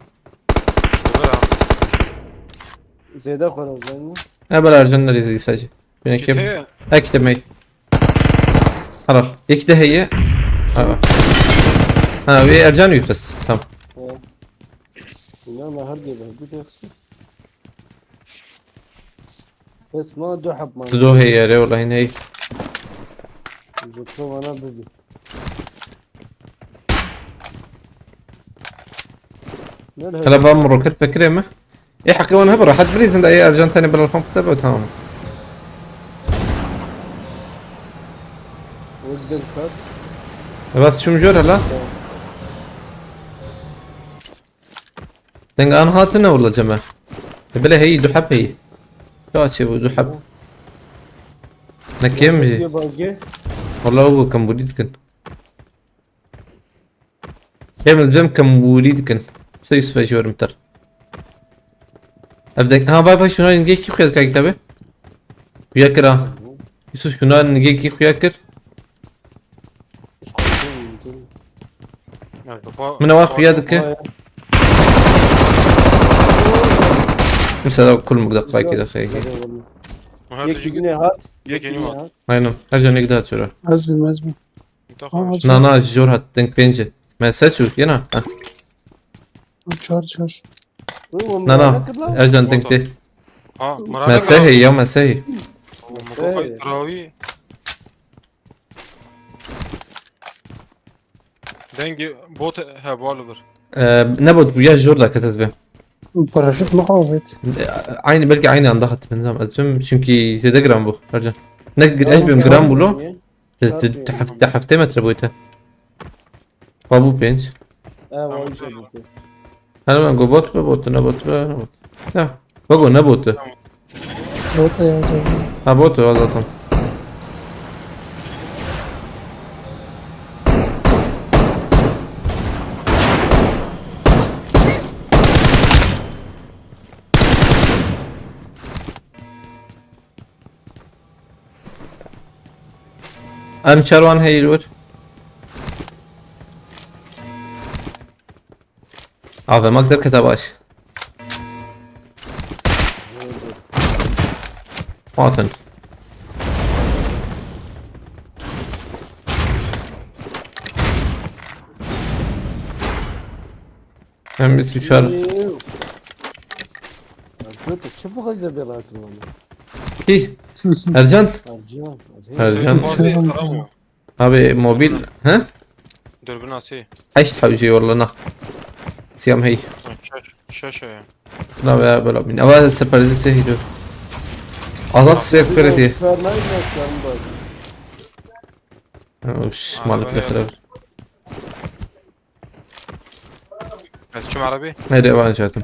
Zêde xwe re uzayın mı? E, bela Ercan nerê zî sadece. Bine kim? Kit heye. Ek de mey. Haral. Ek de heye. Ha. Ha, ve Ercan uyuxuz. Tamam. Tamam. Ya, Allah her gebe, bu da kısa. Bes ma du heb man. Tu do heye re, wallahî ney. Zotro bana bizi. Nerede? Hala ben roket bekireyim mi? E, hakkı bana hep rahat bir izin de, e, Ercan tane bir alfam kıta böyle, tamam. Öldüm kat. E, bas şum jor hala. Tamam. Deng an hatine wala ceme. E, bile hey, du heb hey. Ya çê bu du heb. Ne kêm jî? Bagi, bagi. Wala o kembûrî dikin. Kêm ez bêm kembûrî dikin. Se Yusuf e jor mitir. Ev deng, ha, vay vay, şuna nigê kî xuya dikay kitabê? Xuya kir ha. Yusuf, şuna nigê kî xuya kir? Min ewa xuya dike. Mesela kul mugda qay ki de xey. Yek yine hat. Yek yine hat. Aynen. Her can yek daha çora. Ez bim, ez bim. Na, na, jor hat, denk pênce. Me se çû, yena. Ha. Çar, çar. Na, na. Ercan, denk tê. Ha, me se hey ya, me se hey. Hey. Dengê bot hebû li vir. Ee, ne bot bu ya, jor da ket ez bê. Paraşüt mi qavêt? Ee, aynı, belki aynı anda hat, ben zaman ez bim çünkü zêde giran bu, Ercan. Ne gir-, ez bim giran bu lo. Te, te, te heft-, te heftê metre boyutu. Wa bû pênc. Ewa, tamam, iyice tamam. Bitti. Her ben go bot be, bot ne bot be, ne bot. Ya, bak o ne botu. Tamam. Bot ya, canım. Ha, bot o zaten. Em çerwan heyî li wir. Avemak derkete baş. Hatin. Em bîst û çar. Ew. Ya, tu çi bu kadar bir rahat olma? Hi. Ercan. Ercan. Ercan. Sen fazla tamam mı? Abi mobil, he? Dürbün asi. Heşt hewcê walla na. Siyam hey. Şaş, şaş ya. Na be böyle bin. Ama separizesi heydu. Azat sef kredi. Fernan yok yanında. Uş, malik de kırır. Ez çim arabi? Nereye banacaktım?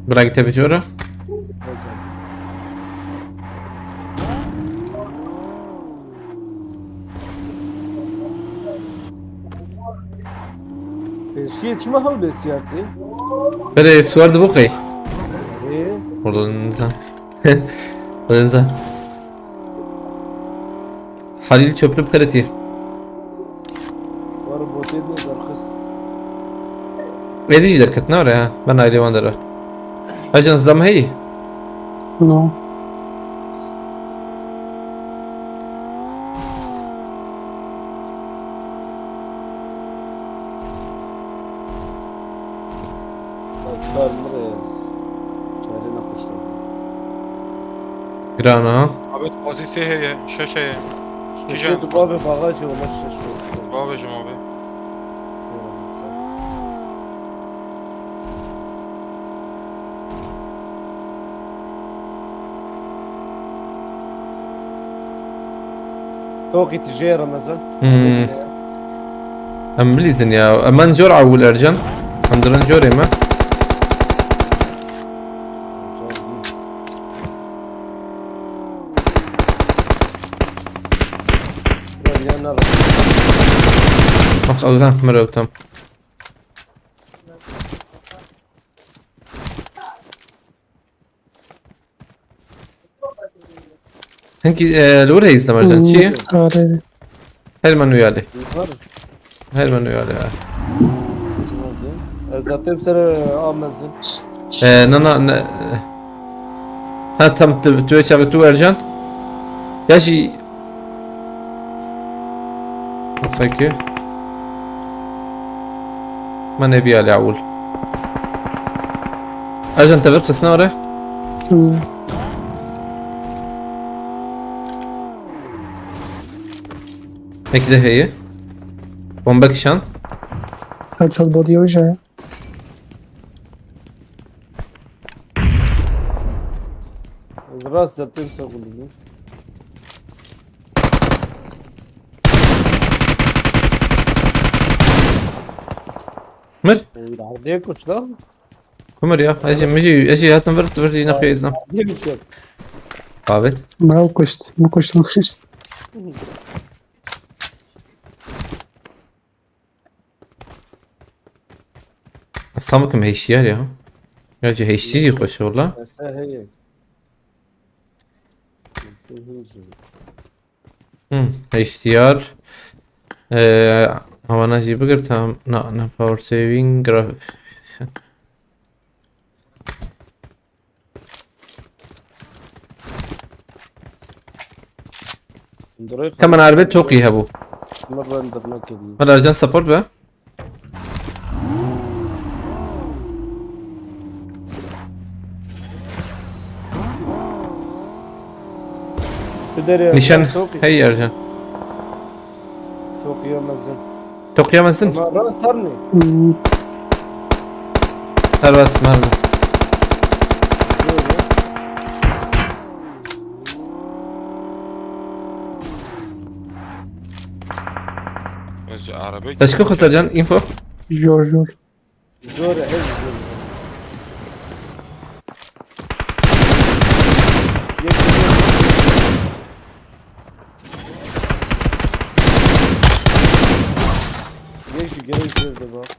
Bırak tabii ki oraya. Pêşiyê çima hewlê siyar tê? Berê, suwar dibo qey? Ê? Wala nizam. Wala nizam. Halil çöplü bi xêr tê. War botê de derxist. Êdî jî derketina re ha. Ben ailê wan dera. Ajan zlam heyî? No. Kar min re çare nexweştir. Giran ha? Abi, pozîsye heye, şeş heye. Şeş. Kîjan? Tu bavê bagajê, ona şeş. Bavê ji ma be. Tokî tijê Remezan. Hmm. Em bilîzin ya. Em ben jor ewil Ercan. Em dirin jorê me. Bak, Allah'ım, merhaba, tamam. Hinkî, e, li wir heyî Ercan, çi ye? Hmm, are. Her me nû yadê. Var. Her me nû yadê, ha. Ez zaten ser, e, amezin. E, na, na, ne, ha, tam tu, tu çavi tu Ercan. Ya jî Peki. Me nebiya lê ewil. Ercan, te vir xistine were? Hmm. Peki de heye. Bombe kişan. Headshot body hoca ya. Rast derttim sen bunu. Mir? Ardê kuşla. Kumir ya. Ejî, mijî, ejî hatin vir, vir yine xeyizna. Ardê kuşla. Davet. Me kuşt, me kuşt, me kuşt. Samukim heyşiyar ya. Ya jî heyşî jî xweş e wala. Mesela heye. Mesela heye. Hmm, heyşiyar. Ee, havana jî bigir tam na, na power saving graf. Hemen arbe çok iyi ha bu. Bunlar render ne geliyor? Hadi Ercan support be. Nişan hey Ercan. Çok yemezsin. Çok yemezsin. Ama rast sarmıyor. Hmm. Her rast mermi. Böyle. Ez arabe. Teşekkür Xwesar can, info. Jor, jor. Jor, ez jor.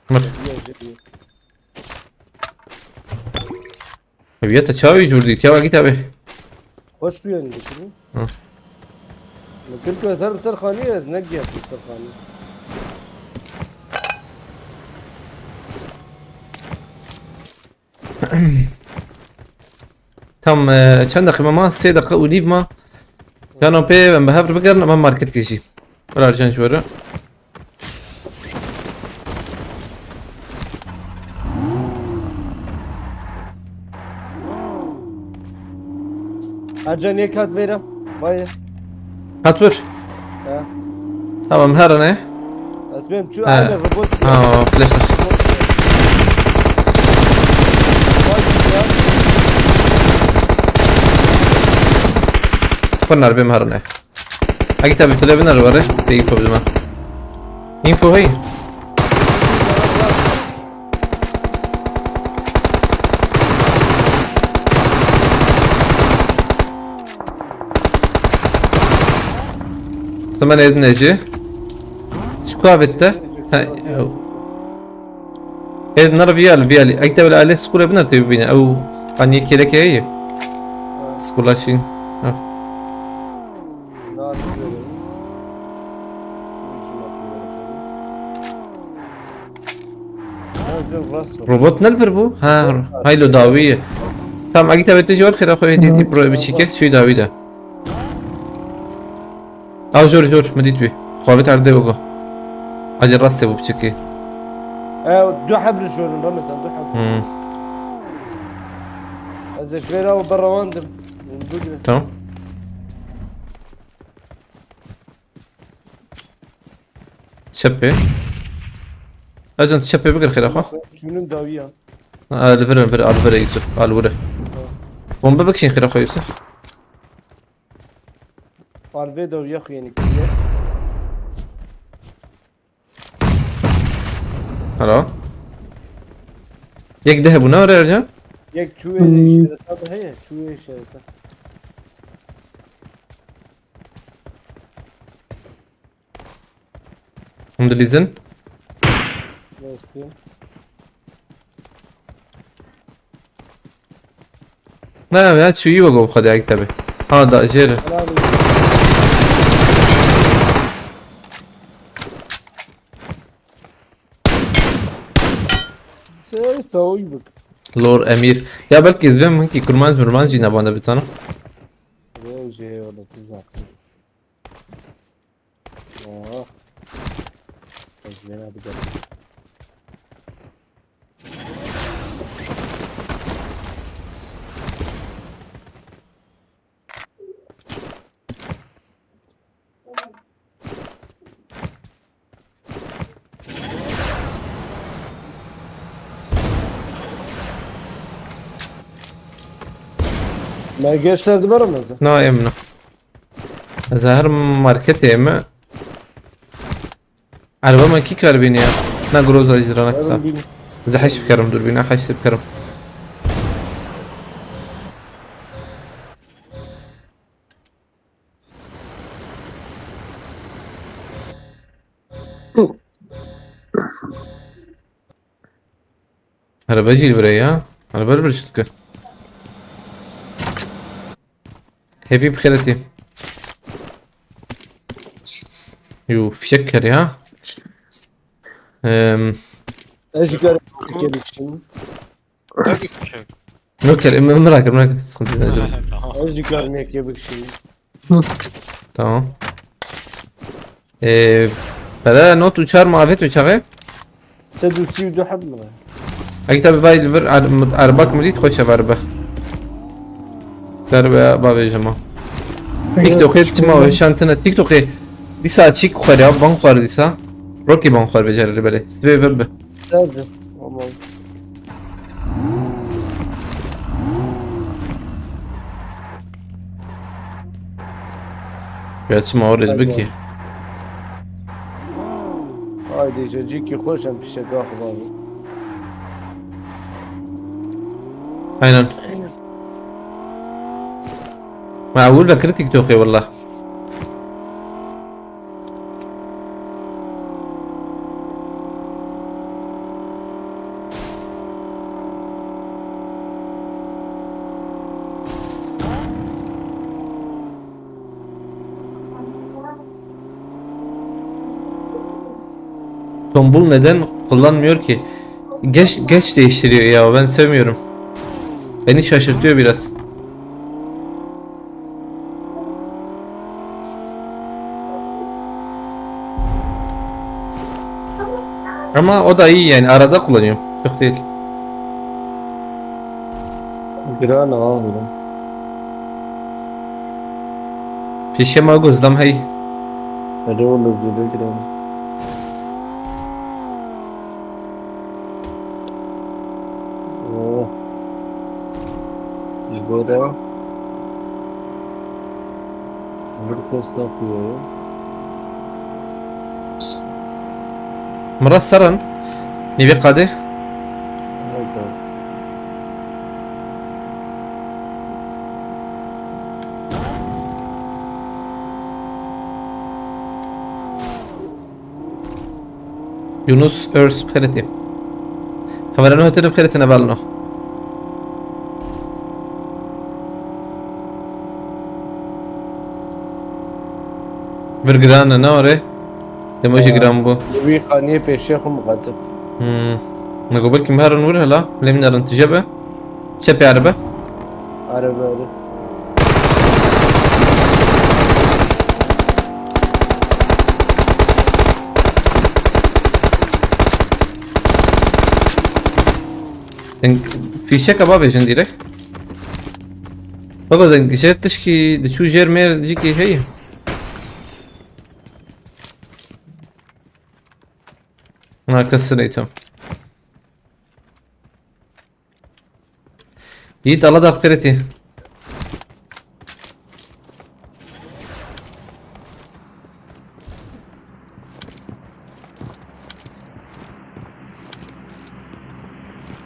Mir. Ev ya te çawa jûr dît ya wekî te bê. Xweş tu yanî dikirî. Hı. Min kir ku ez herim ser xanî, ez negiya ser xanî. Tam, e, çend deqîqe ma? Sê deqîqe û nîv ma. Cano pê em bi hev re bigerin, em market kê jî. Wela can ji we re. Ercan yek hat vêre. Vay. Hat vur. He. Tamam, her ne? Ez bêm çû. He. Aynı robot. Ha, flash. Vay ya. Kunar bêm her ne? Hagi tabi tele biner var, eh? Te info bidime. Info hey. Zaman edin Ece. Şu kahvette. Ha, ew. Ed nar viyal, viyal. Ay tabi ale skule biner te bine. Ew, hani kelek hey. Skula şin. Ha. Daha çok öyle. Robot ne li vir bû? Ha, haylo dawî ye. Tamam, agî te wê tu jî wer xêra xwe hêdî dî, bro, biçîkek çûyî dawî de. Aw, jor, jor, min dît wî. Xwe avêt erdê wego. Alî rastê bû biçîkî. E, du heb li jor in, Ramazan, du heb. Hmm. Ez ê ji vê re berewandim. Bigire. Tamam. Çepê. Ercan, tu çepê bigir xêra xwe. Çûnin dawiya. A, li vir, vir, al vir Yusuf, al vir. Bombe bikişîn xêra xwe Yusuf. Al vê dawiya xwe yeni kiriye. Hello. Yek de hebû ne were Ercan? Yek çûyê Hmm. şereta de heye, çûyê şereta. Hûn dilîzin? Rastî. Ne ya, çûyî wego bi xwedê Agî te bê. Ha, da jêr. Helal olsun. Sen tawî bik. Lor Emîr. Ya belkî ez bêm hinkî kurmanc mirmanc jî navanda bit sana. Rewzê wala tuzak. Oh. Ez bêna digerim. Me gençler dibe Ramazan. Na, em na. Ez her marketê me. Araba me kî kar bîne ya? Na, Groza jî rana kisa. Araba bîne. Ez heş bikerim, dur bîne, heş bikerim. Araba jî li vir e ya. Araba li vir çi dike? Hevî bi xêretî. Yo, fişek kere ya. Em, Ez jî karim yekê bikişînim. Tabii ki. Yok, kere, merak etme, merak etme. Sıkıntı değil. Tamam. Ez jî karim yekê bikişînim. Tamam. Ee, bela not uçar mı avet uçağı? Sed û sî û du heb mi? Eki tabi vay li vir ar-, mut-, erbak mı dit, hoş ev erbe. Derbe ya, bavê jema. TikTokê çima weşantine, TikTokê dîsa çîk xwar ya, ban xwar dîsa. Rocky ban xwar becerili belê. Sibê ve bi. Serdi. Tamam. Ya çima orê bikî? Haydi, cecikî xweş em fişeka xwe bavê. Aynen. Ma ewil vekir TikTokê wela. Tombul neden kullanmıyor ki? Geç, geç değiştiriyor ya, ben sevmiyorum. Beni şaşırtıyor biraz. Ama o da iyi yani, arada kullanıyorum. Çok değil. Giran abi. Pêşiya me gözlem hey. Erê wele zêde giran. Oh. Ji bo de. Vir posta ku ye. Mira seran. Nîvê qadê. Evet, evet. Yunus Örs bi xêr hatî. Xeberano hatî bi xêr hatî, ne belno. Vir giran e, ne were? Dema jî giran bû. Wî qaniyê pêşiya xwe miqatil. Hmm. Me got belkî miherin wir hela, lê min erin tije be. Çepê erebe. Erebe, erebe. Deng fîşeka bavêjin dîrek. Baba deng jêr tişkî diçû jêr mêr jikî heye. Na kesin eğitim. Yiğit, Allah da affet.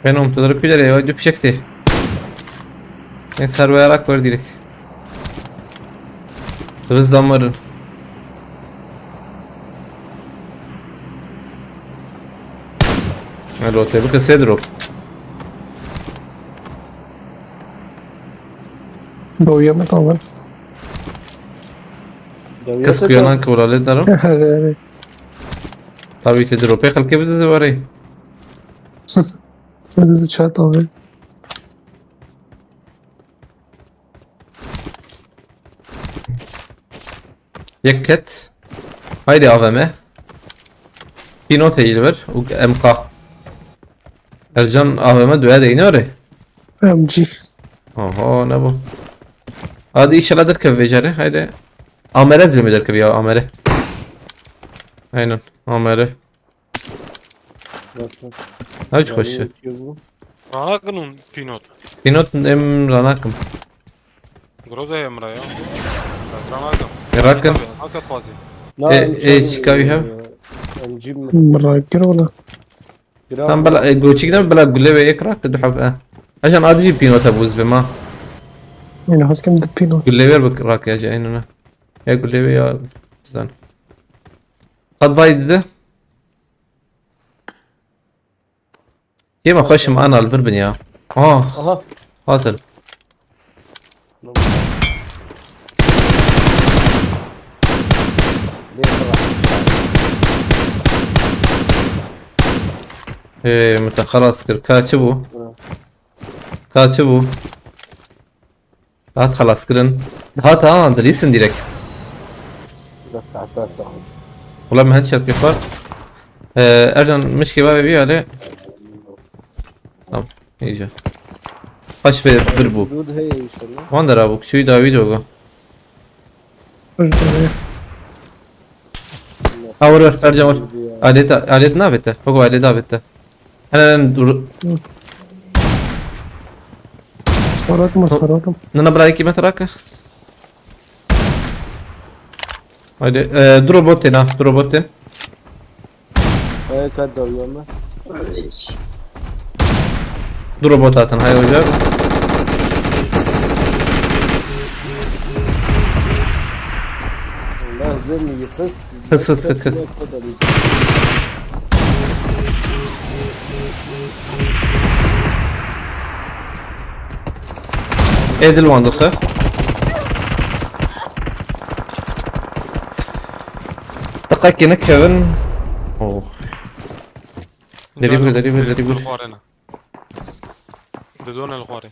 Ben umutları küler ya, düpşekti. Ne sarvayarak var direkt. Hızlanmarin. Alo, tebrik ederim. Dawiye mi tamam? Kes kuyanan ki vuralê darim. Herê, herê. Tabii ki dropê xelkê bide de varê. Ez çat abi. Yek ket. Haydi A V M. Pînot heyî li vir û M K. Ercan A V M duya de yine öyle. M G. Oho, ne bu? Hadi inşallah derkev vêcare. Haydi. Amere ez bê derkev ya, Amere. Aynen, Amere. Bak, bak. Ne biçim koşu? Yanıyor ki bu. Ranakin hûn pînot. Pînot em ranakim. Groza ye mira ya. Ranakin. Ranakin. Haka xwazî. Na, E, em e, çar, şikayî hev? E, em cîm mi? Rakir wala. Tam bela, e, goçik ne bela gule ve yek rak du hab, e. Ajan adî jî pînot hebû ez bê ma. Yine haskem de pînot. Gule ver bak rak ya jî aynına. Ya gule ve ya zan. Qad bay dide. Yema xweşim ana li vir bin ya. Ah. Aha. Hatin. Ê, min te xelas kir. Ka çi bû? Ka çi bû? Hat xelaskirin. Hat ha, dilîsin direkt. Bes saeta te xweş. Wala min headshot kir xwe. Ee, Ercan mişkê bavê bî alê. Tamam, iyice. Kaç ve bir bu. Dud heye inşallah. Wan dera bu, kişiyi davi dogo. Dur, dur, dur. Ha, vur, vur, Ercan vur. Alet, alet navete. Bak o alet navete. Hemen dur. Sarakma, sarakma. Nana bırak kime taraka. Haydi, e, dur robotin ha, dur robotin. Ayak hadi alıyorum ben. Dur robot atın, hay hocam. Allah izin mi yıkız? Hız, hız, hız, hız. Ê dil wan dixe. Deqekê ne Kevin. Oh. Derî bir, derî bir, derî bir. Li xwarê ne. Didone li xwarê.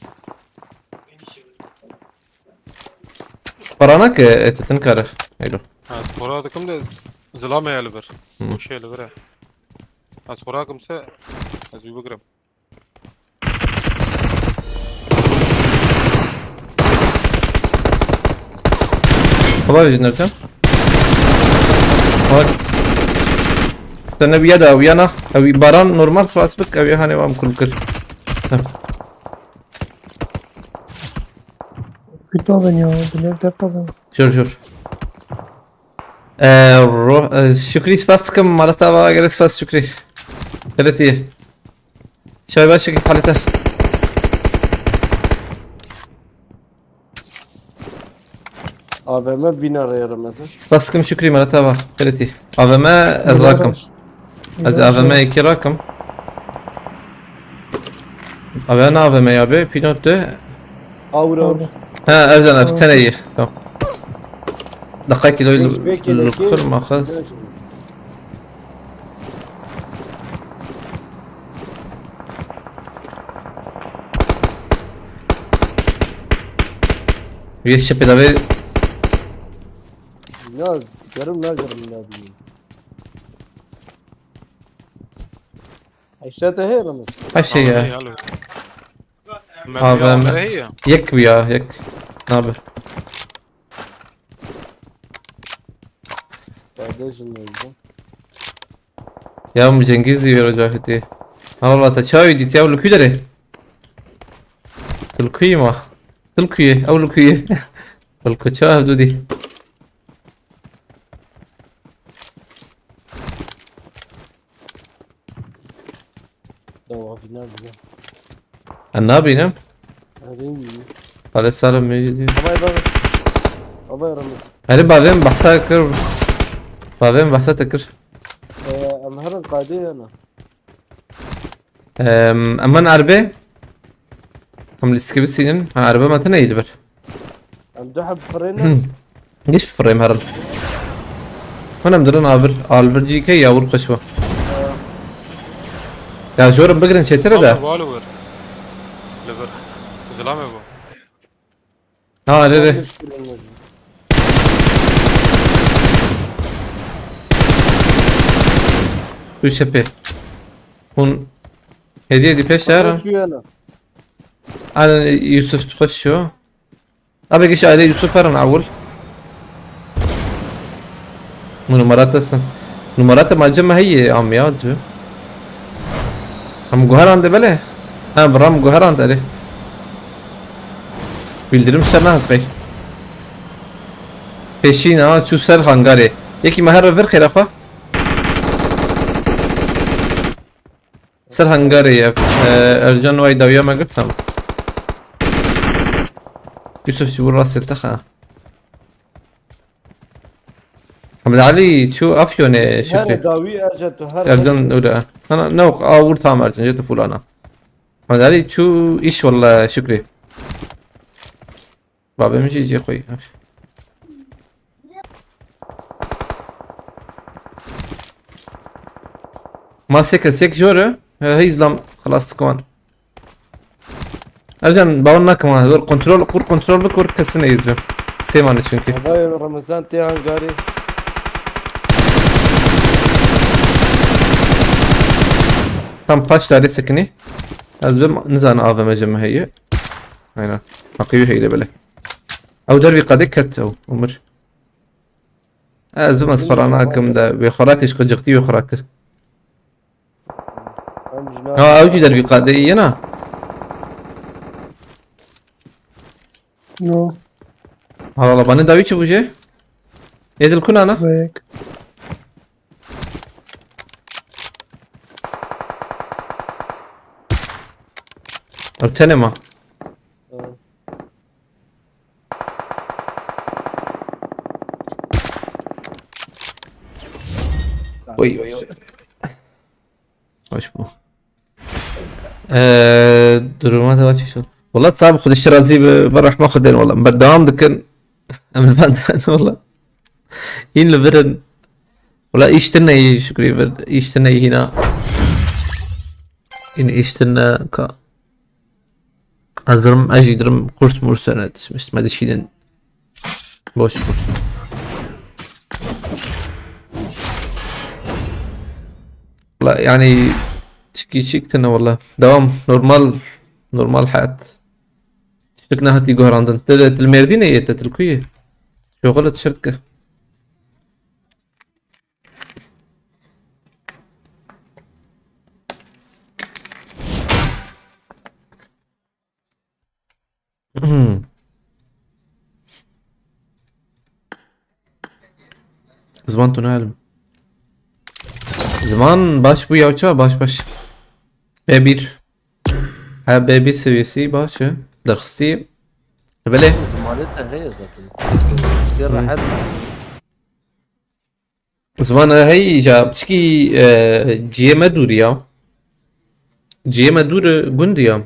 Parana ke, e, titin kare. Elo. Ha, xora dikim de z-, zilame ye li vir. Hı. Goşê li vir e. Ez xora kim se, ez wî bigirim. Kolay nerede? Bak. Sen ne bir yada, uyana. Abi baran normal xelas bik, abi hani vam kulkir. Tamam. Pita ben ya, bilev derta ben. Jor, jor. Ee, ro-, e, Şükrî spas dikim, mala te ava gelek spas Şükrî. Gelek iyi. Çay başlık palete. A V M bîna rê Remezan. Spas dikim Şükrî, mala te ava. Gelek iyi. A V M ez rakim. Ez A V M yekî rakim. A V M, A V M ya be, pilot de. Awro. Ha, evden ev tene iyi. Tamam. Dakika ki doylu. Belki, belki. Lukur makas. Bir şey pedave. Ya, yarım lazım ya. Eşya te heye Ramiz? Her şey ya. Abi, abi. Yek bu ya, yek. Ne haber? Kardeşim yazdı. Ya bu Cengiz diyor hocam hadi. Ha valla ta çay dit ya, bu lükü dere. Lükü ma. Lükü, ev lükü. Lükü çay hevdu di. Dawa final bize. Em nabînim. Erê iyi. Pare sara mecidi. Ama ben. Ama yaramaz. Erê bavên behsa kir. Bavên behsa te kir. Ee, em herin qaydê yana. Em, em min erbe. Em lîstikê bisînin. Ha, erbe me tine yî li vir. Em du heb firêne. Geç firêm herin. Hûn em dirin a vir, a li vir cî ke ya wir xweş be. Ya jorim bigirin çêtir e de. Ama var li wir. Li vir. Zilame bu. Ha, erê, erê. Tu şepê. Hûn hediye di pêş de herin. Ana Yusuf xweş şo. Abi geç aile Yusuf herin awul. Bu numarata sen. Numarata macama heye am ya diyor. Am guharan de bele. Ha, bram guharan de. Bildirim şerna hatfey. Peşin ha şu ser hangare. Yeki meher ver xêra xwe. Ser hangarê ye. Ee, Ercan, way dawiya me girt, tamam. Yusuf ji bo rastê te xa. Ahmed Ali çû Afyonê Şükrü. Her dawî Ercan tu her Ercan öyle. Sana ne yok, a vur tamam Ercan, jete fulana. Ahmed Ali çû iş valla Şükrü. Babê min jî cê xwe yî. Ma sê kesek jor e. He, hey zlam xelas dikwan. Ercan, bawer nakim ha. Dur kontrol, kur kontrol bik, kur kesin eyiz bim. Sê mane çünkü. Havayê Ramazan tê hangarî. Tam paç dare sekini. Ez bim nizan A V M C mi heye. Aynen. Heqî wî heyde bile. Ew dervî qedê ket ew, Umir. Ez bim ez xwara nakim de, wê xwara kir, ji qicixtî wê xwara kir. Em ji Ha, ew jî dervî qedê yena. No. Hala banê dawî çi bû jê? Ê dil kuna na? Vek. Ew tenê ma. Oy, oy, oy. Hoş bu. Ee, duruma da baş. Valla sağ ol, Xwedê ji te razî be, bi rehma Xwedê wala. Berdewam dikin. Em li van de wala. Hîn li vir in. Wala îş tune yî Şükrî vir. Îş tune yî hîna. Yine işten ne ka. Hazırım, acıdırım, kurs murs öne düşmüş. Hadi şirin. Boş kurs. La, yani, çiki çiktine valla. Devam. Normal, normal hayat. Tiştek nehatî guherandin. Te, te li Mêrdînê yê, te, te li ku yê? Şoxile tiştek. Ziman tu nalim. Ziman baş bû ya, ça baş baş. B bir. Ha, B bir seviyesi baş e. Derxistî. Belê. Zimanê te heye zaten. Pir rehet. Ziman, e, hey, ja, piçkî, e, ciyê me dûr ya. Ciyê me dûr, e, gund ya.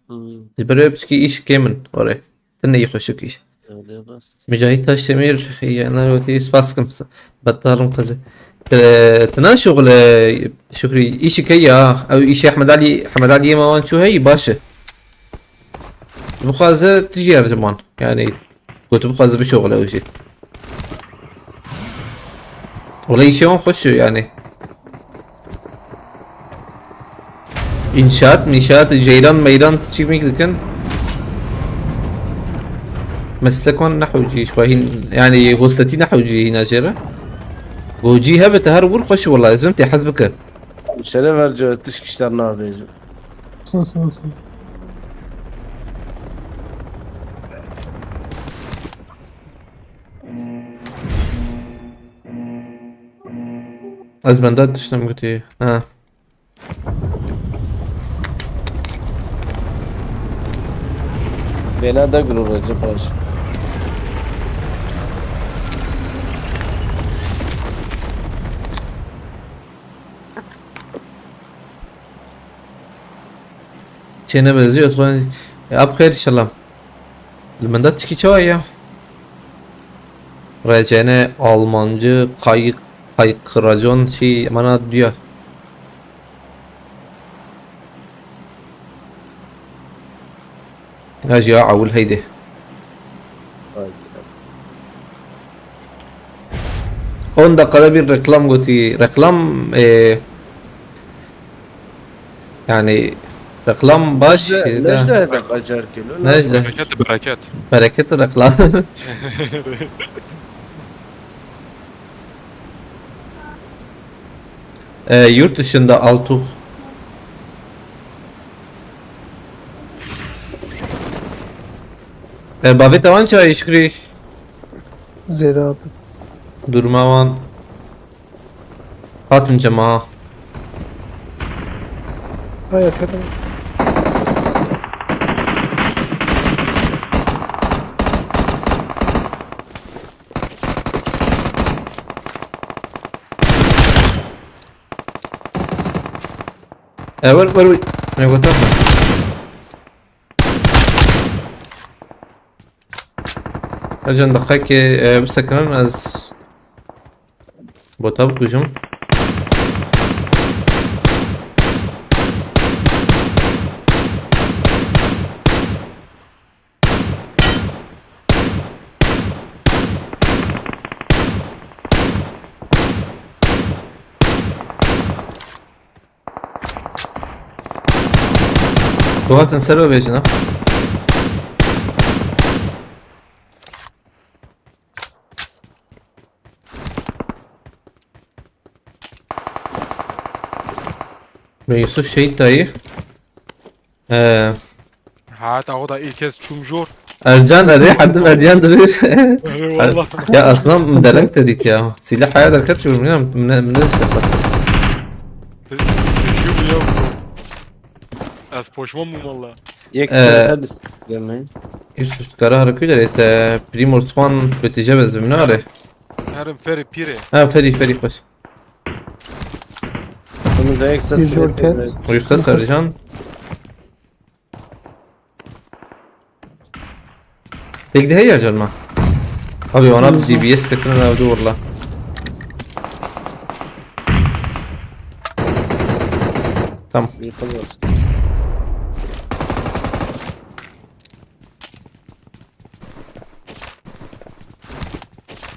Hmm. Ji ber wê piçkî îş kêm in, orê. Tine yî xweşik îş. Öyle bas. Mücahit Taşdemir, iyi yayınlar, öteyî spas kim. Bettalım qezê. E, tina şoxle, Şükrü, îşi ke ya. Ew îşi Ahmed Ali, Ahmed Ali yema wan çû hey, baş e. Bixwaze tu jî yer ji wan. Yani, gotu bixwaze bişoxile ew jî. Wala îşê wan xweş e yani. İnşaat, mişaat, ceyran, meyran, çik mik dikin. Meslek wan nehewcî, ji xwe hîn, yani, hostetî nehewcî hîna jê re. Gocî hebe te her wir xweş e wala, ez vim tê hez bike. Şeref ver, tişk işler nabêje. Ez benda tiştim gotî. Ha. Bêna de giro Recep Paşa. Çêne benziyor, xwe. Ya, bi xêr inşallah. Li min de tişkî çawa ya? Recene, Almancı, kayık, kayık, racon, şey, mana diyor. Ya, ya, awul heydi. Haydi. On dakikada bir reklam gotî. Reklam, e, yani reklam baş. Nejde, e, nejde hede qacar kilo. Nejde. Bereket, bereket. Bereket reklam. E, yurt dışında Altuğ. E, bavê te wan çawa Şükrî? Zêde abi. Durma wan. Hatin cema. Ay, Esat abi. E, wer, wer, wer. Ne gotan mı? Ercan, daxekê, e, bisekinin ez bota bikujim. Gohatin ser ve bêjin ha. Ve Yusuf şehit dayı. Ee, Hayat aho da ilk kez çum jor. Ercan, erê herdim Ercan duruyor. Erê valla. Ya aslında dereng te dît ya. Silah haya derket çû, bilmiyorum. Ne, ne, ne, Te-, teşekkür ya bro. Ez poşman bûm valla. Yek Ee, ser hadi s-, yemeği. Yusuf, tu kara harekû derê te Primor Swan kötüce bezim, ne are? Herim Feri Pire. Ha, Feri, Feri, xweş. Kırmızı ayak sesi. Biz roket. Uyku Sercan. Pek de heye Ercan ma. Abi, ona bir D B S getirin abi, dur la. Tamam. Yıkılmaz.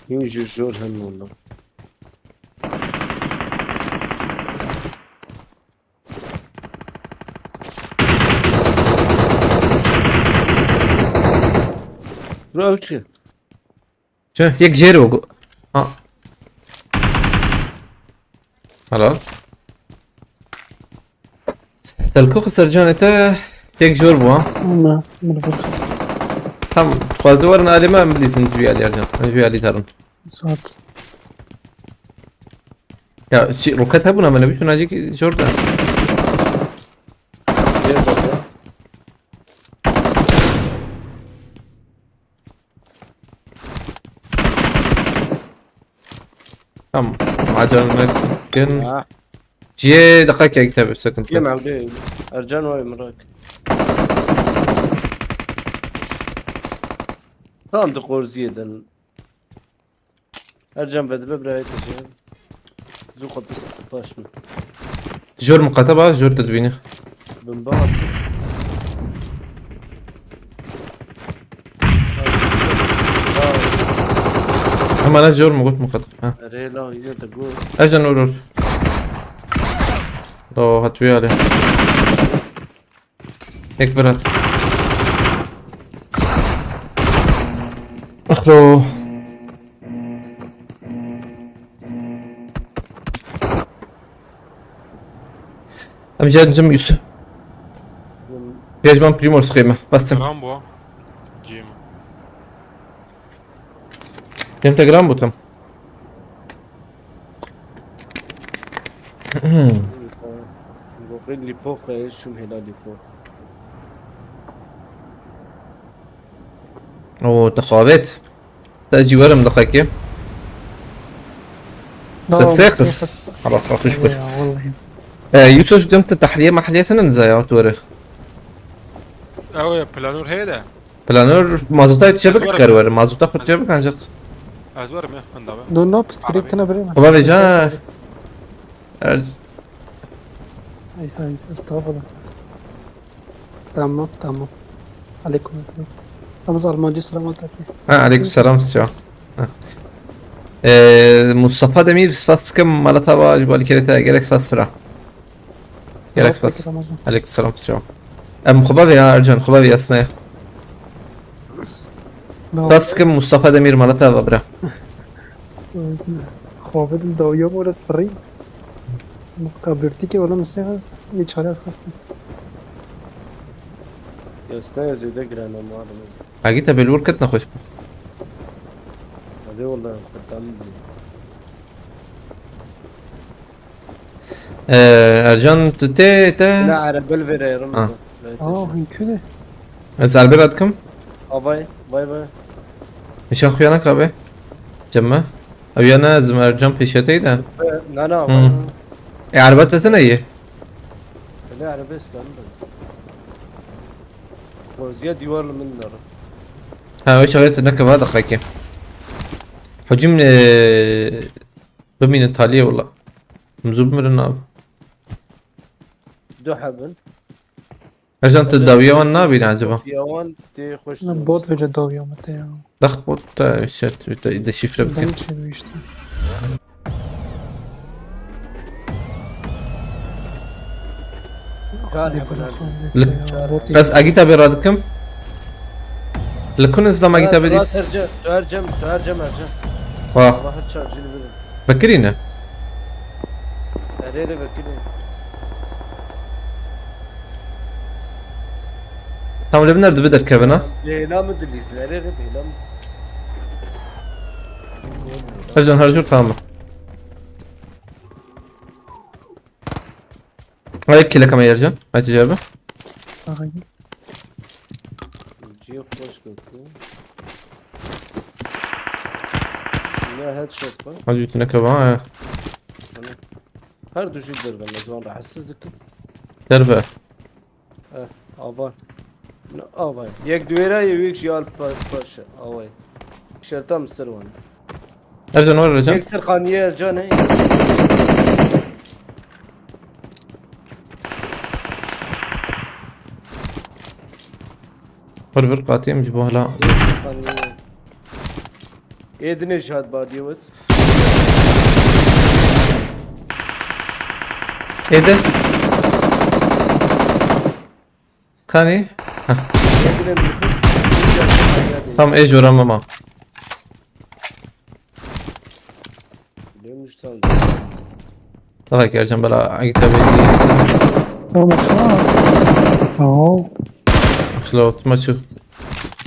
Yine jur jor hem oldu. Bura uçuyor. Çi? Yek jêr o. Ha. Helal. Telko xisir canê te yek jor bû ha. Ama, min vur xist. Tam dixwaze werin alê me em bilîzin ji vî alî Ercan. Ji vî alî terin. Saat. Ya şi, roket hebûna me nebî şuna jî jor de. Diğer tarafta. Tamam. Acele nekin. Ha. Ciyê deqekek tabi sıkıntı. Yem evde. Ercan var mı rak? Tamam da korziye den. Ercan ve de bebra eteceğim. Zu kapısı taş mı? Jor muqata ba, jor te dibîne. Ben bak. Hema ne jor mu got muqata. Ha. Rela yine de go. Ercan vur vur. Do hat bir hali. Tek bir at. Akhro. Em jê cim Yusuf. Gel ben Primor sıkayım. Bastım. Gram bu. Cim. Cem te gram bu tam. Goxê lîpof xwe şûm hêla lîpof. Oo, dixabet. Te cî werim dixekê. No, Te sê sê qis. qis. Allah rahmet Ya, buyur. Vallahi. Ee, Yusuf cem te tahliye mahliye sene nizaya tu were. Ew ya planor heye de. Planör mazota tu çebik Zor. Kar were. Mazota xut çebik ancak. Ez werim ya hunda be. No, no, piskirîk tine birê. Kuba veca. Er, Ay, ay, estağfurullah. Tamam, tamam. Aleyküm selam. Ramazan Almancı selamat ati. ha, aleyküm selam sıçan. Ee, Mustafa Demir spas sıkım malata va jibali kerete gerek spas fira. Gerek spas. Aleyküm selam sıçan. Em kuba ve ya Ercan kuba ve yasnaya. Spas sıkım Mustafa Demir malata va bira. Xwe bidin dawiya bore firî. Kabirtîkê wala min sê xist, yê çare ez xistim. Yasnaya zêde giran e malum. Agî te belûr ket nexweş bû. Hadi wala fırtan. Ee, Ercan tu tê te. La arabel vere Ramazan. Aa, hünkü de. Ez Albert dikim. Avay, vay vay. Nişan xuyanak abi. Cemme. Ew ya ne ez Ercan pêşetey de. Na na. Hmm. E araba te tine ye. Öyle arabes ben de. Korziya divarlı min nara. Ha o şaret ne kava da kake. Hocam eee bimîne taliye wala. Mizû bimirin abi. Du hebin. Ercan tu dawiya wan nabîne acaba? Yawan tê xweş. Ne bot vece dawiya me te ya. Dax bot te şet te deşifre bikin. Dem çêdû işte. Kar Lê hebin. bırakın Li- ya, bot Bes agîta bê radikim. Li kun izlam agîta bê dîs. Tuharcem, Tuharcem Ercan. Wah. Bahar çarjını verin. Vekirîne. Erê erê vekirî. Tam li biner dibi derkevin ha. Bêhna mı dilîzin? Erê erê bêhna mı? Ercan her jur tamam. Ay kile kama Ercan. Hadi cevabı. Aha. Cihê xweş gotiye. Ne headshot be. Hadi ütüne kaba ha. Her du jî derve, me ziwan rahatsız dikin. Derve. Eh, ava. Ne ava. Yek duêra ye, yek jî al pa-, paşe. Avay. Şerta min ser wan. Ercan var Ercan. Yek ser xaniye Ercan e. Xwe li vir qatî em ji bo hela. Ê dinê jî hat badiye wet. Ê de. Kanî? Heh. Ê dinê min xist. Tam ê jora me ma. Lê min ji tan. Daha gerçekten bela agite bedi. Tamam, tamam. Tamam. Slot maçı.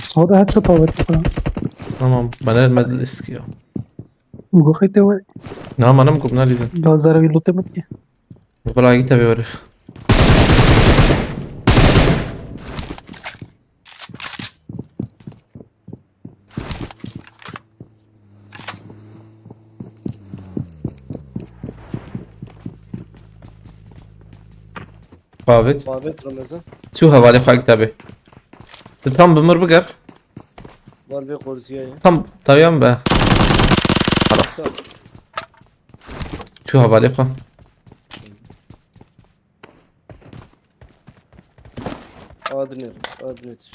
Soda headshot alır. Tamam. Bana elmedi istiyor. Go xeyte we. Na, manam gubna lizin. Lazara bir lote mı ki? Bela agite bir. Babet. Babet Ramazan. Çû hevalê xwe kitabê. Tu tam bi mir biger. Var bir korziye ya. Tam tayan be. Tamam. Çû hevalê xwe. Adine, adine tişi.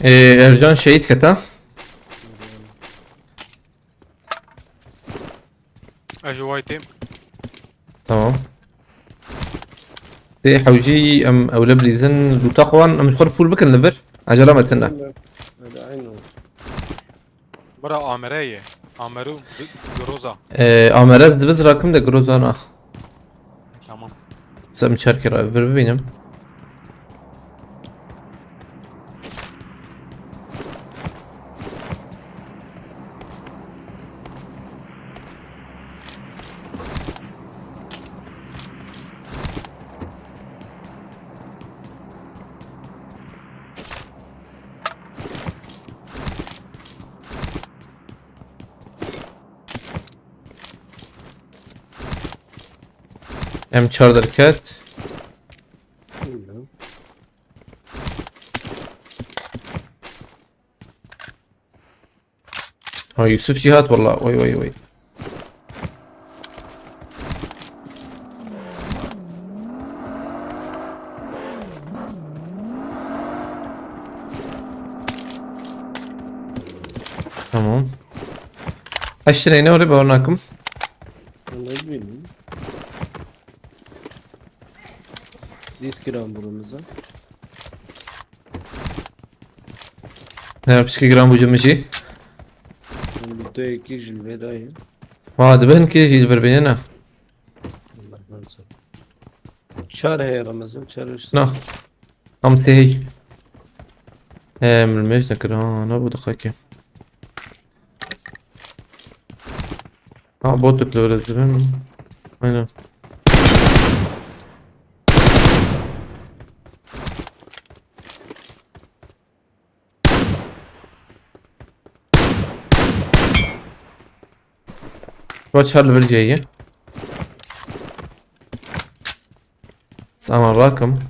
Ee, Ercan şehit keta. Ez ji waytê. Tamam. Sê hewcî em ewle bilîzin lûta xwe wan em xwe full bikin li vir. Ecele me tune. Hadi aynı. Bira amere ye. Ameru bi-, groza. Ee, amere dibiz rakim de groza na. Tamam. Sem çerkê re vir bibînim. Em çar derket. Bilmiyorum. Ha, Yusuf Cihat valla. Oy, oy, oy. Tamam. Kaç lirayı ne oraya bağırın hakkım? Ne bileyim. Diz kiram burumuza. Ne yapmış ki gram bu cümleyi? Lütfü iki jilve daha iyi. Vay, de ben ki jilver beni ne? Çar heye Ramazan, çar işte. Na. Am sehey. Em, mecne kira, na bu dakika. Ha, bot tıkla biraz ben. Aynen. Kaç hal vereceği? Saman rakım.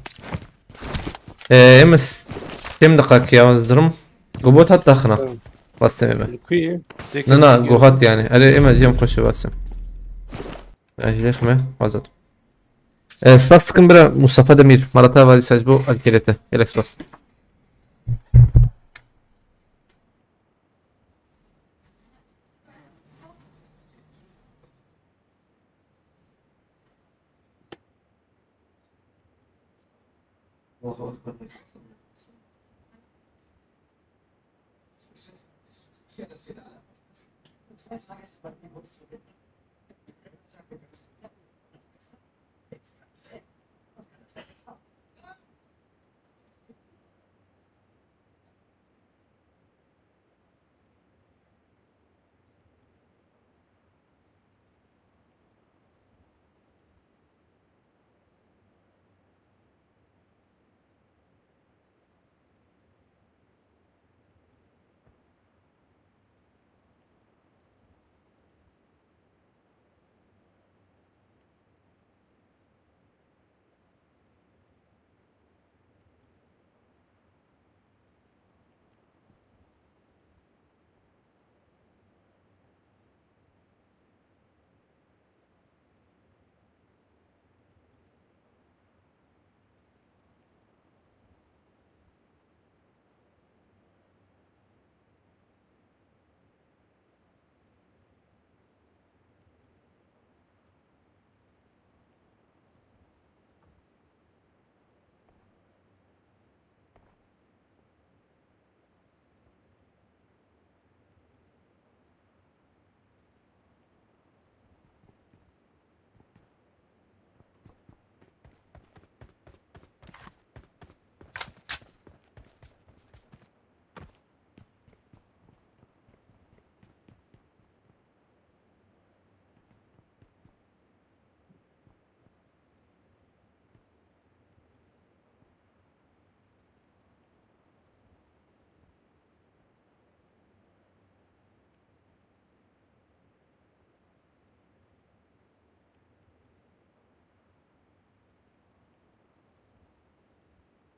Ee, em s-, tem dakika ya, zırım. Gobot hat daxına. Tamam. Bastem eve. Kuyu. Ne na, gohat yani. Ele eme cem xoşe basem. Ay, lexme, azat. Ee, spas tıkın bira Mustafa Demir. Marata var isaj bu, alkelete. Ele spas.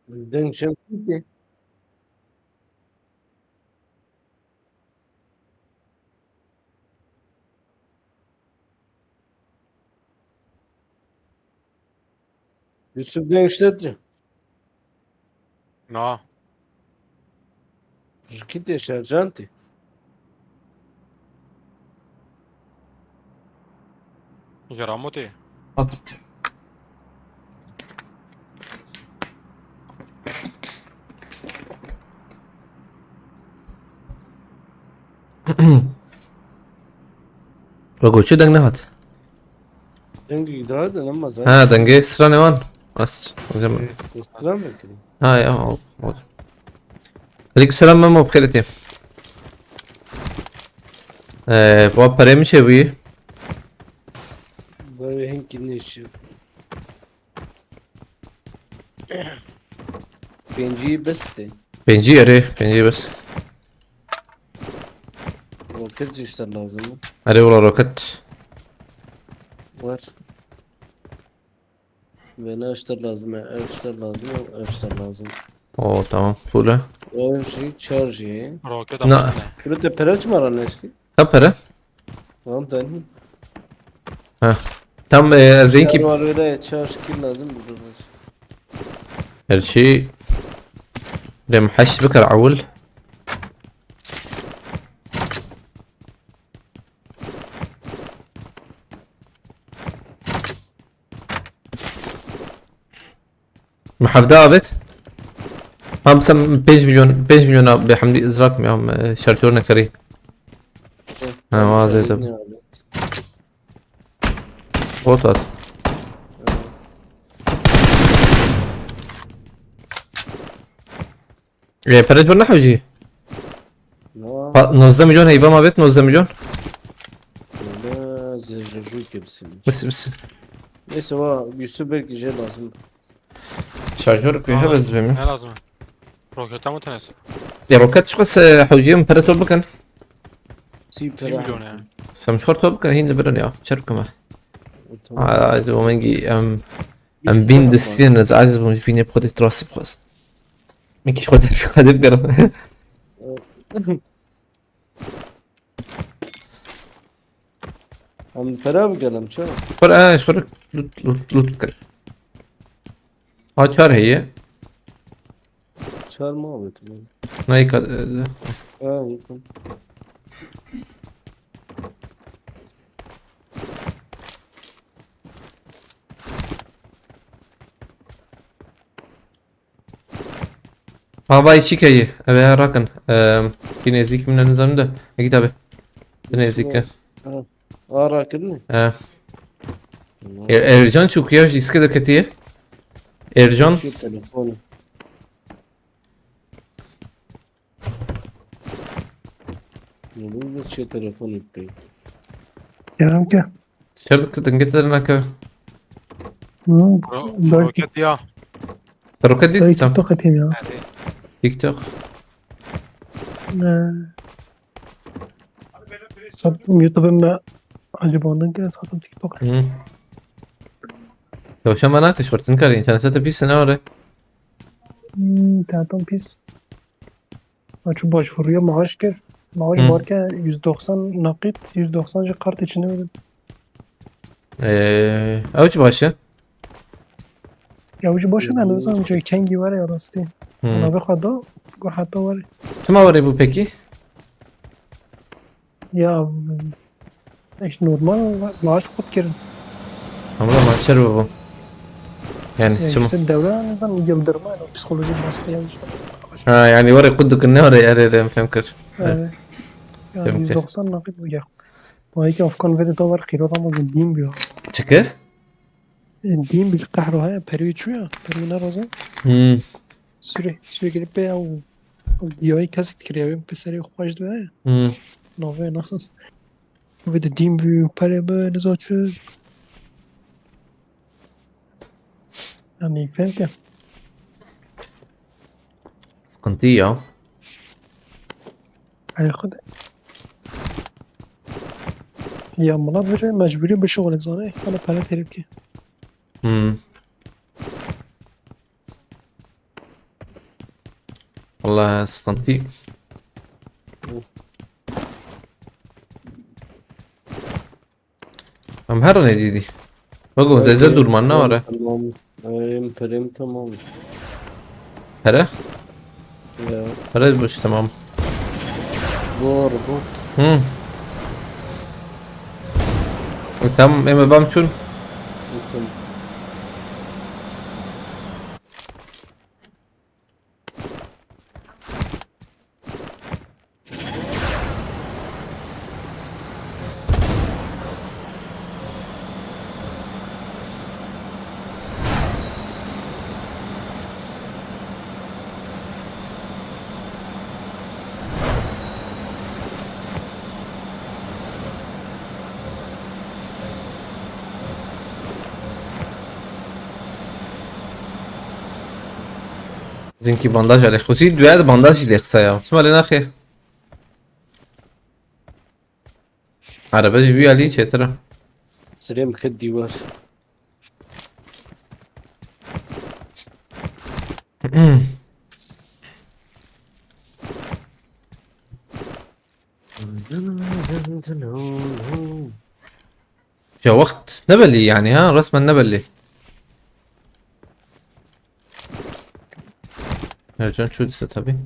Deng şem kî tê? Yusuf deng ştet. Na. Ji kî tê, Şercan tê? Ji Ramo tê. Atıp. Wego çi deng nehat? Dengê îdare de nema zaten. Ha, dengê stranê wan. As, hocam. Stran belki de. Ha ya, o, o. Aleyküm selam Memo, bixêr tê. Ee, bu perê mi çê bûyî? Böyle hinkî neşiyor. Pêncî bes tê. Pêncî erê, pêncî bes. Roket jî ji te lazim e. Erê wala roket. Var. Ve ne ji te lazim e, ev ji te lazim e, ev ji te lazim e. Oo, tamam, full e. Ev jî, çar jî. Roket. Na. Ama ne? Kilo te pere çima ra neştî? Ka pere? Tamam, tanî. Ha. Tam, e, ez ê hinkî. Çar var öyle, çar şikil lazim bir durmuş. Her şey. Dem heşt bikir ewil. Mi hevde avêt. Ham sen pênc milyon, pênc milyon a bê hemdî izrak mi ham, e, şartör nekerî. Ha, wazê te. Bot at. E, pere ji ber nehewcî. Pa-, nozdeh milyon heyva ma bêt, nozdeh milyon. Wala zerrejû ke bisin. Bisi, bisi. Neyse, va, Yusuf belki şey lazım. Şarjör kuyu hebe zibê min. Ne lazım? Roketa mı tenesi? Ya roket çiqas, e, hewciyê min pere top bikin. Sî pere. Sî milyon yani. Sem çar top bikin, hîn li birin ya. Çer bikime. Tamam. Aa, ez wengî, em, em bîn distiyên, ez aciz bûm, ji vînê bi xwedê trasî bixwazim. Min kî xwe derfî xwe dê bigerim. Em pere bigerim, çi? Xwe, e, xwe lut, lut, lut bikir. Ha, çar heye. Çar ma avêt. Nayê ka, e, ha, yakın. Havayî çîkeyî. Ev ê rakin. Ehm, kî nêzîk min e nizanim de. Ekî tabi. Tu nêzîk e. Ha. A rakirin mi? He. Tamam. Er-, Ercan çûkiya jî îske de ketiye. Ercan. Çi telefonu? Yolun da çiye telefon etmeyin. Kerem ke. Çer dikir dingê te nake. Hı, Ro-, belki. Roket ya. Te roket dît? Belki tam. TikTok eteyim ya. Hadi. Ne? Sattım YouTube'un da acaba ondan kere sattım TikTok. Hı. Tavşan bana kış fırtın kar, internette pis ne var? Hmm, internetten pis. Ha, çu başvuruya maaş kir. Maaş Hı. Varken yüz doksan nakit, yüz doksan jî kart içinde verin. Ee, ew çi baş e? Ya, çi baş e, ben de sanırım çünkü kengi var ya, rastî. Hı. Ona bir kadar, bu hatta var. Çima var bu peki? Ya, işte normal maaş kut kirin. Ama maaşlar bu. Yani ya şimdi işte devlet nizam yıldırma, yani psikolojik baskı yazmış. Ha, yani oraya kut dikir, ne oraya, erê, erê, em fem kir. Evet. Ya fem kir. Yüz doksan nakit bu ya. Vay ki Afgan ve de var, kiro ama bilmiyor. Çıkı? E, dîn bir qehro heye, perî çû ya, perî ne roze. Hmm. Süre-, sürekli pê ew, ew diyayî kes dikiriye, ew pê serê xwe ji dibe. Hmm. Navê na. Ve de dîn bi, pere bi, ne zaten. Yani, fevke. Sıkıntı ya. Ay, xwedê. Ya, milat bêje mecbûrî bişuxulin, zanî? Hela pere têrê bikî. Hmm. Vallahi sıkıntı. Em her ne dedi. Bakın zede durman ne var ha? Tamam. Em, perem tamam. Pere? Ya. Pere boş tamam. Bu arada. Hı. E, tamam, eme bam çun. Tamam. Zinkî bandaj erê. Xwezî duya de bandaj jî lê qisa ya. Çima lê naxê? Erebe jî wî alî çêtir e. Sirê min ket dîwar. Ya wext ne belli yani ha, resmen ne belli. Ercan çû dise tabi.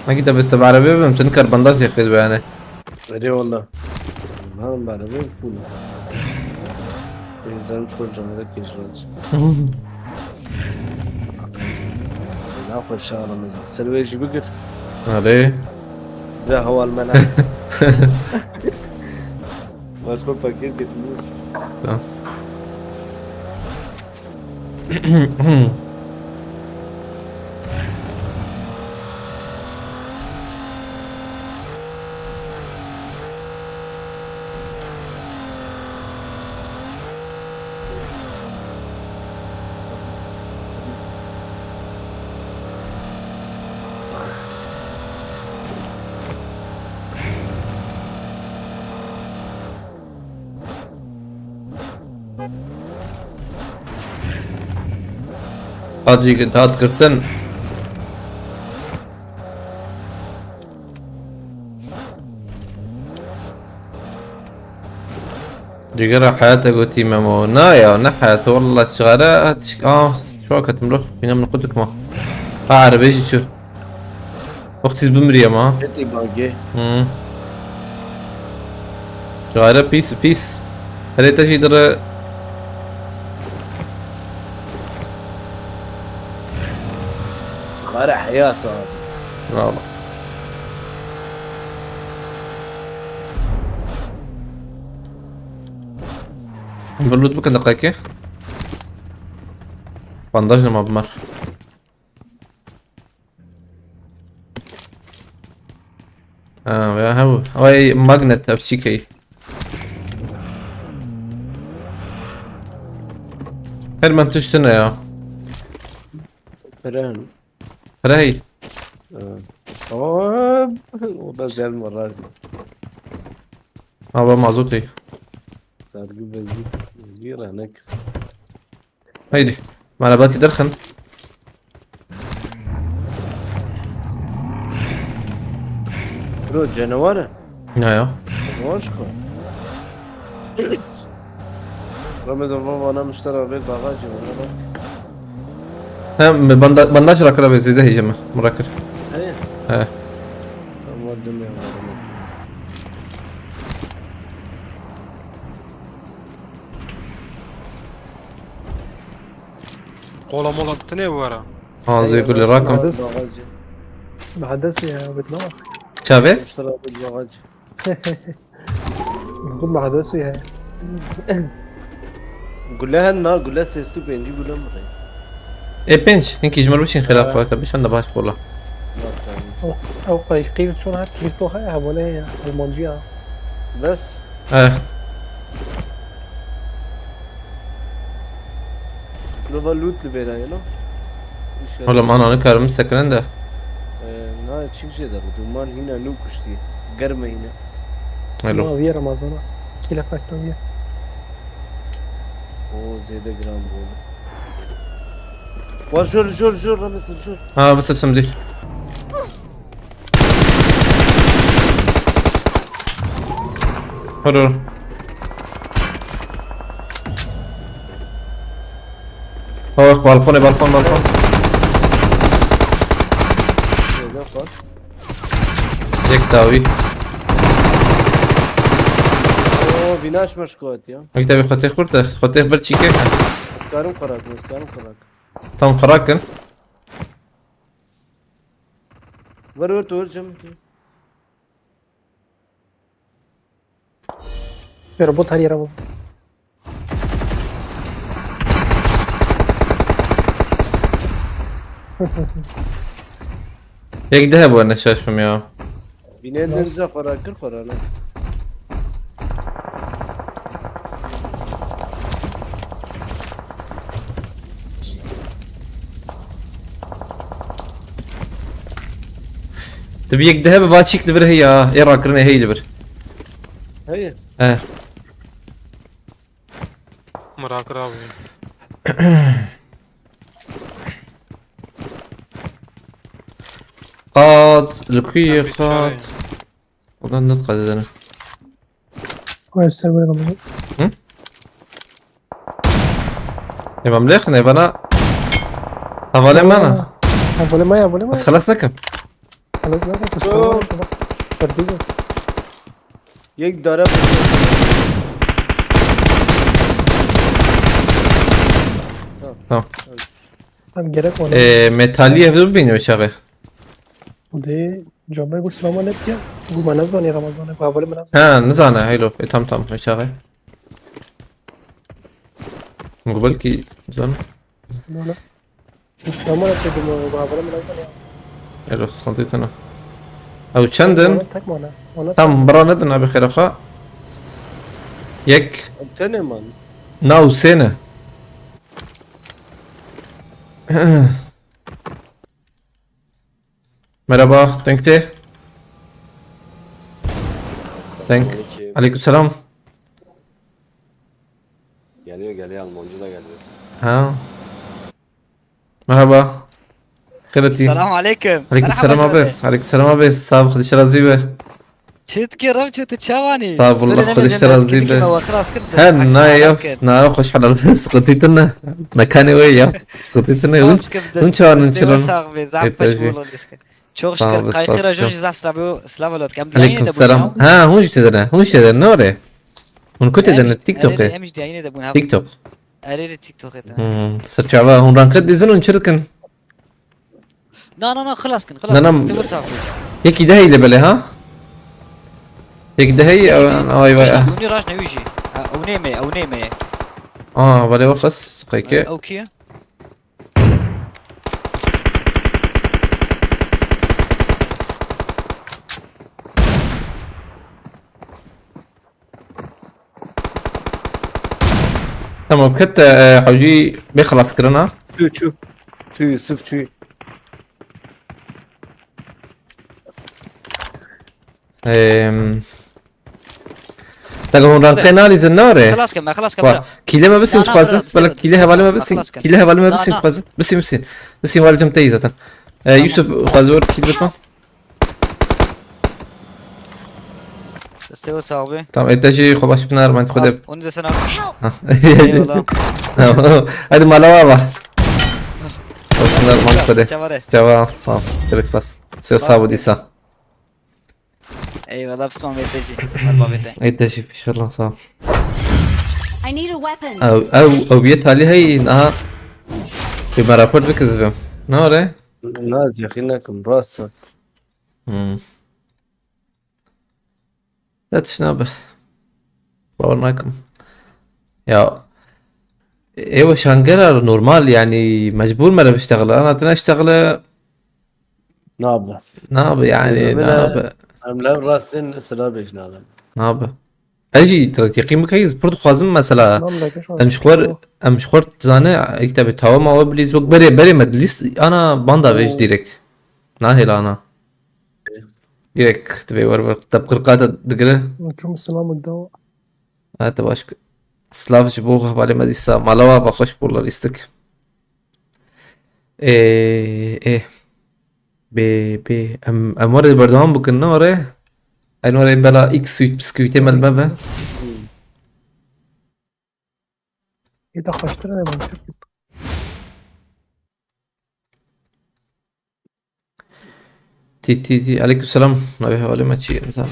Hangi de beste barabe bim, tu nikar bandaj yakın yani. Erê wala. Lan barabe full. Bizden çok canlı kejraç. Ne hoş ağrımız. Sen o işi bir gir. Hadi. Ve haval mena. Başka paket getirmiyor. Tamam. Hacî hat girtin. Cigera heyata gotî Memo. Na ya, ne heyata, wallah çare hat şik. Ah, şu an ketim ruh. Bîna min qutuk ma. Ha, erebe jî çû. Wextî bimrî ama. Hetî bangê. Hı. Çare pîs, pîs. Herê te jî dire. Xare heyat abi. Bravo. Em bir loot bikin deqekê. Bandaj nema bimar. Ha, ya hew. Ay magnet ev çîkey. Her min tiştine ya. Peren. Rey. Ee, o, o da gelme razı. Ava mazotê. Sargı benzin. Bir anek. Haydi. Marabatî derxin. Bro, canavar e. Ne ya? Canavar şu. Ramazan baba bana müşteri ver bagajı ona bak. Hem banda, bandaj rakır abi zede heyeceğim mi? Rakır. He. He. Tamam, dönmüyor. Kola mola tine bu ara. Ha, zê gulê rakim. Mahdes. Mahdes ya, betlama. Çavê? Müşteri bagajı. Gul mahdes ya. Gule hen na, gule sesli penci gule mi rey? E, pênc. Hinkî ji mir bişîn xêra xwe te bişan de baş bola. Ew qeyqî çûn ha, kîrto heye, hevole heye, Almancî ya. Bes. Eh. Lova loot li vêra ye, no? Oğlum, ana, ne karım sekren de. Ee, na, çik jê de, duman hîna nû kuştî. Germe hîna. Hello. Ama viye Ramazan'a. Kile fakta viye. O zêde giran bû. Wa jor, jor, jor, Ramazan, jor. Ha, bes, bes, bes. Hadi oğlum. Oh, balkon, e, balkon, balkon. Zêde xwar. Yek dawî. Oo, vînaş me şikayet ya. Yek dawî xwetê xurt e. Xwetê bir çîkek e. Ez karim xerak, ez karim xerak. Tam xerak in. Ver, ver, tu ver, cem, tu. Pero bot her yere vur. Yek daha bu ne şaşım ya. Binên denize xora kir xora ne. Tabi yek daha bi vaçik li vir heye, ê rakirinê hey li vir. Heye. Eh. Merak ravi. Qat, li ku ye qat? Ulan ne kadar. Wes ser were. Hı? Ê, me lêxin, ê, bana. Hevalê me ne? Hevalê me, hevalê me. Ez xelas nekim. Xelas nekim, kusura bakma. Perdî de. Yek dara. Tamam. Tamam, gerek var. Ee, metalî evde bibîne çaxê. Dê, camê got, "Selamun aleykum." Got, "Me nezanî Ramazan e." Got, "Hevalê min nezanî." Ha, nizane, heylo. E, tam, tam, çaxê. Got, "Belkî zan." Wala. Selamun aleykum, baba, min nezan ya. Ero, sıkıntı tane. Ew çend in? Tek mane. Tam bira nedin abi xêra xwe. Yek. Tenê man. Na Husêne. Merhaba, denk te. Denk. Aleyküm. Aleykümselam. Geliyor, geliyor, Almancı da geliyor. Ha. Merhaba. Xêr hatî. Selam aleyküm. Aleyküm selam abi. Aleyküm selam abi. Sağ ol, Xwedê ji te razî be. Çi dikî Remço, tu çawanî? Sağ ol, Xwedê ji te razî be. Her nayê ya, nayê xweş helal be, sıkıntı tine. Mekanê wê ya, sıkıntı tine. Hûn çawan in çiran? Çok şükür. Qayxî re jî zaf silav û silav û lot. Em diyayî de bûn. Aleyküm selam. Ha, hûn jî tê de ne? Hûn jî tê de ne orê? Hûn ku tê de ne? TikTokê. Em jî diyayî de bûn. TikTok. Erê li TikTokê de. Hmm, serçava hûn ranket dizin hûn çi dikin? Na, na, na, xilas kin, xilas kin. Stê wisa xwe. Yekî deheyî li belê ha? Yekî deheyî, ew, ay vay, ah. Hûn raj newî jî. Ha, ew nê me, ew nê me ye. Aa, belê wexas, qeyke. Ew kî ye? Tamam, ket, e, hewcî bê xilas kirina. Çû, çû. Çû, Yusuf çû. Em, Te hûn ranqê nalîzin, ne re? Xilas ke me, xilas ke me. Kîlê me bisîn dixwaze. Bela kîlê hevalê me bisîn. Kîlê hevalê me bisîn dixwaze. Bisîn, bisîn. Bisîn, walê cem te yî zaten. E, Yusuf, xwaze were kîlê bikma. Destê we sax be. Tamam, ê te jî xwe baş bine, armanc Xwedê. Onu da sana. Ha. Eyvallah. Tamam. Hadi mala baba. Xwe bine, armanc Xwedê. Çavare. Çava, sağ ol. Gelek spas. Sê sax bû dîsa. Eyvallah, pismam vê te jî. Merhaba vê te. Ê te jî, inşallah, sağ ol. I need a weapon. Ew, ew, ew yê talî heyî, aha. Bi me rapor bike ez bim. Ne were? Na, ez yexîn nekim, rast e. Hmm. Ya tişt nabe. Bawer nakim. Ya, ê weşangera normal, yani mecbur mere biştexile. Ana tine iştexile. Nabe. Nabe, yani, nabe. Em lev rastên silah bêjin adam. Nabe. Ez jî tira yekîn bike, ez pir dixwazim mesela. Em ji xwe, em ji xwe dizane, ê kitebê tawa mawa bilîz, wek berê, berê me dilîst, ana banda vêj direk. Nahêl ana. Yek, divê wer wer te bi qirqa te digire. Aleyküm selam, Dawa. Ha, te baş. Silav ji bo hevalê me dîsa. Mala we ava xweş bû, lîstik. Ê, ê. Bê, bê. Em, em were berdewam bikin, ne were? Em were bela ilk sweet bisküvîtê me li me be. Ê, te xweştir e, ben çok. Tî, tî, tî. Aleykümselam. Navê hevalê me çi ye? Tamam.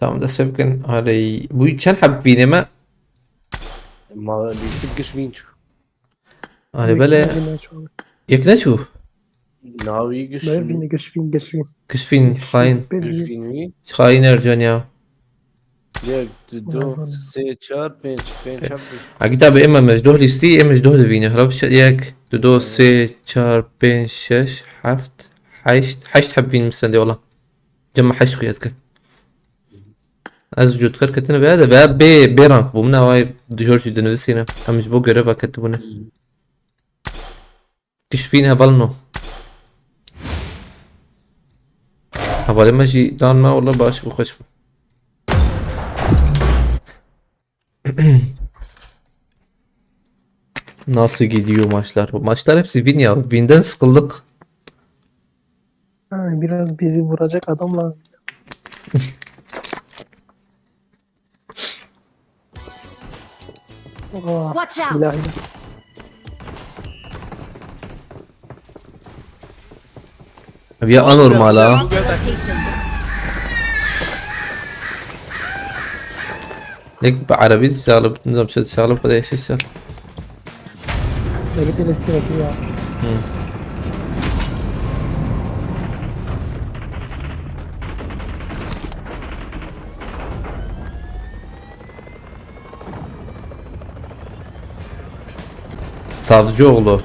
Tamam, dest pê bikin. Aley. Bu çend heb vînê me? Ma lîstik giş vîn çû. Aley, belê. Yek neçû. Navî giş Belê vîn. Vîn, giş vîn, giş vîn. Giş vîn, xayin. Belê. Giş vîn wî. Xayin Ercan ya. Yek, du, du, sê, çar, pênc, pênc heb vîn. Akî tabi ême me ji doh lîstî, ême ji doh divîne. Hela bişe yek, du, du, sê, çar, pênc, şeş, heft, heşt, heşt heb vîn min sendê wala. Cem me heşt xuya dike. Ez cûtkar ketine veya de veya bê, bê rank bû. Min awayê dijor jî dinivîsîne. Em ji bo göreva ketibûne. Kişfîn hevalno. Hevalê me jî dan me, wala baş bû, xweş bû. Nasıl gidiyor maçlar? Bu maçlar hepsi win ya. Win'den sıkıldık. Ha, biraz bizi vuracak adamla. Aa, Watch out! İlahi. Ev ya anormal ha. Marked a location. Nek bi Erebî dişaxilib, nizam çi dişaxilib, xwedê eşê dişaxilib. Belki de nesi bakıyor ya. Hı. Savcıoğlu.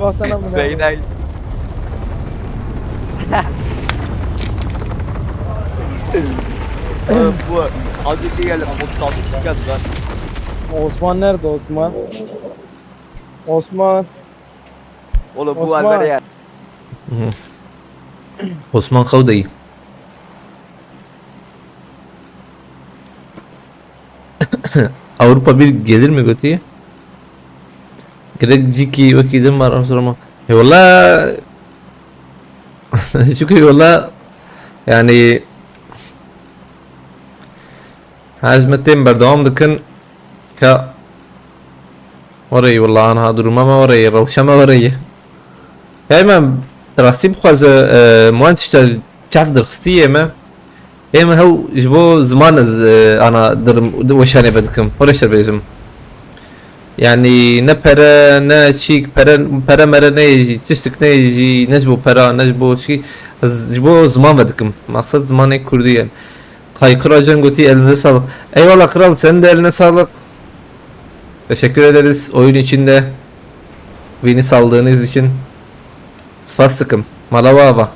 Baksana bu ne? Beyler. Oğlum bu az önce geldim ama bu kaldı geldi lan. Osman nerede Osman? Osman. Oğlum bu Osman. Elbere ya. Hı. Osman Kavdayı. Avrupa bir gelir mi götüye? Gerek ciki wekî din var, sonra ama. E, valla. Çünkü valla, yani, hizmetên berdewam dikin. Ka wereyî, wela aniha duruma me wereyî, rewşa me wereyî. Hey me rastî bixwaze, e, min tişta çav dirxistî yê me. Ê me hew ji bo ziman ez, e, ana dirim, weşanê vedikim. Were şer bêjim. Yani ne pere, ne çîk, pere, pere mere ne jî, tiştik ne jî, ne ji bo pera, ne ji bo çî. Ez ji bo ziman vedikim. Maqsed zimanê kurdî ye. Kaykır Ajan gotî, elinize sağlık. Eyvallah kral, senin de eline sağlık. Teşekkür ederiz oyun içinde. Beni saldığınız için. Spas takım. Malava ava.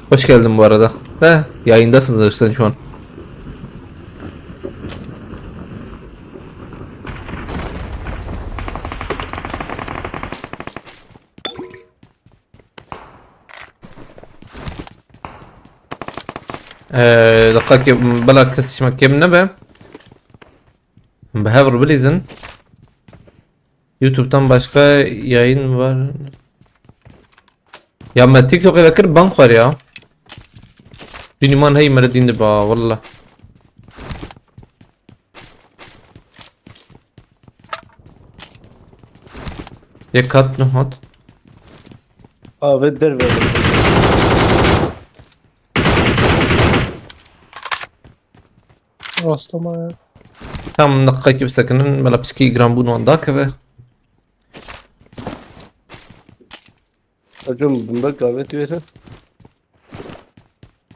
Hoş geldin bu arada. Ha, yayındasın sen şu an. Ee, dakika ki, bela kes şima kêm nebe. Bi hev re bilîzin. YouTube'dan başka yayın var. Ya me TikTok'ê vekir ban xwar ya. Dînî man hey mere dîn diba, wallah. Yek kat ne hat? Abi derve. Rastlama ya. Tam niqekî bisekinin, bela piçkî giranbûn wan dakeve. Hocam bunda kahve tüyesi.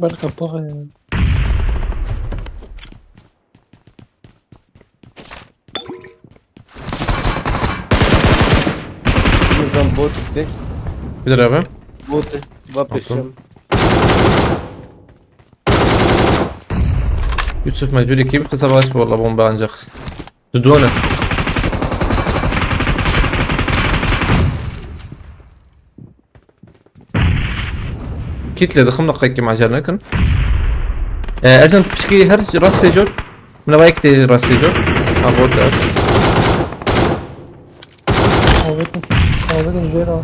Belki para yani. Nizam bot gitti. Bir abi. Bot. Bak peşim. Yusuf mecbûrî kî bi qisa baş walla bomba ancak. Tu done. Kit lê dixim, deqekî macera nekin. Ee, Ercan, tu pişkî her rastê jor. Min ava yek tê rastê jor. Ha, bot der. Avêtin. Avêtin jêr a.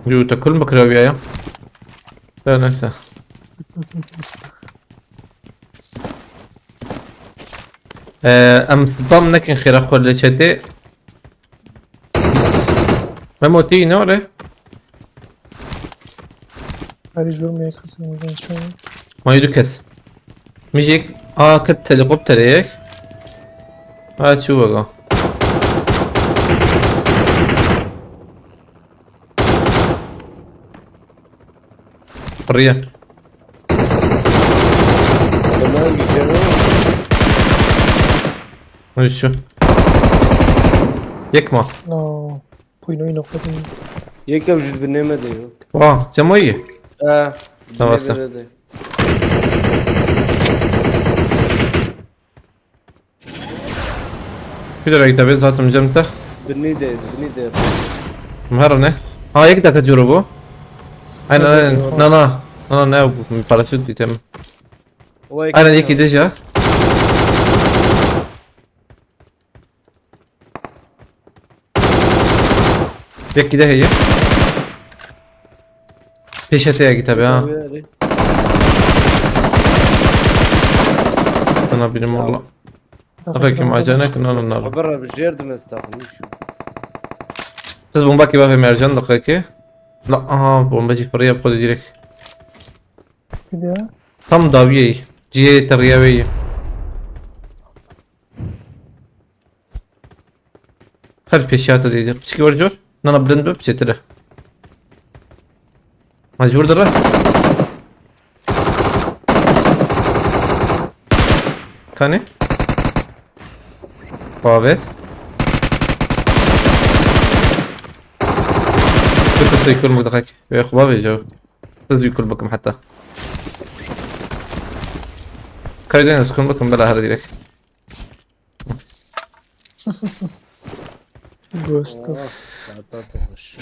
Yo, te kul bikiraviya ya. Her neyse. Ee, em spam nekin xêra xwe li chatê. Memo tî ne ore? Herî zor me kesin buradan şu an. Mayı du kes. Mijik. Aa, ket helikoptere yek. Ha, çu vega. Piriye. Tamam, güzel. Şu. Yek ma. No. Puyno ino kadın. Yek ev ji binê me de yok. Vah, Cemoyî. Ha. Tamam, binê sen. Binê de. Bir dakika, ben zaten cem te. Binî de, binî de. Mehara ne? Ha, yek dakika coro bu. Aynen, aynen. Na, na. Na, na, ne bu? Paraşüt item. Aynen, yek ide ya. Yek gide heye. Pêşe te ya git abi ha. Sana birim valla. Tabii ki macera ne kunan onlar. Haber abi, jêr dime staxın. Siz bomba ki bafê Mercan, dakika ki. La, aha, bomba jî fırıya bu kadar direkt. Gidiyor. Tam dawiye. Ciye teriye ve. Her peşiyata dedi. Çiki var cor? Nana, bilind be, çetire. Mecbur dara. Kani? Bavet. Kötü sekür mü dakik? Ve kuba ve cevap. Siz bir kul bakım hatta. Kaydeniz kul bakım bela her direkt. Sus, sus, sus. Ghost'u. Oh, zaten hoş.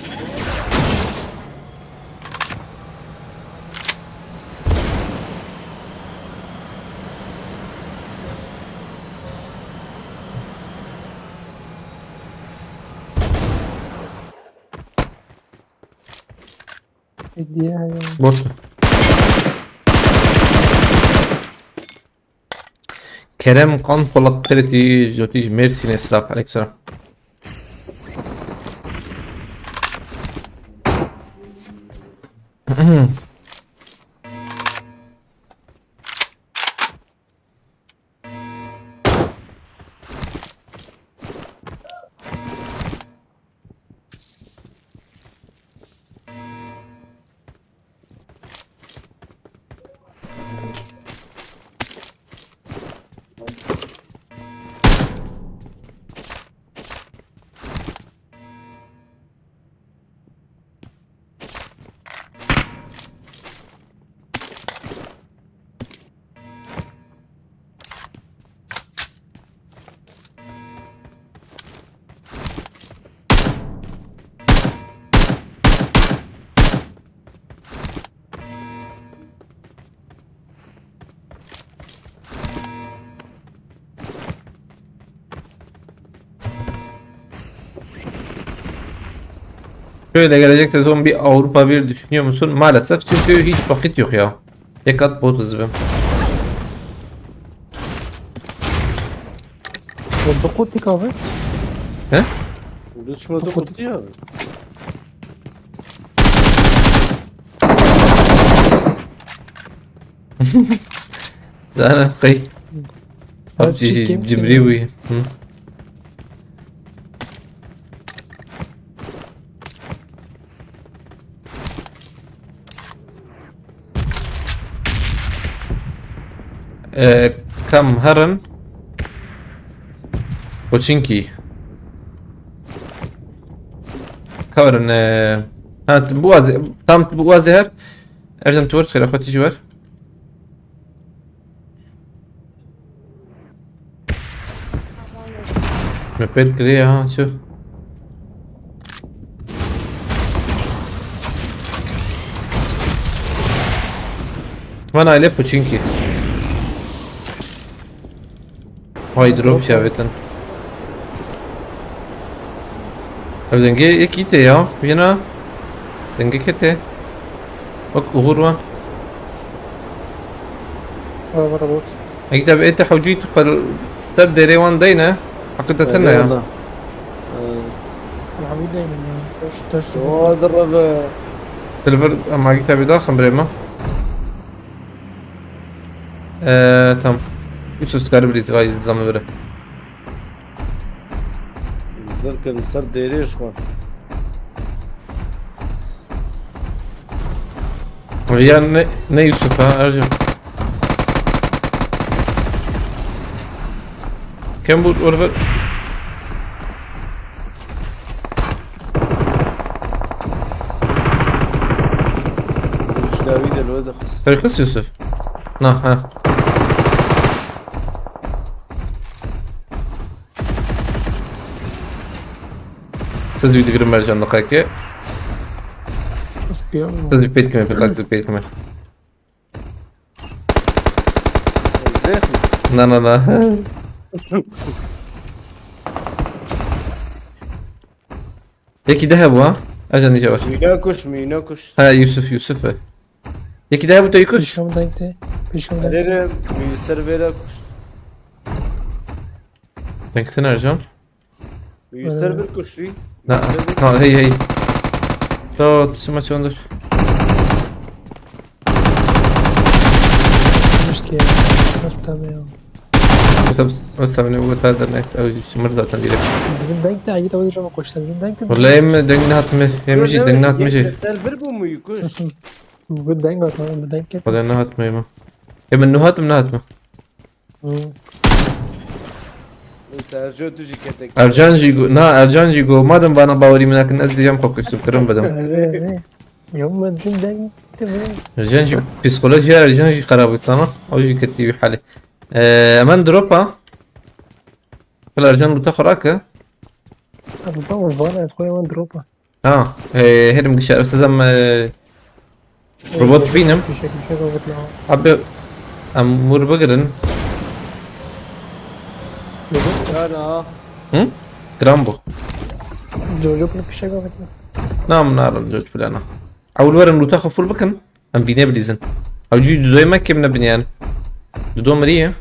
Hediye hayvan. Bot. Kerem Kan Polat, T R T, Jotij, Mersin, Esraf, aleykümselam. Şöyle, gelecek sezon bir Avrupa bir düşünüyor musun? Maalesef, çünkü hiç vakit yok ya. Yekat bot hızı. Diqo têk avêt? He? Diqo têk avêt. Zara qey. PUBG cimrî bûyî. Hı. Ee, kam herin. Koçinki. Ka werin, ee, ha, tu biwazê, tam tu biwazê her. Ercan tu wer xêra xwe tijî wer. Me pêl kiriye ha, çi? Van aile Puçinki. Hay drop şevetin. Ev dengê yekî tê ya. Yena dengê kete. Bak uğur wan. Bravo, robot. Eg de ê te hewcî tu qel ser dêrê wan deyne. Heqîqeten ne ya. Eyvallah. Ee, Elhamdülillah ya. Taş, taş. Wa direve. Silver, ama eg te bir daha xemrê me. Ee, tamam. Üst üst garip bir izvay zaman böyle. Derken ser dêrê ji xwe. Ya ne, ne Yusuf ha, Ercan? Ken bu orada. Ji dawî de li we dixist. Terkis Yusuf. Na, ha. Siz bir digirim Ercan dakika. Nasıl bir Siz bir pek kime, pek siz pek kime. Zeh mi? Na, na, na. Yekî de hebû ha? Ercan, iyice baş. Mîna kuş, mîna kuş. Ha, Yusuf, Yusuf e. Yekî de hebû te kuş. Pêşam dengte. Pêşam dengte. Erê, mî ser vêre kuş. Dengtin Ercan. Mî ser bir kuş, rî. Na, na, hey, hey. To, tişima çondur. Müşt ki ya. Nasıl tabi ya? Mesela, mesela ne bu kadar da neyse, o şimdi zaten direkt. Bizim denk de ayı tavır ama koştan. Bizim denk de. Vallahi em denk ne hatme, em jî denk ne hatme jî. Server bu mu kuş? Bu denk var, tamam, bu denk et. Vallahi ne hatme mi? Em ne hatme, ne hatme? Hı. Sergio tu jî ketek. Ercan jî go-, na, Ercan jî go, madem bana bawerî min nakin, ez jî em xwe kuştim, kirin bidim. Erê, erê. Ya, me din denk de mi? Ercan jî psikolojiya Ercan jî xerab bû sana. O jî ketî wî halê. Ee, hemen drop ha. Kul Ercan luta xwe rake. Ha, luta xwe vana, ez xwe hemen drop ha. Ha, e, herim gişer. Siz em, e, robot bînim. Fişek, fişek robot ya. Abi, em mur bigirin. Çocuk. Yana. Hı? Gram bu. Jojo bunu fişek robot ya. Nam narin Jojo plana. Ewil werin luta xwe full bikin. Em bîne bilîzin. Hewcî dudoyê me kêm nebin yani. Dudo miriye.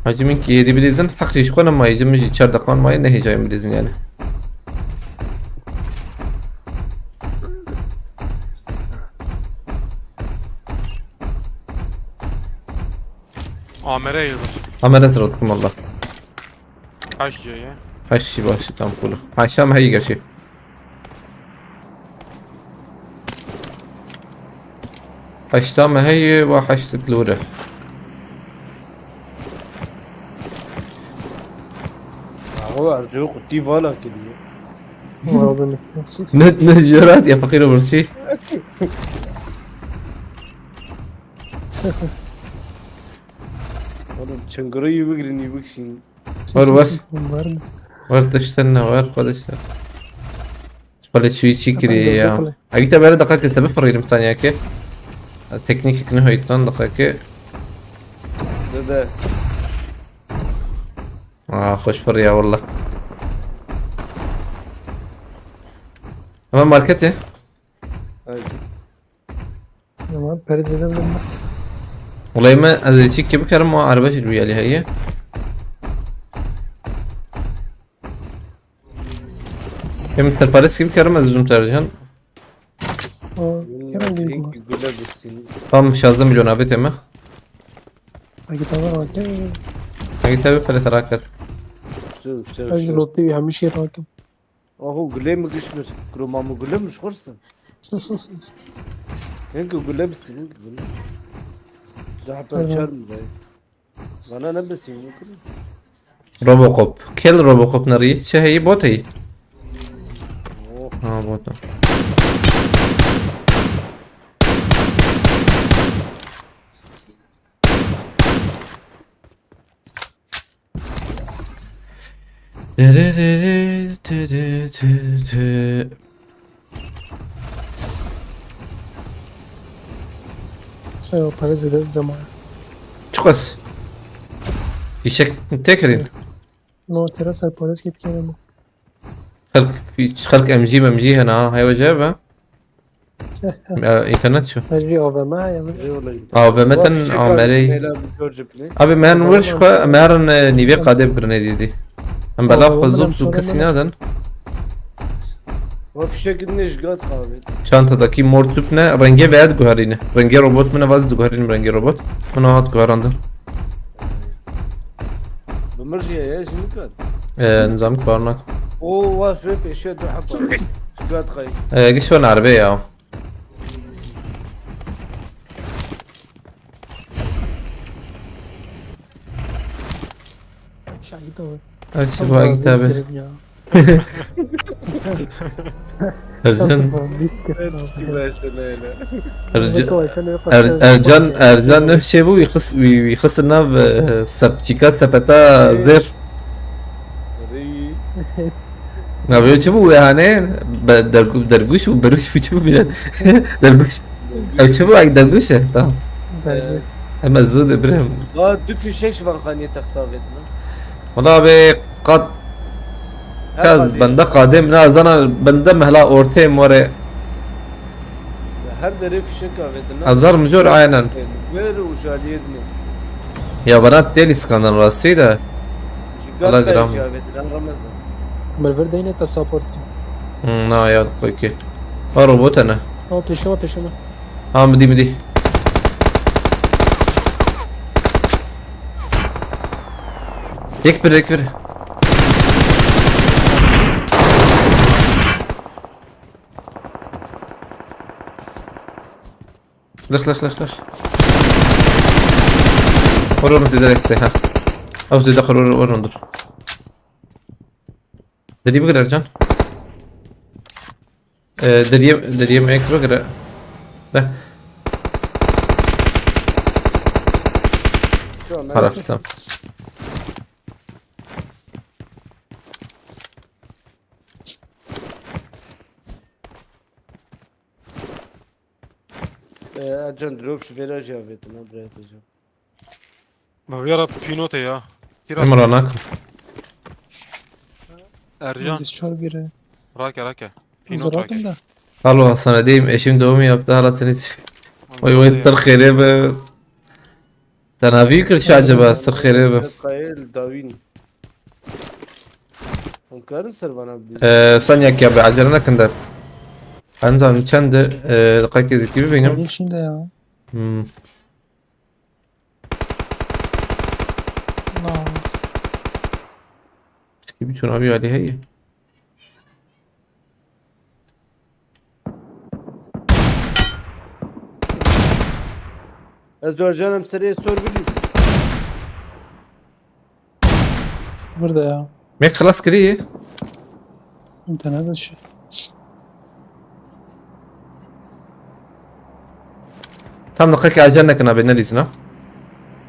Hacî min ki hêdî bilîzin. Heq jî ji xwe nemaye, ji min jî çar deqan maye, nehêcayê bilîzin yani. Amere yıldır. Amere sıratım Allah. Kaç diyor ya? Heşî başî tam pûl. Heşam heyî gerçî. Heşta me heye ve heştik li wir e. Aho ercû qutî vala kiriye. Wala bitti. Ne, ne jêrat ya feqîr obrçî. Oğlum çıngırı yubik rini yubik şin. Var, var. Var. Var, tiştene var, kardeşler. Xwelê çûyî çî kiriye ya. Egî te bere deqeke se bifirînim saniyeke. Teknîkek ne hoytan deqeke. Dede. Aa, xweş firiya wallah. Hemen marketê. Ay. Tamam, peri zêde bilim. Wulay me ez ê çîkê bikerim, o erbe jî li wî alî heye. Em serparêzkî bikerim, ez bijim te Ercan. O, kerem değil bu. Gule bitsin. Tam şazdeh milyon avê teme. Agi tamam, okey. Agi tabi pele tera kir. Agi lotê wî hemî şey rakim. Aho gulê mi giş bir. Kuro ma mi gule mi şxursin. Sus, sus, sus. Hinki gule bitsin, hinki gule. Daha perçer mi dayı? Bana ne besin yok. Robocop. Kill Robocop nerî? Çi heyî? Bot heyî? Oh. Ha, bot. Dırırırı, tı tı tı tı. Sen o para zêde zidema. Çiqas? Fîşek têkirîn. No, tera ser pares git kere mi? Xelk, xelk M G M G hene ha, heywa cebe. Ya, internet şu. Her bir A V M ya. A V M ten amerey. Abi men wir şu, me herin, e, nîvê qadê bikirin êdî dî. Em belav xwe zû zû kesî nadin. Wa fişek din ji gat qavê. Çantadaki mor tüp ne? Rengê veya diguherîne. Rengê robot min e, vaz diguherînim rengê robot. Min hat guherandin. Bi mir jî heye, ez jî nikat. Ee, nizam kar nak. O, wa fê pêşiya du heba. Ji gat xey. Ee, giş wan erbê ya. Şahit ol. Ay, şu Çok vakit razı abi. Ederim ya. Ercan. Çok razı ederim. Ercan, Er-, Ercan, Ercan ne şey bu, yıkıs, yıkıs nav, e, sepçika sepeta zir. Abi çi bu yani? Be-, dergu-, derguş bu, beruş bu çi bu bile? Derguş. Ev çi bu, derguş e? Tamam. Derguş. Hemen zû de birem. Daha du fişek ji van xaniyê texta vedin. Wala be qat Her kaz qadê. Bende qadê min, ez zana bende mehla ortê more. Her derê fişek avêtin. Azar mijor aynen. Ver û jaliyê dinê. Ya bana têlî skandan rastî de. Ji Valla gat gram. Jî avêtin, Ramazan. Min vir deyne te support. Hmm, na ya, okey. Ha, robot ne? Ha, pêşe me, pêşe me. Ha, midî, midî. Yek bir, yek bir. Lix, lix, lix, lix. Vur onu, direkt se, ha. Abi, zêde xwe vur, vur onu, dur. Derî bigir Ercan. Ee, deriyê, deriyê me ek bigire. De. Şu an ben Para, tamam. Ee, Ercan, drop ji vêra jî avêtin, ha, birayê te can. Ma vêra pînotê ya. Kira Emre nak. Ercan. Biz çar vire. Rake, rake. Pînot rake. Ziratim da. Alo, sana diyeyim, eşim doğum yaptı, hala seni s-, vay vay, sır xêrê be. Te navî kir çi acaba, sir xêrê be. Qayil dawîn. Hûn karin ser vana bilî. Ee, sen yak ya be, acele nekin de. Ben zaten çend de, ee, dakika zikî bibînim. Hadi şimdi ya. Hmm. Na. Çiki bir abi Ali heye. Ez Ercan em serê sor bilîz. Burada ya. Me xilas kirî. İnternet dışı. Tam dakika acele nekin abi, ne lîzin ha?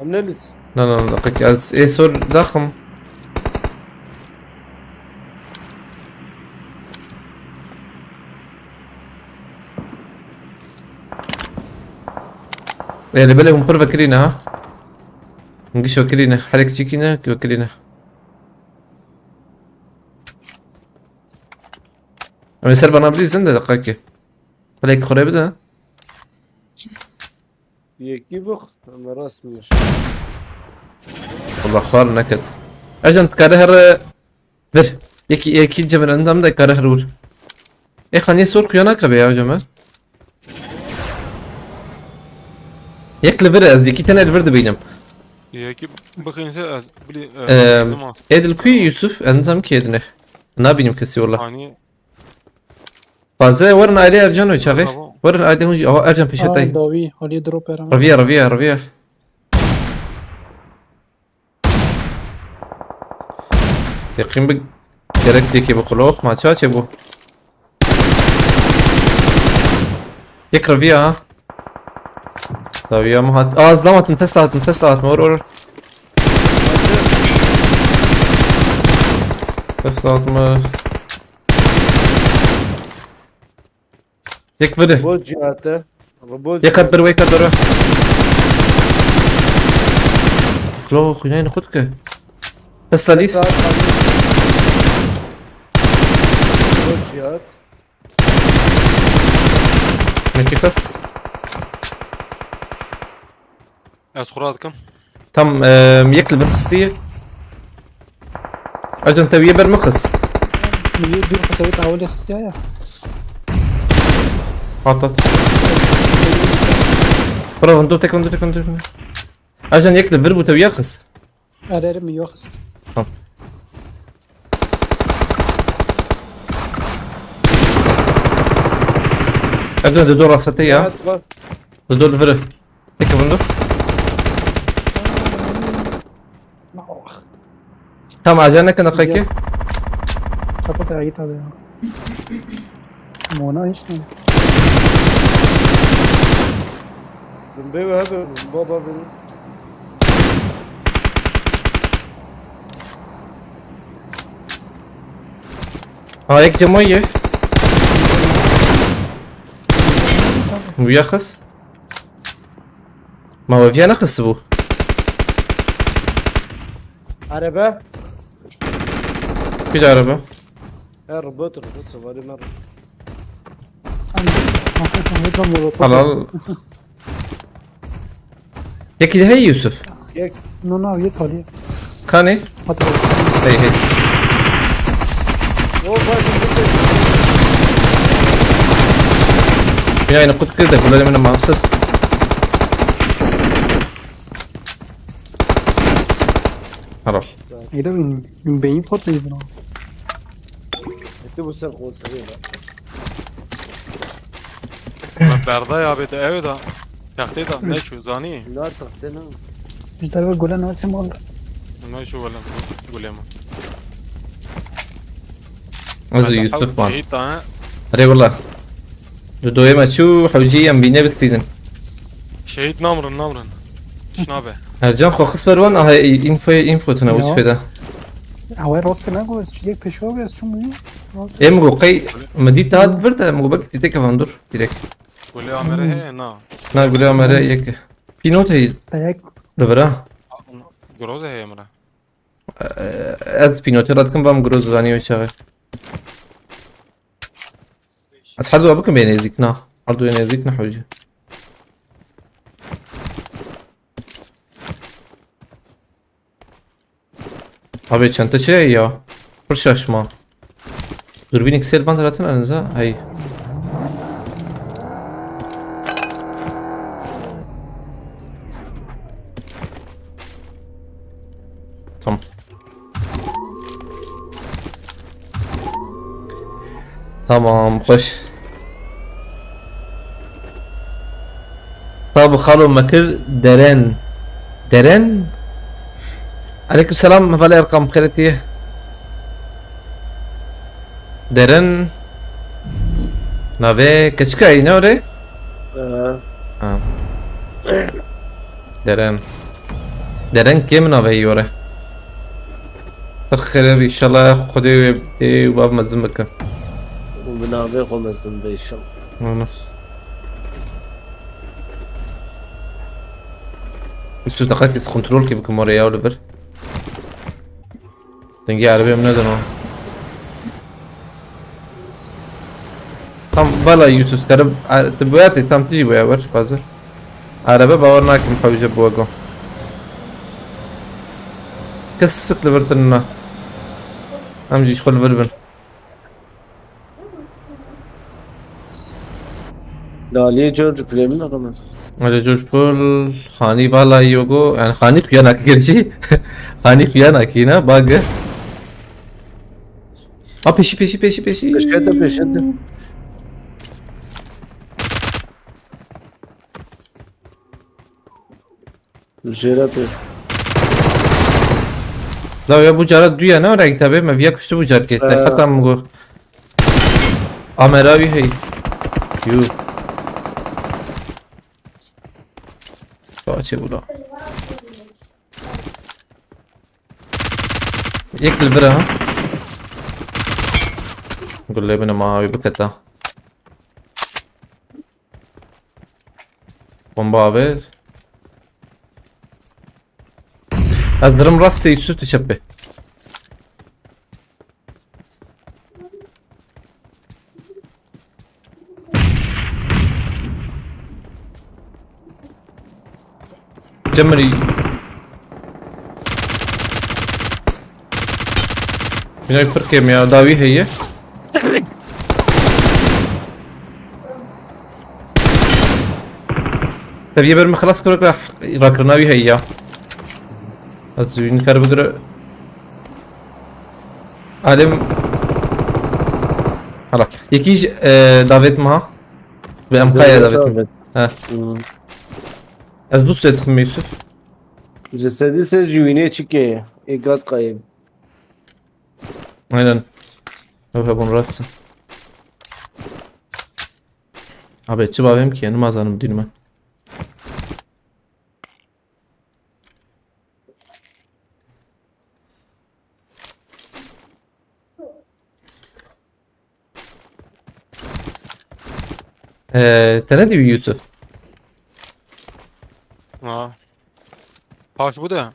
Em ne lîz? Na, na, na, dakika, ez ê sor daxim. Ê, li belê hûn pir vekirîne ha? Hûn giş vekirîne, herek çîkîne, vekirîne. Em ê ser bana bilîzin de deqakê. Belek xurê bide. Yekî bix, em rast mir. Wala xwar neket. Ercan, dikare here vir. Yekî, yekî cemil endam de kare here vir. Ê xaniyê sor xuya nakabe ya cemil. Yek li vir e, ez yekî tenê li vir dibînim. Yekî bixînse ez bilî, e, Em, zima. Ê dil ku yî Yusuf? Ez nizam kê dine. Nabînim kesî wala. Hanî Taze werin ailê Ercan û çaxê. Bravo. Werin ailê hûn jî. Aha, Ercan pêşe Aa, tay. Dawî, Halî drop era. Reviya, reviya, reviya. Teqîm bi gerek têkê bi qulok. Ma ça çê bû? Yek reviya ha. Dawiya mı hat? Aa, zlam atın, Tesla atın, Tesla atın. Or, or. Tesla atma. Yek viri. Bo cihate. Bo Yek at bir, yek at bir. Klo, xuyayını kut ki. Tesla lis. Bo cihat. Mekî xist. Ez xura dikim. Tam, e, yek li vir xistiye. Ercan, te wî yê ber min xist. Min yê dûr xist, ew ê awilê xistiya ya. Hat, hat. Bira, window tek, window tek, window tek. Ercan, yek li vir bû, te wî ya xist. Erê, erê, min yo xist. Tamam. Evde de do rasete ya. Evet, var. De do vire. Tek window. Tamam, acele ne kadar kaki? Kapat ayı tabii ya. Mona işte. Bê we hebe, baba bê. Ha, yek cemo ye. Bu yaxız. Ma we viya nexist bû. Araba. Bir de araba. He, robot, robot, sevarê me robot. Halal. Yekî de heye Yusuf. Yek. No, no, yek haliye. Kanê? Hadi. Hey, hey. O, bak, bak, bak. Ya yine kut kır da, bunları benim mahsus. Halal. Êdî min, min bêyî fot nêzin. Êdî bu ser koltuğu da. Berda ya bê de ew da. Textê da ne şu zanî. La texte ne? Ji derve gule naçe mal. Ne şu gule, gule ma. Ez Yusuf man. Şehit da ha. Erê wala. Di doyê me çû hewcî em bîne bistînin. Şehit namrin, namrin. Şnabe. Ercan xwe xist ber wan, aha, info, info tune uç feda. Ew ê rastê negot, ez çi yek pêşiya bê, ez çûm wî. Ê min got qey min dît hat vir de, min got belkî tîtekê van dur, direkt. Gulê amere heye, na. Na, gulê amere yek. Pînot heye. Te yek. Li vira. Groz heye min re. E, ez pînotê re dikim, va min groz zanî wê çaxê. Ez her du bikim bê nêzîk, na. Her du nêzîk ne hewce. Abi çanta şey ya. Pir şaşma. Durbînek sêl van diratin en za. Hey. Tamam. Tamam, xweş. Sab xalo me kir Deren. Deren? Aleyküm selam, hevalê Erkam, xêretiye. Deren. Navê keçika yî ne orê? Ee. Ha. Deren. Deren kê min navê yore? Ser xêre bî, inşallah Xwedê wê dê û bav mezin bike. Û bi navê xwe mezin be inşallah. Ana. Yusuf, daqet kes kontrol kê bikim oraya ya li vir. Dengê erebê em nedin o. Tam bala Yusuf, karim, a, tu boya te tam tijî boya wer, hazir. Araba bawer nakim hewce bi wego. Kes sik li vir tune. Em jî ji xwe li vir bin. Laliyê George Pulê min diqimit. Erê George Pul, xanî bala yogo, yani xanî xuya nakî gerçî. Xanî xuya nakî ne, bag. Ha, peşî, peşî, peşî, peşî. Pêşkete, pêşkete. Jêre tê. Zawiya bu cara duya ne ora kitabê me viya kuştu bu car kete. Ee. Hata min got. Amera wî hey. Yu. Saçê bu da. Yek li vir e ha. Gullê bine ma wî biketa. Bomba avêt. Ez dirim rastê Yusuf tu çepê. Cemilî. Binayê pir kêm ya, dawî heye. Tevî ber min xilas kir, rakirina wî heye ya. Ez wî nikare bigire. Alim. Hala. Yekî ji, e, davêt ma. Bi em qaya davêt ma. Davêt. He. Hmm. Ez bûst lê dixim Yusuf. Ji sedî sê ji wînê çi kê ye? Ê gat qayê. Aynen. Ew hebûn rast. Abi çi bavêm ki, nima zanim dîn me. Ee, te ne diyor Yusuf? Ha. Paş bu da.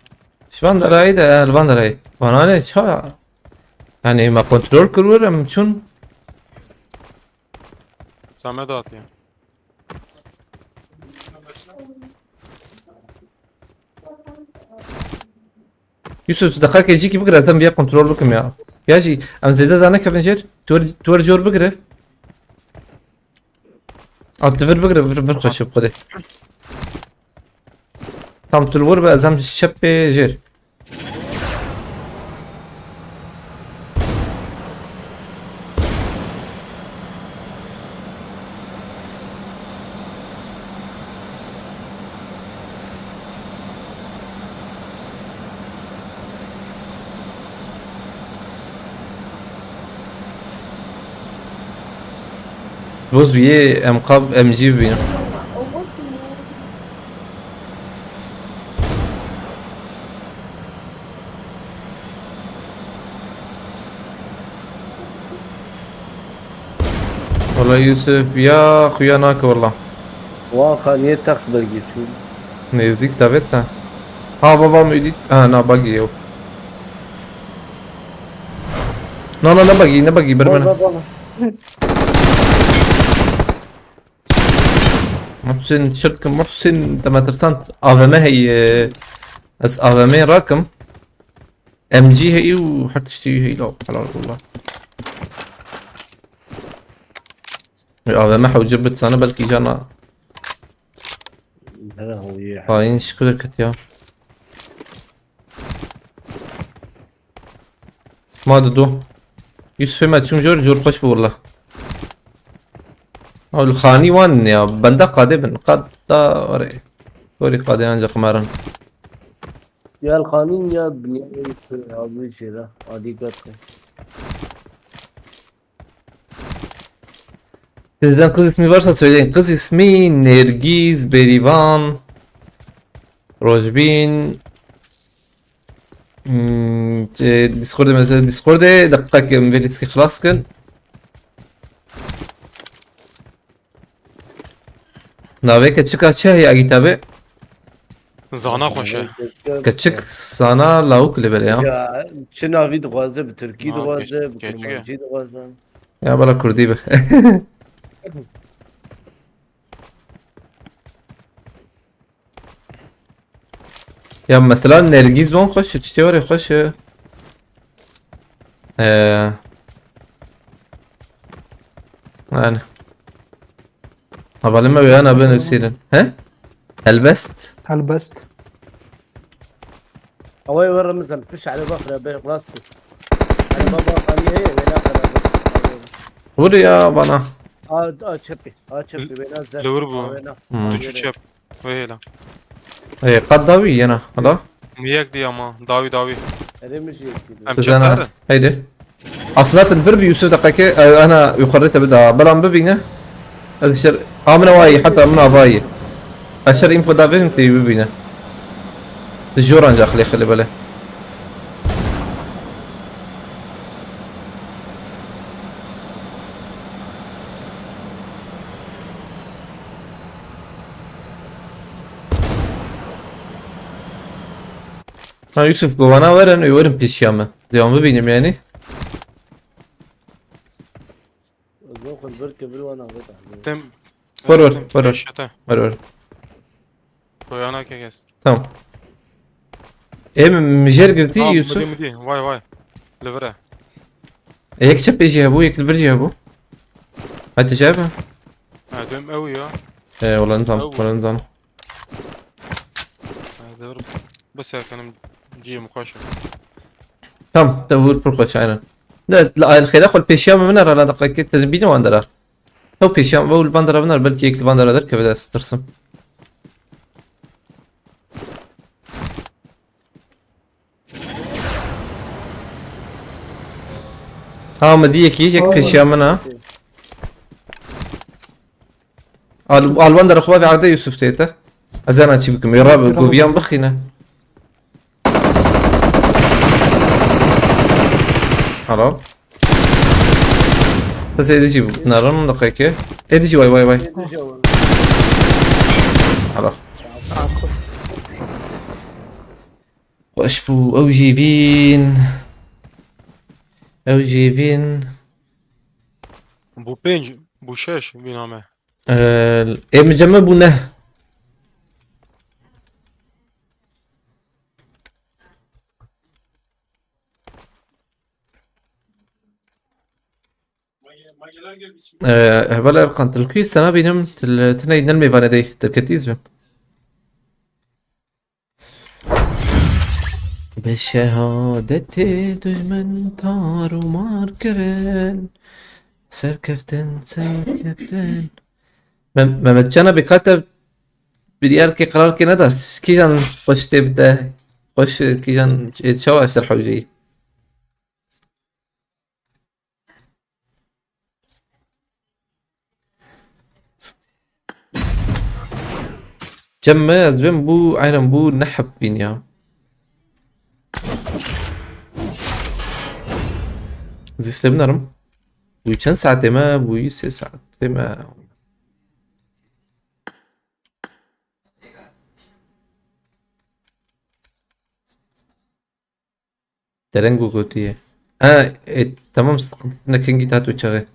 Şu an derayı da, el van derayı. Bana ne ça? Yani ma kontrol kırıyorum çün. Samet atıyor. Yusuf, deqakê cîkî bigire, ez dem viya kontrol bikim ya. Ya jî, em zêde danekevin jêr. Tu wer, tu wer cor bigire. A, tu vir bigire, vir, vir xweşe bi xwedê. Tam tu li wir be, ez hem çep pê jêr. Boz wiyê em qab M G bibînin. Wala Yusuf ya xuya nake wala. Wan xaniyê text dergî çû. Nêzîk davêt te. Ha baba min dît. Ha na bagî yew. Na na ne bagî ne bagî ber min. Baba, baba. Muhsin, çirkin Muhsin, te me tirsand. A V M heye. Ez A V M rakim. M G heye û her tiştî heye la helal wala. A V M hewce bitsane belkî cana. Hele hewce. Hain şikir kit ya. Ma dido. Yusufê me çûn jor, jor xweş bi willa. Ew li xanî wan ya, benda qadê bin. Qad da were. Gorî qadê anca qimaran. Ya li xanîn ya dinyayê hazir jêre. Adî gat xwe. Sizden kız ismi varsa söyleyin. Kız ismi Nergiz, Berivan, Rojbin. Hmm, e, Discord'e mesela, Discord'e dakika ki, em vê lîskî xilas kin. Navê keçika çi heye Agî tabi? Zana xweş e. Keçik Zana lawik lê bele ya. Ya, çi navî dixwaze, bi tirkî dixwaze, bi kurmancî dixwaze. Ya bela kurdî be. Ya mesela Nergîz wan xweş e, çi tê warê xweş e. Ee, yani. Hevalê me wêya nabe nivîsînin. He? Helbest? Helbest. Away we remizem, piş ale bak re be rast. Ale baba xanî heye, wêna xerabe. Vur ya bana. A, a çepî, a çepî, wêna zer. Li wir bû. Wêna. Hmm. Tu çu çep. Wê hêla. Ê, qat dawî yena, hala? Yek diye ama, dawî, dawî. Erê min jî yekî dû. Em çi Zana, herin? Heydi. Aslında bir bir Yusuf dakika, e, ana yukarı tabi daha. Belam bibîne. Ez şer, amına vay, hatta amına vay. Aşağı info da verin te bibîne. Jor ancak lê xele bele. Ha, Yusuf, govana verin, û verin pêşiya me. Devam bibînim yani. Zoxil bir kibir wana veta. Tim. Var, var, tim, var, var. Şete. Var, var. Koyana kekes. Tamam. Em, mijêr girtî, ha, Yusuf. Midî, midî. Vay, vay. Li vir e. E, yek çepê jî hebû, yek li vir jî hebû. Hadi çepê. Ha, döm ew ya. E, wala nizam, ew. Wala nizam. Ha, zor. Bu serkanım ciyim koşu. Tamam, te vur pir xweş, aynen. De, la, el xêra xwe pêşiya min, min ra la deqekê te bîne wan dera. Ew pêşiya min, ew li van dera min, belkî yek li van dera derkeve de ez tirsim. Ha, me dî yekî, yek pêşiya min e. Al, al van dera xwe ve erde Yusuf tête. Ez zana çi bikim. Yara goviyan bixîne. Helal. Bes êdî jî naran daqeke. Êdî jî vay, vay, vay. Helal. Xweş bû, ew jî vîn. Ew jî vîn. Bû pênc, bû şeş vîna me. Ee, ê min cem me bû neh. Ee, heval Erkan, tu li ku yî? Sena bînim, tu li, tu ney, ne li mêvanê de yî, tu ketî izbim. Bi şehadetê dijmin tar û mar kirin, serkeftin, serkeftin. Mem-, Mehmet Can abi, ka te biryarkê, qerarkê neda, kîjan xweş tê bide, xweş, kîjan, e, çawa ser hewceyî? Cem me ez bim bû, aynen bû neh heb bîn ya. Zî slim narim. Bû çend saetê me? Bû sê saetê me. Dereng û gotiye. Ha, e, tamam, sıkıntı ne, kengî dihat û çaxê.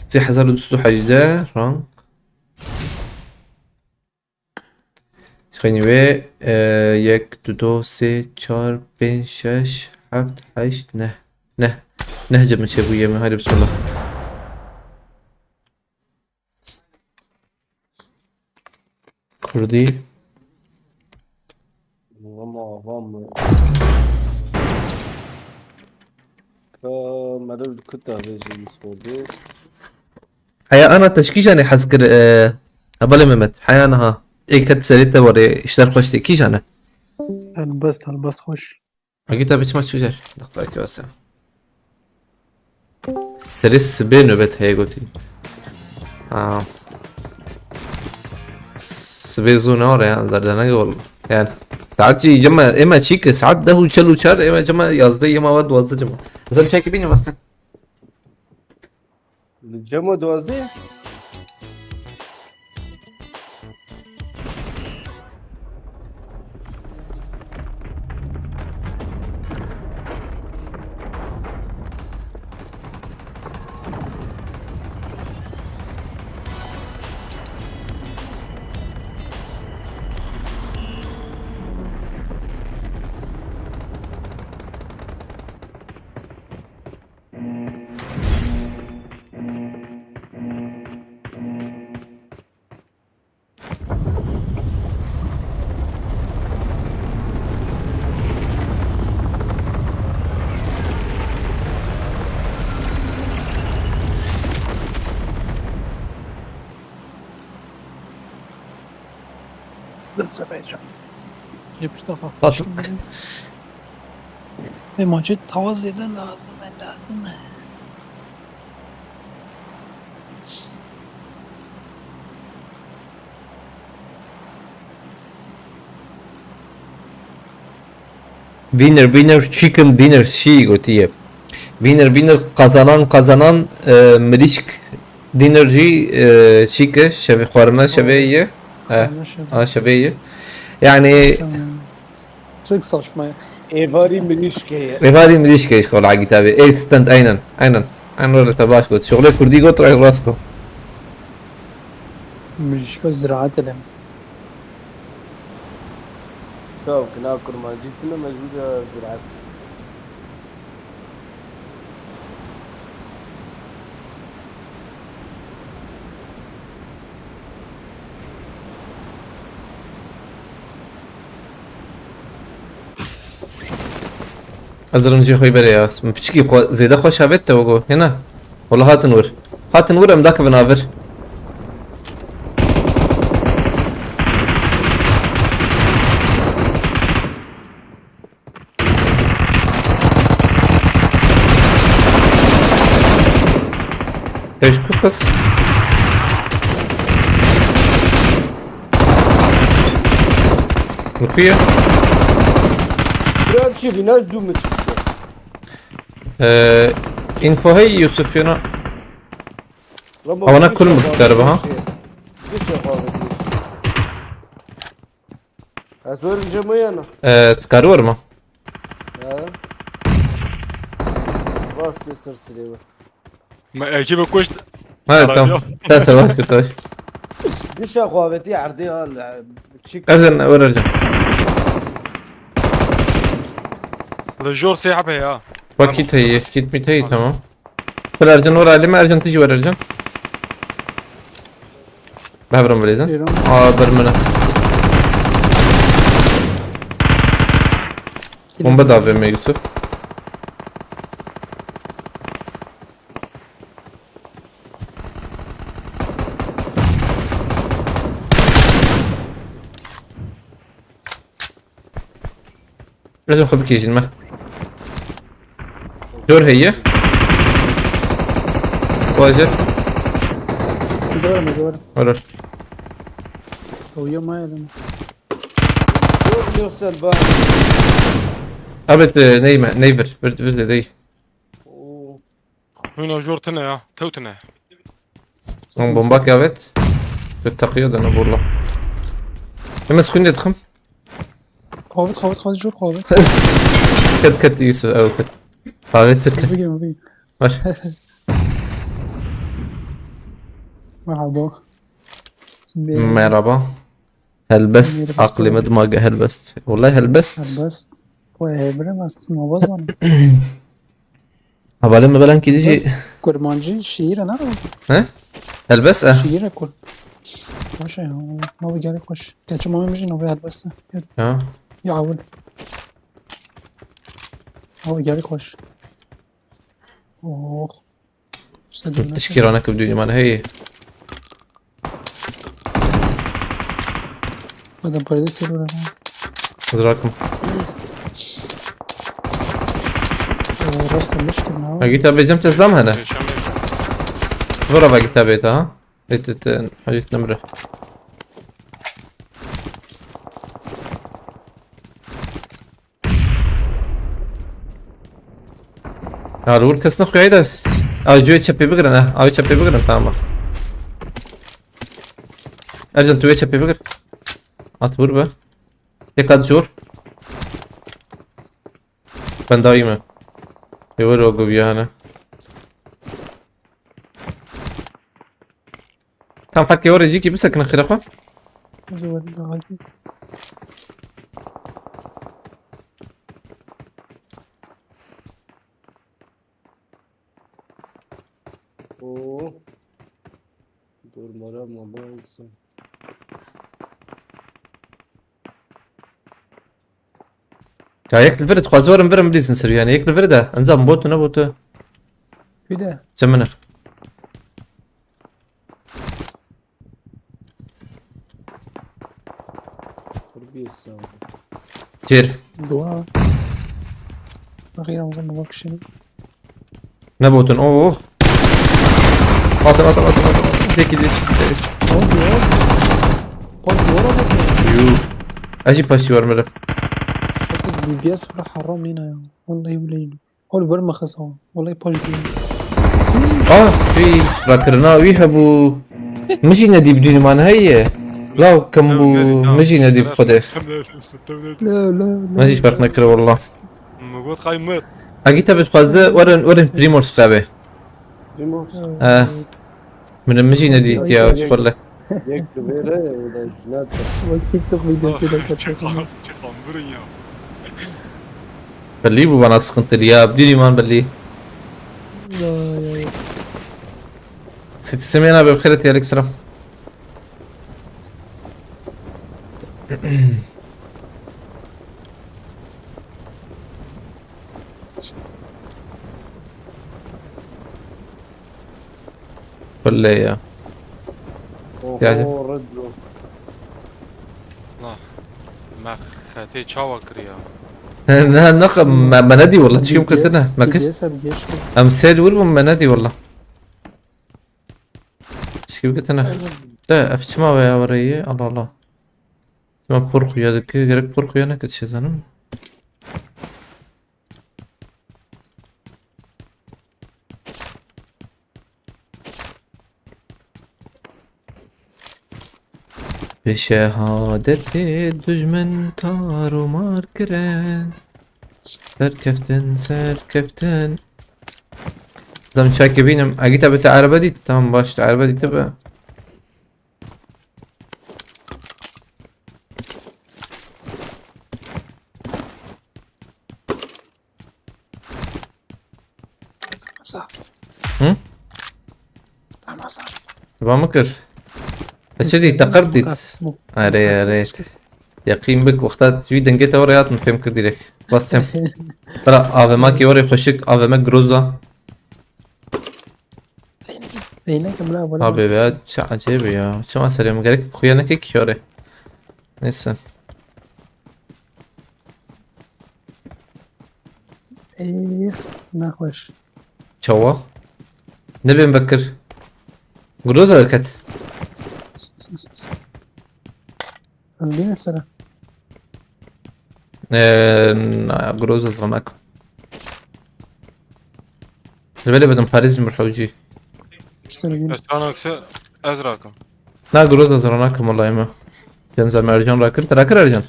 Sê hezar û du sed û hejdeh rang. Xeynî wê, e, yek, du, do, sê, çar, pênc, şeş, heft, heşt, neh. Neh. Neh cem çêbûye min. Hadi bismillah. Kurdî. Ama avam mı? Ka meril kuta vejî sordu. Heya ana te ji kîjanê hez kir, e, hevalê Mehmet? Heya niha. Ê ket serê te warê, îşler xweş tê. Kîjan e? Helbest, helbest xweş. Agî te biçima çû cer? Daqdakî wese. Serê sibê nöbet heye gotî. Ha. Sibê zû nare ya, zerdenege wala. Yani, saet jî cema, ême çî ki, saet deh û çel û çar, ême cema yazdeh, yema ve duwazdeh cema. Mesela bir çekî bîne weste. Li cem û duwazdeh? Bin sevecem. Jê pişta xwe. Hat- Ê, maçê tawa zêde lazim e, lazim e. Winner, winner, chicken dinner, şî gotiye. Winner, winner, kazanan, kazanan, e, mirîşk dinner jî, e, çîke, şevê xwarina şevê ye. E, Xwarina şevê. A şevê ye. Yani Sen- Çok saçma ya. Êvarî mirîşkê ye. Êvarî mirîşkê ji xwe li Egîtabê. Ê stand aynen, aynen. Aynen öyle te baş got. Şoxlê kurdî got, rast got. Mirîşka ziraat ele. Taw kina kurmancî tine mecbûr ya ziraat. Ez rincê xwe berê ya. Min piçikî xwe zêde xweş avêt te wego. Hêna. Wala hatin wir. Hatin wir em dakevin avir. Teşkil kız. Rukiye. Biraz çi binaj du mu çıktı? Ee, info hey Yusuf yana. Ramo Havana bir kul mu şey galiba, ha? Bir şey kaldı. Ez öğrenci mi yana? Ee, tkar var mı? Ha? Bastı sır silahı. Me ekî bi kuşt. Ha, Arabî tamam. yok. Tamam, tamam, tamam. Bir şey kuvveti erdi ya. Çık. Ercan, ver Ercan. Li jor sê heb heye ha. Bak kit heye, kit mit heye, tamam. Ver Ercan, ver Alime, Ercan tiji ver Ercan. Bevrim bilezin. Buyurun. Aa, bir mine. Bomba da A V M Yusuf. Lezim xwe bikêjin me. Dor heye. Waje. Zor mu zor? Olur. Uyuma yedim. Yok yok sen bak. Abet, e, neyme, neyver. Bir, bir de değil. Oo. Hûn jor tine ya. Tew tine. Lan bomba kavet. Tu taqiya da ne burla. Hemen screen de tıkım. Covid, covid, covid, jor covid. Ket ket Yusuf, ev ket. Taze Türk. Bugün, bugün. Var. Merhaba. Şimdi Merhaba. Helbest. Merhaba. Aklımı dmaga helbest. Vallahi helbest. Helbest. Vay, hebre bastım, o zaman. Havalê me belan kî dijî. Helbest, kurmancî şiîr e, ne lazım? He? Helbest e. Şiîr e kur. Baş e ya. Ma bir gerek hoş. Geçen ma bir şey ne bir helbest. Ya. Ya abi. Ma bir gerek hoş. Oh. İşte dönmek. Tişkî rane kivdû man hey. Adam parede seri var. Zirakim. Ee, rastlamış ki ne? Ha git abi cem te zam hene. Yaşamıyor. Vura va git abi ta. Et et et. Hadi nemre. Ya li wir kes nexuyaye de. A ji wê çepê bigirin, ha. A wê çepê bigirin, tamam. Ercan, tu wê çepê bigir. At vur be. Yek at jor. Ben daha iyi mi? Yewir o gubiya hani. Tam hak yewir ecik gibi sakın xire xwe. Zor da hadi. Oo. Dur mara mama olsun. Ya yek li vir dixwaze werin virin bilîzin ser yani. Yek li vir de. Enzam botu ne botu? Bir de. Cemine. Dur bir saniye. Çêr. Dua. Bakayım, o zaman bak şimdi. Ne botun? Oo. Atın, atın, atın, atın, atın. Peki, de, Hadi ya. Hadi ya, bak. Yuh. Acı paşi var mı? Şurada D B S var, haram yine ya. Vallahi billahi. Hol verme xesa. Vallahi paş değil. Ah, fi rakirina wî hebû. Min jî nedî bi dûnî man heye. Law kim bû, min jî nedî bi xwedê. La la la. Min jî ferq nekir wallah. Min got xay mir. Agî te bi dixwaze werin, werin Primors xabe. Primos. Eh. Min, min jî nedî ya şuxulle. Yek li vê re, o da jina te. Bak TikTok videosu da kaçak. Çıkan, çıkan burun ya. Belli bu bana sıkıntılı ya. Dûnî man belli. Ya ya ya. Sitisi mena be xeyret ya, aleyküm selam. Belli ya. Oho, Yani. Red Zone. Lah. Me xetê çawa kiriya. Ne, ne, me, me nedî wallah, çikim ketine. Me kir. D B S em geçti. Em sel wir bûm, me nedî wallah. Çikim ketine. De, ev çima veya wareyê, Allah Allah. Çima por xuya dike, gerek por xuya neke, çi zanim. Bi şehadetê dijmin tar û mar kirin. Serkeftin, serkeftin. Zem çakê bînim. Egî te bi te erebe dît. Tamam, baş, te erebe dîtibe. Ramazan. Hı? Ramazan. Va min kir. Eşedî teqir dît. Are, are. Yaqîn bik, wexta wî dengê te were hat min fêm kir direk. Bastem. Bira, A V M ki were xweşik, A V M Groza. Reyna kim la, bana Abi bak. Ya, çi acayip ya. Çima serê min gerek xuya neke ki were. Neyse. Ey, nexweş. Çawa? Nebên vekir. Groza ket. Ez bînim sere. Eee, na, Groza ziranak. Li belê bedim Parîz mir hewcî. Sere bînim. Eskan akse ez rakim. Na, Groza ziranak, molay me. Cenza Mercan rakir, te rakir Ercan.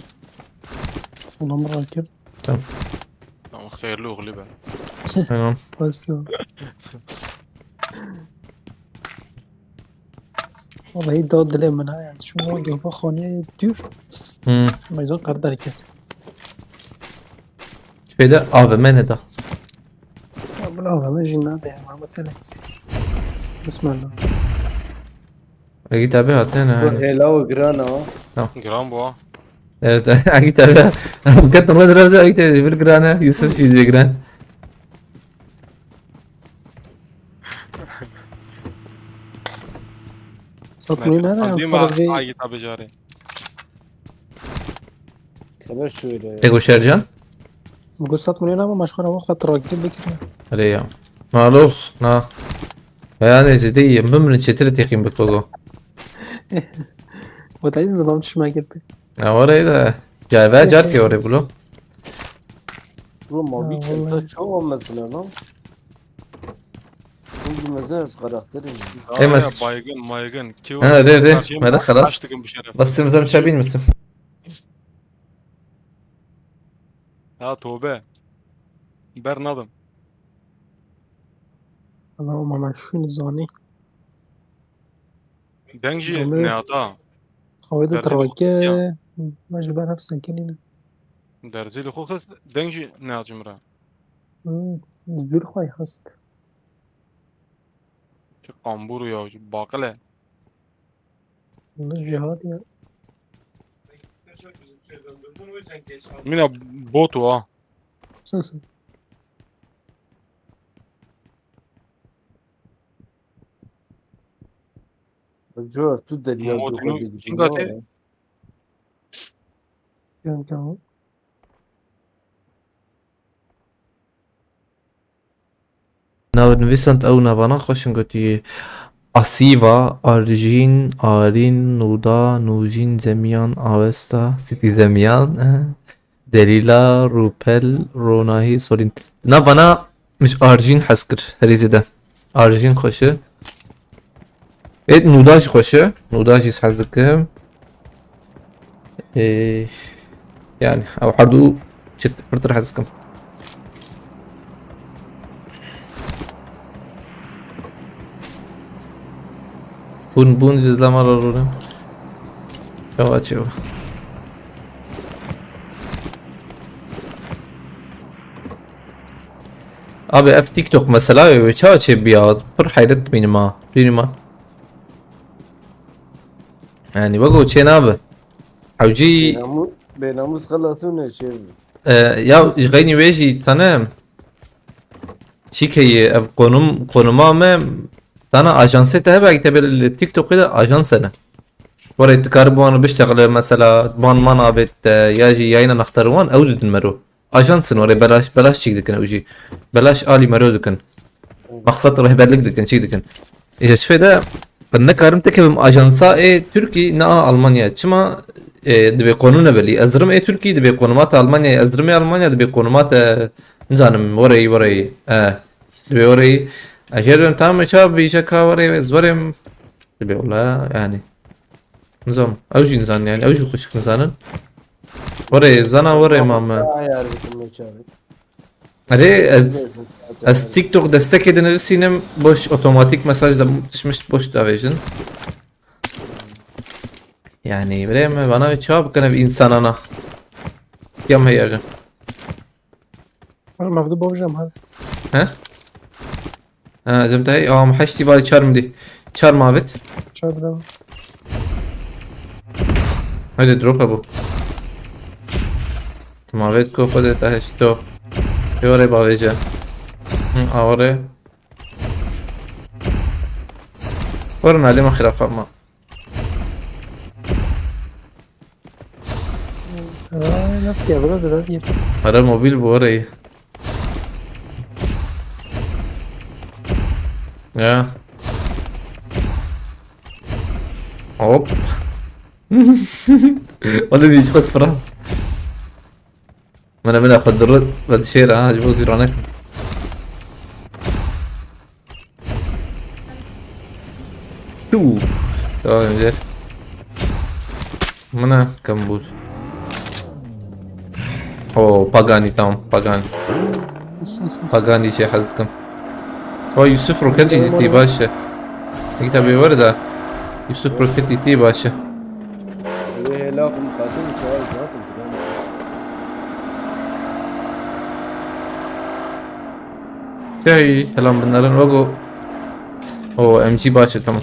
Ulan bırakır. Tamam, xeyirli oğlu be. Tamam. Bastı. Vallahi da dilê min ha, yani şu an gefa xaniye dür. Hmm. Meyzan kar derket. Şeyde A V M ne da? Ya bunu A V M jin nade ya, ama tele. Bismillah. Egi tabi hatene Bu yani. hela o gran ha. Giran bu ha. Evet, egi tabi. Bu kadar ne derece egi tabi bir gran ha. Yusuf yüz bir gran. Satmayın ha, Azim şu kadar bir ha, agi tabi cari. Kebe şöyle. Ego Şercan. Bu satmayın ama maşkara o kadar rakip bekliyor. Hadi ya. Maluf, na. Yani zide iyi. Mümrün çetiri tekin bikogo. O da insan düşme gitti. Ya orayı da. Gel ver car ki orayı bulu. Oğlum abi Ya çanta vallahi. Çok olmasın lan. Bu bilmez az karakteri. Emas. Baygın, baygın. Ki Ha, re, re. karşıya Mera baş-, xelas. baş tıkın bir şeref. Bastım zam çabin misin? Ya tövbe. Bernadım. Allah'ım ama şunu zani. Deng jî Zomê- ne hata. Havayda Dersi tırvaki. ya. Mecbur hep sakinine. Derzê li xwe xist, deng jî ne hata ji min re. Hmm. Zül koy hast. Çi qambûr ya, çi baqile. Bunu jihad ya. Mina bot o ha. Cor tu derya Modunu duha dedi. kim katê? Yok yok. Nivîsand ew navana xweş in gotî. Asîva, Arjîn, Arîn, Nûda, Nûjîn, Zemiyan, Avesta, Sîtî Zemiyan, eh, Delîla, Rûpel, Ronahî, Solîn. Navana min ji Arjîn hez kir herî zêde. Arjîn xweş e. Ê Nûda jî xweş e. Nûda jî hez dikim. Ê, yani ew her du çi pirtir hez dikim. Hûn bûn ji zilama re rûne. Çawa çêwa. Abi ev TikTok mesela wê çawa çêbiya? Pir heyret dibînim ha. Bînim ha. Yani wego çê nabe. Ew jî Bênamu-, bênamûs xelasûne şêr. E, ya ji xeynî wê jî tane çîkeyê ev konum, konuma me tane ajansê te hebe, te bê li TikTokê de ajans hene. Were tu karî bi wan biştexile mesela, ban man avêt te ya jî yayîna nexter wan ew didin mero. Ajans in were belaş, belaş çîk dikin ew jî. Belaş alî mero dikin. Maqsad rehberlik dikin, çîk dikin. Îja çi fêde? Nikarim tekevim ajansa ê Tirkî ne a Almanya. Çima, e, dibê qonûne belî. Ez dirim ê Tirkî, dibê qonûma te Almanya, ez dirim ê Almanya, dibê qonûma te, nizanim, wereyî, wereyî. E, dibê wereyî. Ez jê dirim, tamam, e, çawa bî, îja ka wereyî, ez wereyim. Dibê wela, yani. Nizam. Ew jî nizan yani. Ew jî xweşik nizanin. Were, zana were mame. Ayar bikim me çavi. Erê, ez, ez TikTok destekê dinivîsînim, boş otomatik mesaj da tişmiş boş davêjin. Yani, birê me, bana bir çawa bikin ev insanana. Yam heyercan. Oğlum, evde boğacağım ha. He? Ha, zim te, am heştî vay çar mi dî. Çar mavit. Çar bile. Hadi drop bu. Mavit ko xwe de te heşto. Yore bavêje. Hı, awre. Vurun halima xirafa ma. Aa, nasıl ya? Biraz da bir Ara mobil bu arayı. Ya. Hop. Oğlum hiç basmıram. Mene mene xwe dirrit ve dişêre ha, ji bo zî ranekim. Tû. Devam edeceğiz. Mene kembûz. Oo, Pagani, tamam, Pagani. Pagani şey hez dikim. O Yusuf roket jî dîtî, baş e. Yekî tabi were de. Yusuf roket dîtî, baş e. Wê hêla xwe miqatil çawa zaten kidan. Hey, helam binnerin wego. O M G baş e, tamam.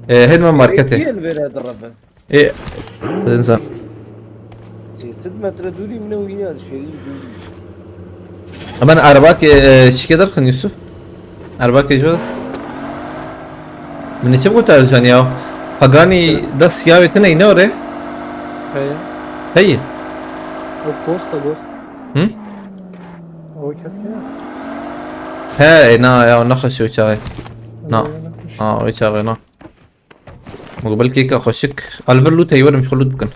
E, hêdime marketê. Yên vêre direve. Ê, insan. Sê sed metre dûrî min û yine şêrî dûrî. Hemen araba ke, e, şike derxin Yusuf. Araba ke jwe. Min çi bû Ercan ya? Pagani da siyavê tine ine ore? Heye. Heye. O Ghost da Ghost. Hı? O keske ya. He, e, na ya, ne xweş o çaxê. Na. Öyle yapmış. Ha, o çaxê na. Min got belkî yeka xweşik. Alver loot heye, werin xwe loot bikin.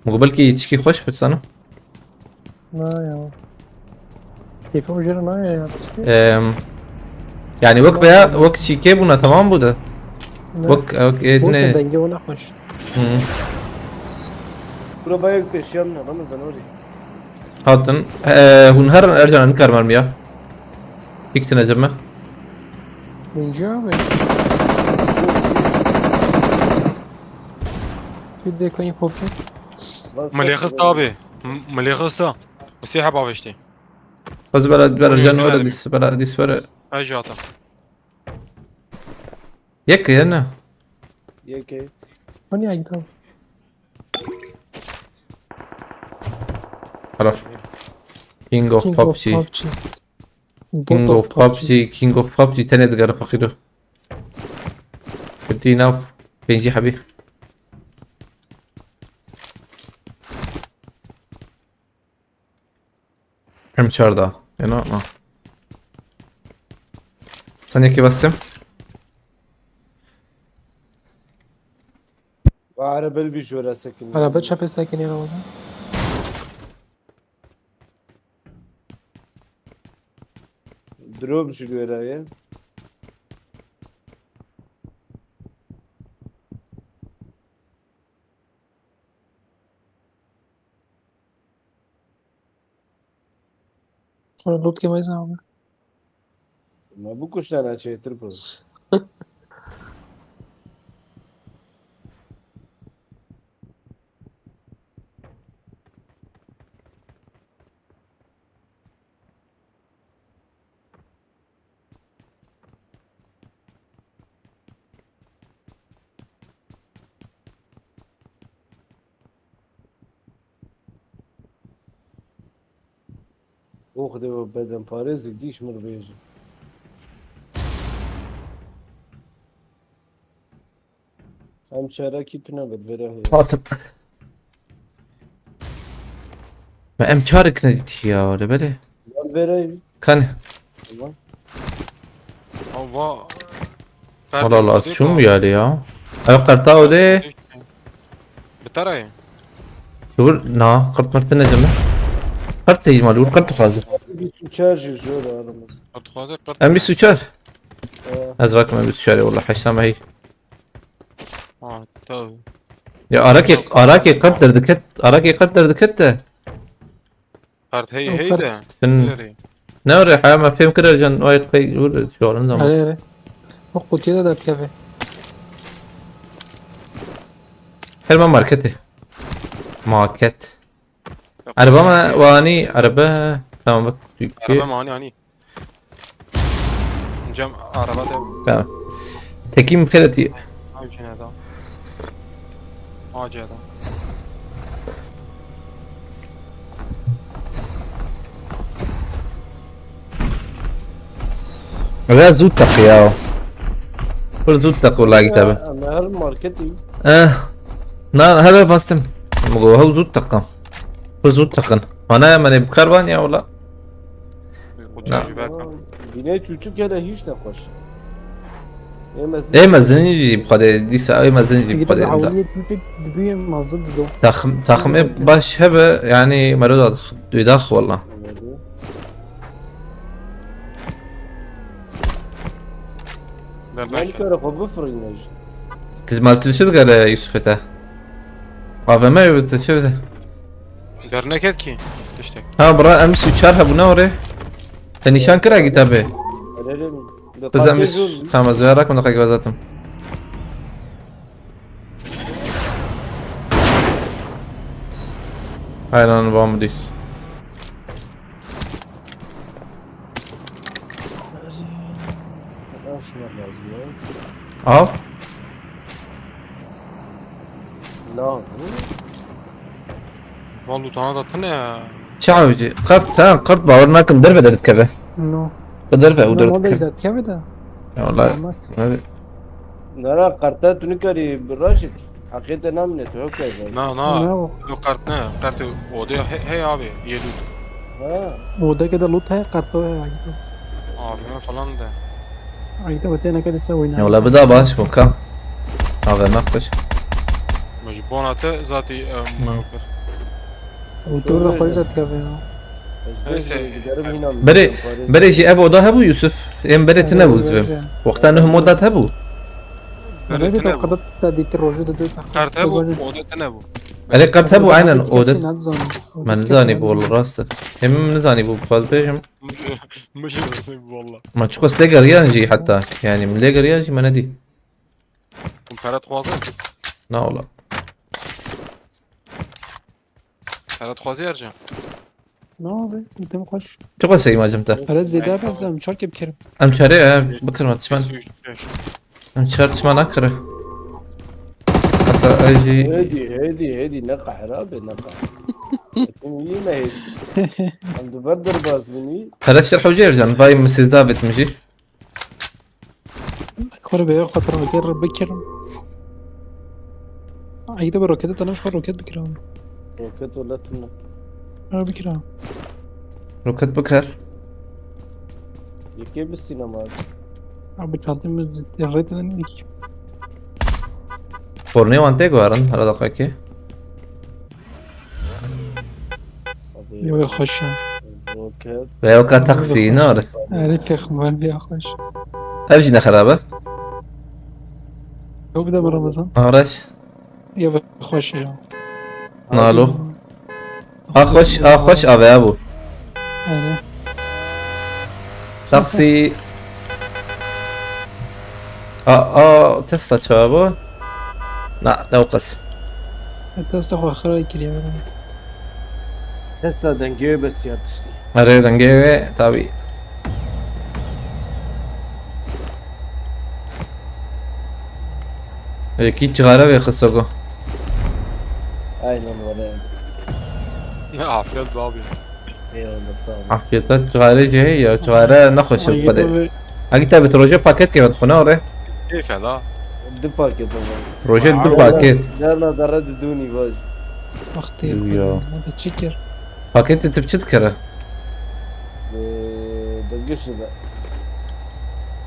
Min got belkî tişkî xweş bit sana. Na ya. Keyfim jê re nayê ya, pistî. Em, yani wek veya, wek çîkê bûna, tamam bû de. Ne. Wek, wek, e, Boş ne. Dengê o nexweş. Hı. Bura bayek pêşiya min e, Ramazan orî. Hatin. E, hûn herin Ercan, nikar mermiya. Diktin ecem me. Winci abi. Tu de koyun fopke. Milê xist abi. M-, milê xist a. Misîha bavêştî. Xwez bela, bela Oğlum, can yakın were dedim. Dis, bela dis were. Her şey atam. Yek ya ne? Yeke. O niye gitti? Helal. King of King of PUBG. PUBG. King of PUBG, King of PUBG tenê digere feqîro. Girtî nav pêncî hebî. Em çar da. Ena, na. Tenekî bes tim. Araba li vî jora sekinî. Araba çepê sekinî re hocam. Drop ji li wê re ye. Xwe loot kêm ez abi. Me bikuştana çêtir bû. Ox de we bedenparêzek dîş min bêje. Em çarekî tune bi vêre heye. Hatim. Me em çarek nedîtiye ya, le belê. Lan vêre. Kan. Tamam. Ava. Wala la, ez çûm bir yerde ya. Ev qerta o de. Bi te re ye. Dur, na, qert mert ne demek? Qert değil mal, dur, qert hazır. Bîst û çar jî jor aramız. Qert hazır, qert. Em bîst û çar. Ee. Ez vakim em bîst û çar, wala, heşta me hey. Ha, tabii. Ya, arakê, arakê qert derdiket, arakê qert derdiket de. Qert hey, hey de. Nerê? Ne oraya, ha, me fêm kira can, ay, qey, vur, şu an zaman. Erê, erê. O qutiye de dert keve. Her me marketê. Market. Araba me wani, araba. Tamam, bak. Araba me wani, ani. Cem araba de. Tamam. Tekim xelet. Ay, cene da. Acı adam. Biraz zû teq ya. Pir zû teq wala kitaba. Em her marketî. Eh. Na, hada bastım. Mugo, hau zû teqam. Pir zû teqin. Ana, em ê bi kar ban ya wala. Na. Bînê çûçik hele hîç nexweş. Ê mezin. Ê mezin jî bi xwedê dîsa, ê mezin jî bi xwedê. Hewliyê çûçik dibiye mezin dido. Taxim, taximê baş hebe, yani mero da duydax wala. Ber Ben baş. Kere xwe bifirîne jî. Tiz mal tu çi digere Yusuf'e te? A V M ev te çi bide? Derneket ki tiştek. Ha, bira, em bîst û çar hebûne orê. Te nîşan kira kitabê? Öyle mi? Kız em bîst, tamam, ez vê rakim da kaygı zaten. Aynen, var mı diyorsun? Al şuna lazım ya. Al. Ne oldu? Vallahi tane da tane ya. Çavcı, kart, ha, kart bawer nakim, derve derdikeve. No. Derve, o derve. Derdikeve de. Ya vallahi. Zahmet. Hadi. Nara, karta tu nikarî biraşik. Heqê te namine tu, hewkar be. Na, na. Ne o? Ew kart ne, kartê odê he, hey abi, yê lût. Ha. Odeke de loot heye, karto heye. A V M falan de. Ayda wete ne kadar se oynar. Ya wala bida baş bu ka. A V M kuş. Mecbon ate zati, e, mewkir. Otur da faiz at ya be ya. Neyse. Berê, berê jî ev oda hebû Yusuf. Em berê tine bû zivê. Wexta nuh modat hebû. Berê tine bû. Kart hebû, oda tine bû. Erê kart hebû, aynen, oda. Me nizanî bû, wala rast e. Hem nizanî bû, bixwaz bêjim. Min jî nizanî bû, wala. Me çiqas lê geriyan jî heta. Yani, min lê geriyan jî me nedî. Hûn pere dixwazin? Na, wala. Pere dixwazî Ercan? Na abi, dem xweş. Çiqas sey macim te? Pere zêde be, ez em çar kê bikirim. Em çare, e, bikirim, tişman. Em çar tişman nakire. Hatta ez jî. Hêdî, hêdî, hêdî, ne qehra be, ne qehra. Hêdî, yine hêdî. Em di ber derbas binî. Pere şerh hocayê Ercan, vay min sêzdeh bit min jî. Kore be, xatir bikirim, bikirim. Ay, de bir rokete tanış var, roket bikirim. Roket wala tune. Ha, bikirim. Roket bikir. Yekê bi sînema. Abi çantayı mı zittirredin ki? Fornê wan tê guherin, hera deqekê. Yo, xweş e. Roket. Ve ewka taksî, ne ore? Erê fêxmar ya xweş. Ev jî ne xerab e. Yok da Ramazan. Araç. Ya be xweş ya. Nalo. A xweş, a xweş ave ya bû. Yani. Taksî. A, a, Tesla çawa bû? Na, ne o qas. Tesla xwe xira kiriye. Tesla dengê wê bes ya tiştî. Erê dengê wê, tabî. Yekî cixare vê xisogo. Aynen öyle. Ne afiyet be abi. Eyvallah, sağ olun. Afiyete cixare jî heye ya, cixare nexweş e Ay, xwedê. yedim ve Hegî te bi rojê paket keve dixwe ne ore? Keyfe la. Du paket ama. Rojê du paket. Derna dere didûnî baş. Wextê Yu xwe ya. ne de çi kir? Paketê tu bi çi dikere? Ee, Dengişi de.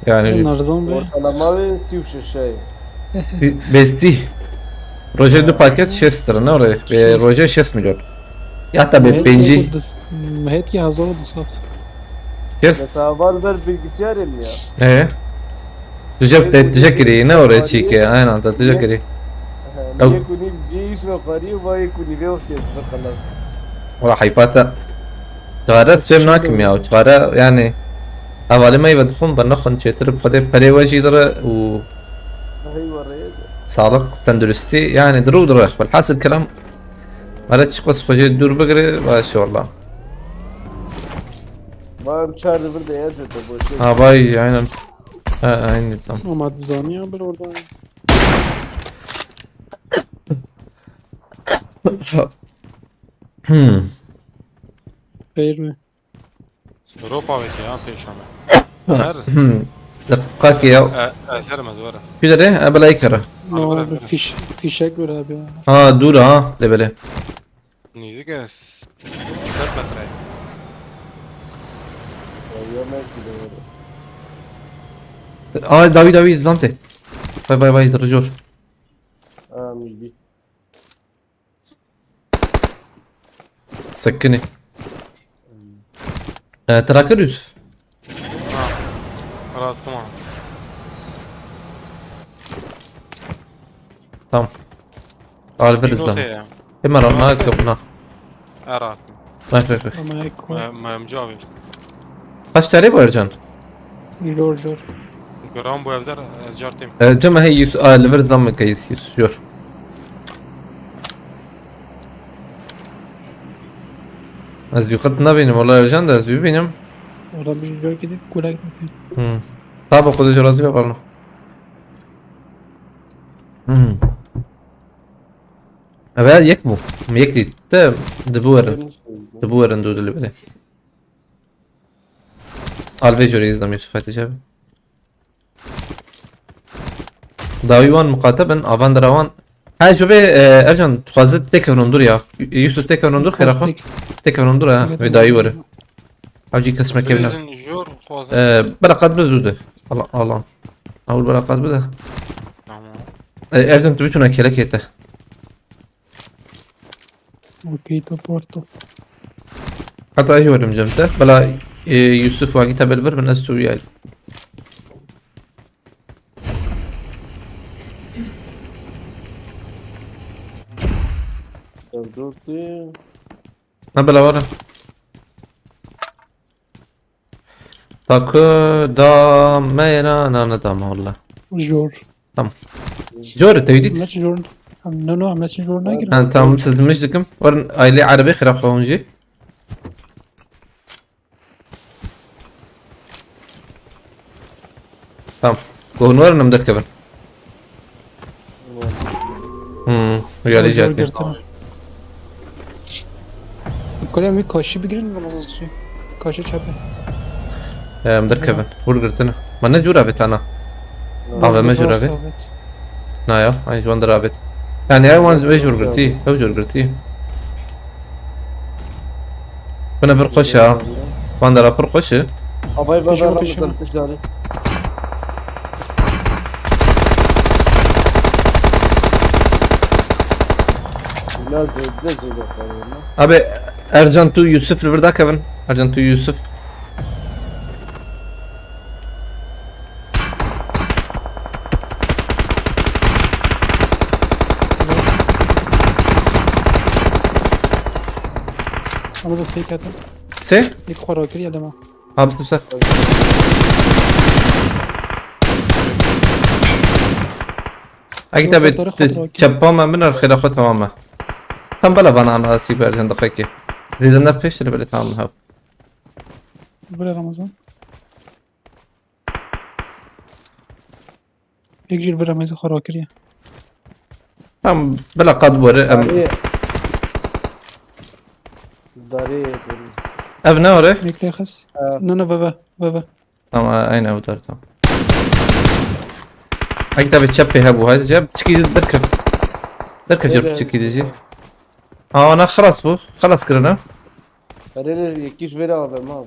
Yani Narzan be. Ortalama ve sî û şeş şey. bestî. Rojê du paket şêst lira ne ore? Be Şêst. Rojê şêst milyon. Ya tabi pêncî. Mehet ki hazar û du sed. Şêst. Mesela var ver bilgisayarım ya. Ee? Tije te tije kirî ne ore çîke? Aynen te tije kirî. Niye kuni bir iş mi parayı vay kuni ve okey. Bakalım. Wala heyfata. Çare fêm nakim ya. Çare yani. Hevalê me ve dixwin ve nexwin çêtir bi xwedê perê we jî dire û Hay var ya. sağlık, tenduristî yani diru dire. Velhasil kelam. Meret çi qas xwe jê dûr bigire baş e wala. Var çağırdı burada ya zaten boş ver. Ha vay aynen. Ha aynen tamam. Ama dizanî ya bir orada. Hmm. Xeyr mi? Europa veke ya pêşa me. Her Hmm. Deqakê ya. e, ezer me zor. Kudere? E, belay kere. Ne oldu? Fiş, fişek ver abi ya. Ha dûr ha. Lebele. Nîzik e. Set metre. Ya yemek gibi. Ay dawî dawî zante. Vay vay vay dirjor. Ha midi. Sekinî. E, tracker Yusuf. Ha. Rahat tamam. Tamam. Alveriz Note lan. ya. Hemen anla kapına. Rahat. Bak bak bak. Ama ek koy. Memci abi. Kaç tane bu Ercan? Jor jor. Gram bu evde ez cartayım. E, Cem hey yüz alveriz lan mı kayız yüz jor. Ez bir kat ne benim olay Ercan da ez bir benim. Orada bir jor gidip kulak. Hmm. Sağ bak o da razı ver bana. Hmm. Ev yek bû. Yek dît. Te dibu werin. Dibu werin du dilî bide. Alvê jor izlam Yusuf Hatice abi. Dawî wan muqate bin, avan dira wan. Ha, ji vê, e, Ercan, dixwaze têkevin hundur ya. Yusuf têkevin hundur, xêra xwe. Têkevin hundur ha, vê dawî were. Ev jî kes me kevine. Bizin jor xwazin. E, bira qat bide zû de. Allah, Allah. Awul bira qat bide. Tamam. E, Ercan, tu biçûna kelekê te. Okey, to porto. Heta ez jî werim cem te. Bela, e, Yusuf wagî te bil vir bin ez tu yay. Dörtü. Ne bela were. Taku da meyra na ne da molla. Jor. Jor te dît? Meç jor. No no, meç jor ne girin? Ha, tamam siz mij dikim. Werin aile Erebê xira xwe hûn jî. Tamam. Ku hûn werin em derkevin. Hmm, realî jate. Kulem bir kaşi bigirin mi lazım su? Kaşi çape. Em derkevin. Hûr girtine. Ma ne cûr avêt ana? A V M cûr avêt? Evet. Na ya, ay ji wan der avêt. Yani ay wan wê cûr girtî, ew cûr girtî. Bine vir xweş e. Wan dera pir xweş e. Abay Peşin, bazar peşin. Kuşları. Na zêde zêde xwarê ne. Abi, Ercan tu Yusuf li vir dakevin. Ercan tu Yusuf. Ama da sê kete. Sê? Yek xwe rakiriye lema. Ha, bitim ser. Egi tabi çepa me min er xêra xwe tamam e. Tam bela vana ana sîber jin dixekê. Zêde ner pêş re bele tamam hev. Bire Ramazan. Yek jî li vir em êzî xwe rakiriye. Tam bila qad bore em. Darê. Darê temiz. Ev ne ore? Yek lê xist. Ha. Ne ne veve veve. Tamam, aynı ev dar tamam. Ay tabi çep pê hebû, haydi cep çikî derkev. Derkev cep çikî dici. Aa, ana xelas bu. Xelas kirine. Herêle yekî ji vê re A V M bû.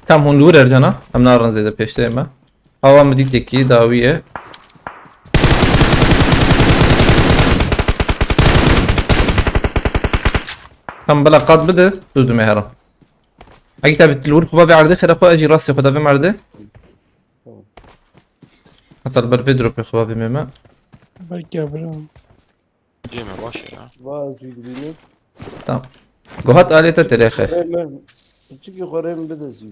Tam hûn li wir Ercan a. Em narin zêde pêşteyê me. Awa min dît yekî dawî ye. Tam bila qat bide, tu dimê herin. Egi tabi li wir xwe bavê erdê xêra xwe, ez jî rastê xwe davêm erdê. Heta li ber vê dropê xwe bavê me me. Belki ya bira. Diyeme baş ya. Va ez wî dibînim. Tamam. Guhat alê te terê xêr. Xwarê min. Piçikî xwarê min bide zî.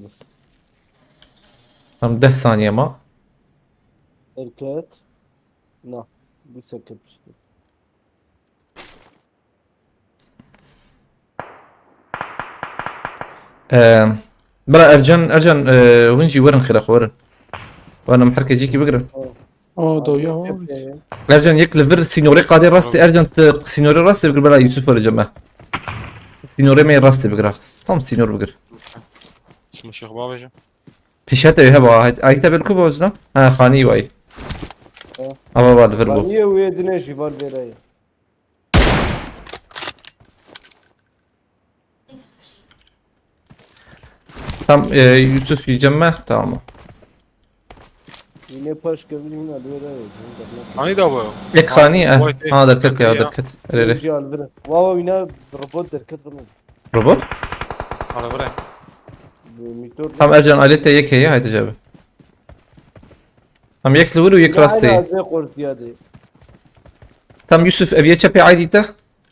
Tam deh saniye ma. Erket. Na. Bu seket işte. Ee, bira Ercan, Ercan, e, hûn jî werin xêra xwe werin. Werin em herkes jîkî bigirin. O do ya o. Ercan yek li vir sînorê qadê rastê Ercan tu sînorê rastê bigir bela Yusuf were ceme. Sînorê me rastê bigir. Tam sînor bigir. Smoke bavêjim. Pêşete wê heba. Ayakta bel ku bozna. Ha, xanî way. Ha. Ava var li vir bû. Niye wê dine jî var vêreye. Tam e, Yusuf cemme tamam. Yine paş kevin yine vêreye. Hani da bu? Ek xanî e. Vay, tek- Ha derket ya tek- derket. Erere. Jî al vire. Wawa yine robot derket bunu. Robot? Hala bırak. Bu motor. Tam Ercan alet te yek heye haydi cebe. Tam yek li wir û yek rastê. Hala zê qortiya de. Tam Yusuf ev yê çepê aydî te.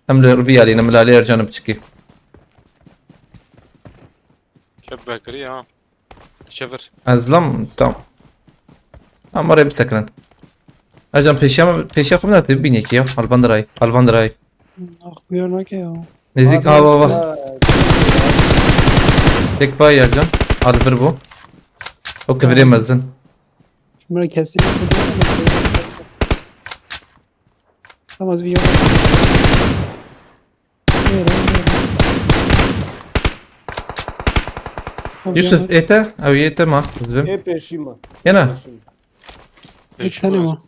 Em li rivî alî, em li alê Ercan biçikî. Kep bekri ya. Çevir. Ez lam tam. Tam oraya bisekrin. Ercan pêşiya me, pêşiya xwe bine te bînekî ya. Alvandiray, Alvandiray. Ah, xuya nake ya. Nêzîk ha va va. Ha, Tek bay Ercan. Alvir bu. O kivirê mezin. Şimdi kesin. Tamam, az bir yol. Yusuf ê te, ew yê te ma, ez bim. Ê pêşî me. Yena. Bir tane var.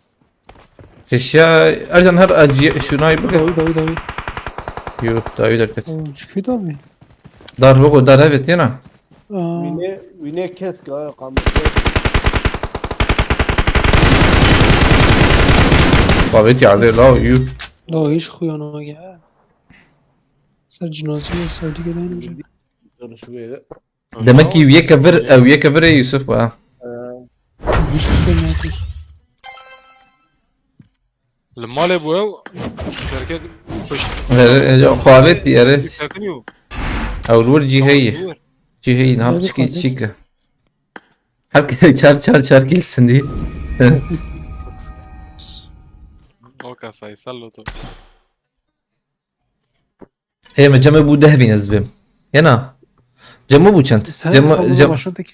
Pêşiya Ercan her acî şunay bike. Dawi, dawi, dawi. Yuh, dawî derket. Oo, çıkıyor da mı? Dar hogo dar evet yena. Aa, Wîne, wîne kesk ha, kamera. Babet ya de la yuh. la hiç xuya nake. Ser cinazeye sevdi gelen önce. Dur şu yere. Demek ki yeke vir, ew yeke vir ê Yusuf ba. Hiç xuya nake. Li malê bû ew. Derket pişt. Xwavêt diyere. Sekiniyo. Ew li wir cî heyî. Cî heyî niha Nerede piçikî kardeş? çîke. Her çar çar çar kîl sindî. Oka sayısal loto. Ê me cemê bû deh vîn ez bêm. Yena. Cemê bû çend? Sen Cemê, abla cem, başladık.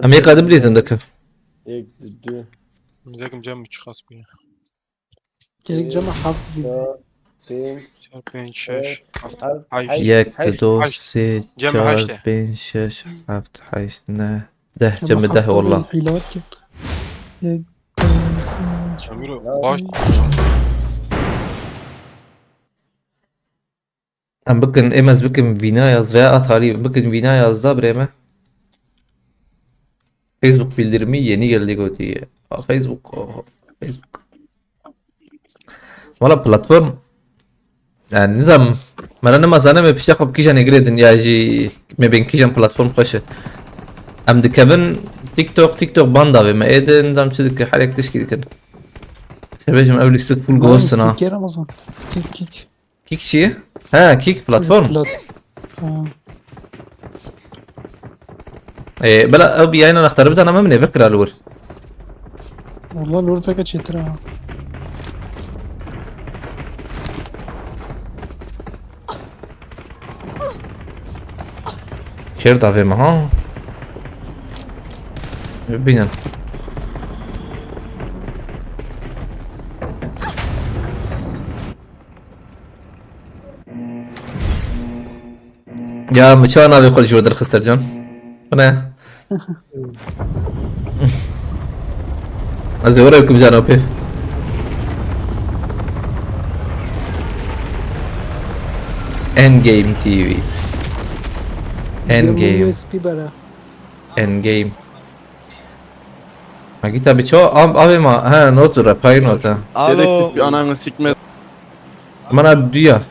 em yê kadim bilîzim dikir. Ek, du, Zekim cem mi çıkas bûye. Gerek cama halk gibi. dört, pênc, Çar, pênc, şeş, heft, heft, heşt. heşt, Yek, heşt, du, heşt. sê, Cem çar, heşt e. pênc, şeş, heft, heşt, neh, deh. Cemê deh Hafta walla. Hilat ki. Yek, Emiro Ya. baş. Em bikin, êm ez bikim vîna yaz veya at halî bikin vîna yaz da birê me. Facebook bildirimi yeni geldi gotiye. Aa, Facebook, oho, Facebook. Valla platform Yani nizam, me ne nema zane me pişta xwe bi kîjan êgirê dinya jî me bên kîjan platform xweş e. Em dikevin TikTok, TikTok ban davê me. Ê de nizam çi dike, her yek tişkî dikin. Şebêjim ev lîstik full ghost in ha. Kik Ramazan. Kik, kik. Kik çi ye? Ha, Kik platform. Plat. Ha. Ee, bela ew bi yayın anahtarı bir tane mi ne bekir alır? Valla lor feke çetir ha. Kêr davê me ha. Bibînin. Ya, mi çawa navê xwe li jor derxist Sercan? Bu ne? Ez ê were bikim cano pê. Endgame T V. Endgame. Endgame. Agita bi ço am ave ma ha not ra pay nota. Alo. Dedektif bir ananı sikme. Mana duya.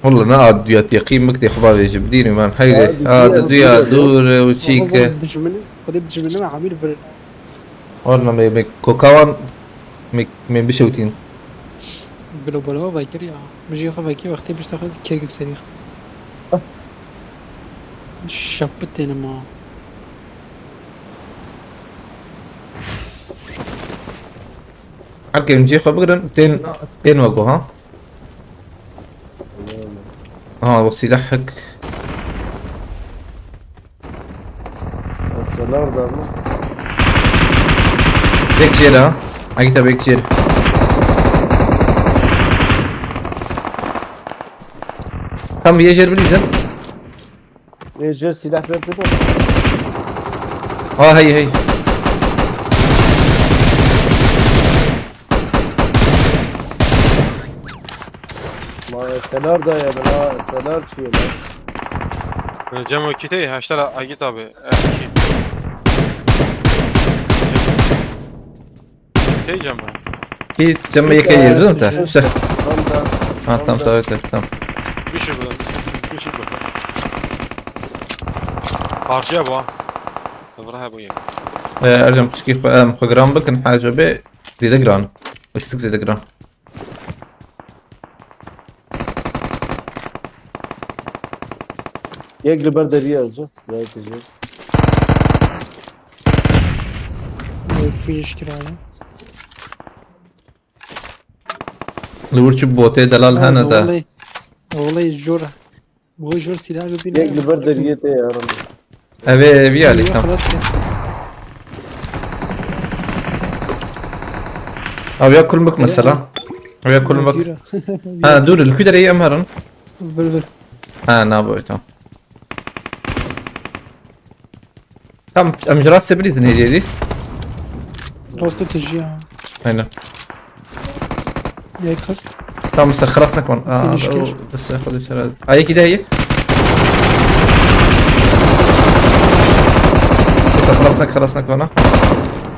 Walla ne a duya teqîm bik tê xwe bavêjim. Dînî man heyre. A duya dûr û çîke. Xwedê dijminî, xwedê dijminî me hamîr vir. Walla me, me kokawan me, me bişewtîn. Bilo bolo vekir ya. Min jî xwe vekî wextê bişta xwe kegil serî xwe. Şapitêne ma. Herkê em cihê xwe bigirin, tên, tên wego ha. Ha, wek sîleh hek. Selar da mı? Bek jêr ha. Agita bek jêr. Tam bir jêr bilîzin. Ê, jêr sîleh ber bide. Ha, hey, hey. Ma selar da ya, ha, selar çiye lan? Cem o kitey, haştara Agit abi. Eski. Şey Cem o. Ki Cem yeke yedi mi te? Tamam da. Ha, tamam, tamam, tamam. Bir şey bu lan. Bir şey bu. Parçaya bu ha. Vura bu ya. Ee, Ercan, pişkî xwe, em xwe giran bikin, haca be zêde giran. Lîstik zêde giran. Yek li ber deriyê ez, ya tije. Finish kiraye. Li wir çi botê delal hene te. Olay, olay jor. Bu jor silah bibîne. Yek li ber deriyê te ya. Ev ê, ev ê alî, tamam. Xelas ke. Ev ya kulmik mesela. Ev ya kulmik. Ha, dur, li ku derê em herin? Vir, vir. Ha, na boy, tamam. Tamam, em ji rastê bilîzin hêdî hêdî. Rastê tijî ya. Aynen. Yek xist. Tamam, sen xelas nekon. Aa, finish o, kir. Dese xwe dişere. Ay, yekî de heye. Sen xelas nek, xelas nek bana.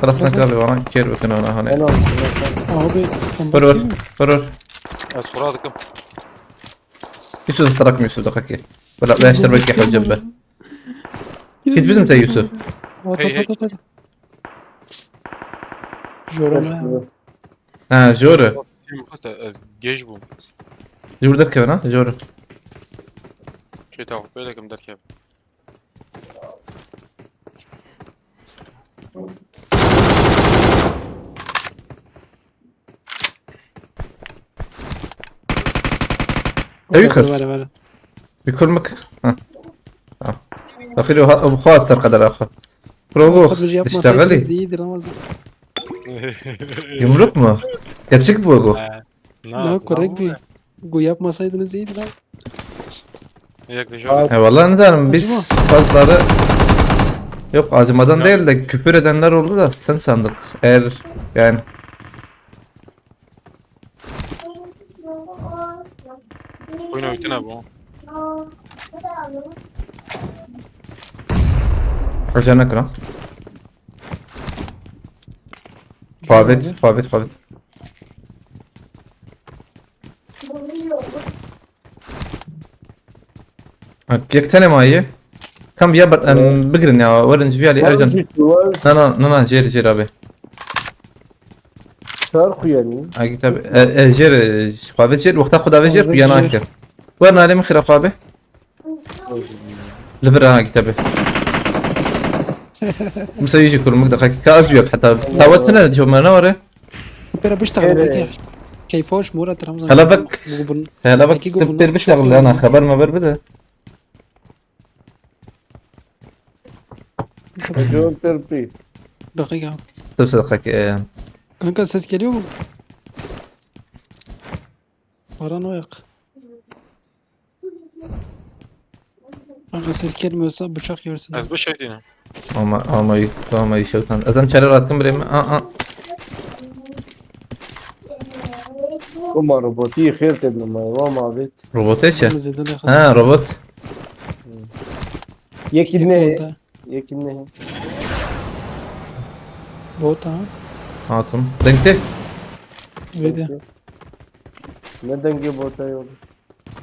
Xelas nek abi bana. Kêr bikin ona hani. Abi, vur, vur, vur, vur. Ez xura dikim. Yusuf, starak mı Yusuf, dakika. Bela, beşler belki hocam be. Git bizim de Yusuf. At, at, at, at, at. Joro mu? Ha, Joro. Geç bu. Jor derkeve ha, Joro. Şey, tamam, böyle kim derkeve. Ew kes. Vale, vale. Bir kurmak. Ha. Ha. Bakır o, o bu kadar kadar akı. Progo. Yapmasaydı iyidir ama. Yumruk mu? Gerçek bu bu. Na korrekt bir. Bu yapmasaydınız iyiydi lan. He, vallahi ne derim, biz bazıları yok, acımadan değil de küfür edenler oldu da sen sandık. Eğer yani. Oyun oytuna bu. Hocam ne kıran? Pavet, pavet, pavet. Ha, yek tane maye. Kam ya ber-, em, bigirin ya, werin ji viyalî Ercan. Na, na, na, na, jêr, jêr abi. Çar xuyanî. Agi tabi. E, e, jêr, e, xwe vê jêr, wexta xwe da vê jêr, Xwe vê xuya jêr. Nake. Wer nalê min xira xwe be. Li vir ha, agi tabi. Misa yî jî kurmik de xaki. Ka ez yok heta. Tawet tine, dijo me ne were? Pera biştexil Ere. Peki. Keyf hoş, Murat Ramazan. Hela bek. Hela bek. Peki, tip bir biştexil, ana xeber meber bide. John Turpik. Dakika. Dur, dakika, e. Kanka, ses geliyor mu? Paranoyak. Kanka, ses gelmiyorsa bıçak yersin. Ez bu şey diyeyim. Ama, ama, ama işe utan. Adam çare rahatım bile mi? Aa, aa. Kuma robotî xêr tê bi me, wa ma bêt. Robotê çi? Ama zêde lê xist. Ha, robot. Yekî ne? Yekî ne? Bota. Hatım. Denkte? Vede. Ne dengê bota yok?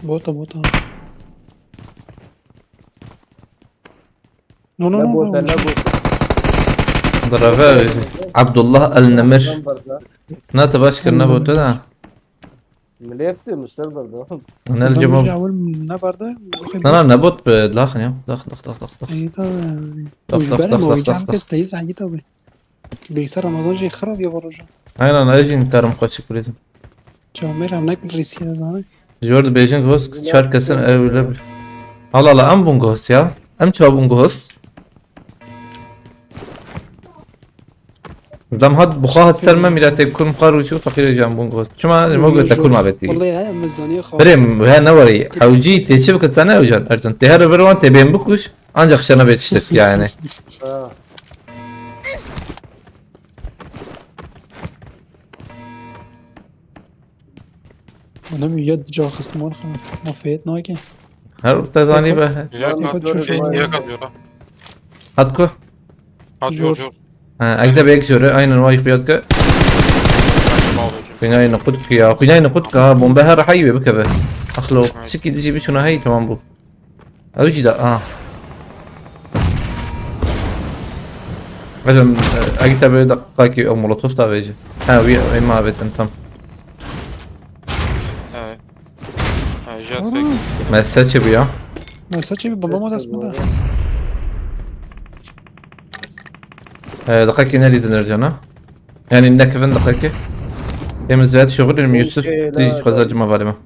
Bota, bota. No, no, Ne no, bota, no. Ne bota. Bravo. Abdullah El Nemir. Sen barda. Na te baş kir, ne bota da. Millet sevmişler barda. Ne Adam cevap? Önce awil ne barda? Na, na, ne bot be, laxın ya. Lax, lax, lax, lax, lax. İyi de, Lax, lax, lax, lax, lax, lax. Kes teyiz hangi tabi. Bilgisayar Ramazan şey xirab ya var hocam. Aynen, aynen, tarım kaçık bilirsin. Çamêr em nek rîsî ne zanî. Ji wir dibêjin Ghost çar kesin ew li bir. Allah Allah, em bûn Ghost ya. Em çawa bûn Ghost? Dem hat, buxa hat ser me, mîratê kurm xwe rûçû, feqîrê jan bûn Ghost. Çima ji me gote kurma betî? Wallahî he, em zanî xwe. Birê, he ne werî. Hewcî tê çi bikit sene ew jan? Ercan, tê her vir wan tê bên bikuş, ancak şena bê tiştek yani. Ha. Oğlum ya ca xistim var xana. Ma feyet nake. Her te zanî be. Ya Fakat çok şey iyi. Hat ku? Hat jor, jor. Ha, ek de bek jore, aynen, vay xiyat ke. Xwînayê niqut ki ya, xwînayê niqut ki ha, bombe her hay wê bikeve. Axlo, sikî dijî biçûna hey, tamam bû. Ew jî de, ah. Hocam, e, agi tabi dakikaki o molotof da veji. Ha, wî, wî ma vetin tam. Evet. Ha, jet fake. Mese çi bu ya? Mese çi bu? Bomba mı desmi de? E, dakikaki ne lizin ercana? Yani ne kevin dakikaki? Temiz ve şoğul ilmi Yusuf. Şey, la, Dijital kazarcıma var mı?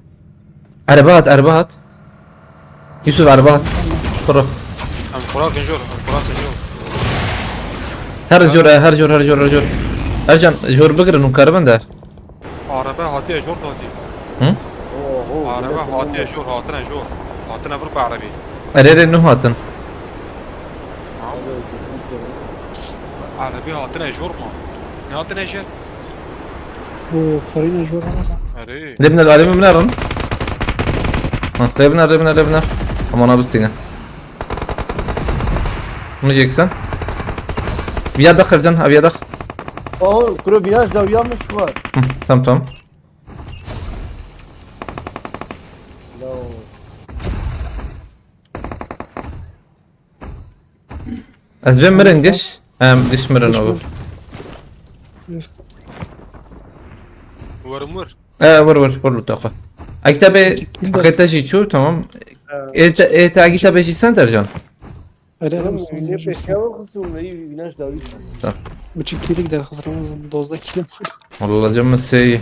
Araba at, araba at. Yusuf, araba at. Kuru. Em xurakin jor, em xurakin jor. Her jor, her jor, her jor, her jor. Ercan, jor bigirin û kariben de. Araba hatiye jor dotî. Hı? Oho, Araba millet hatiye jor, hatine jor. Hatine vir bi erebî. Erê, erê, nuh hatin. Ha? Erebî hatine jor mu? Ne hatine jor? Bu farina jor ama. Erê. Lebner, alemi biner lan. Ha, lebner, lebner, lebner. Aman abi stine. Bunu çeksen. Bir yerde kıracaksın, abi yerde. Oho, kuru biraz da uyanmış var. Hı, tamam, tamam. No. Ez vê mirin giş. Em, giş mirin o. Werim wir. E, wir, wir, wir, lu taxa. Ektabe, pakete jî çû, tamam. E, te, e, te ektabe jî sen dercan. Öyle Oğlum, misin? Ne peşe o kızım, ne güneş dağı. Tamam. Buçuk kilik der kızım, dozda kilim. Vallahi canım sey.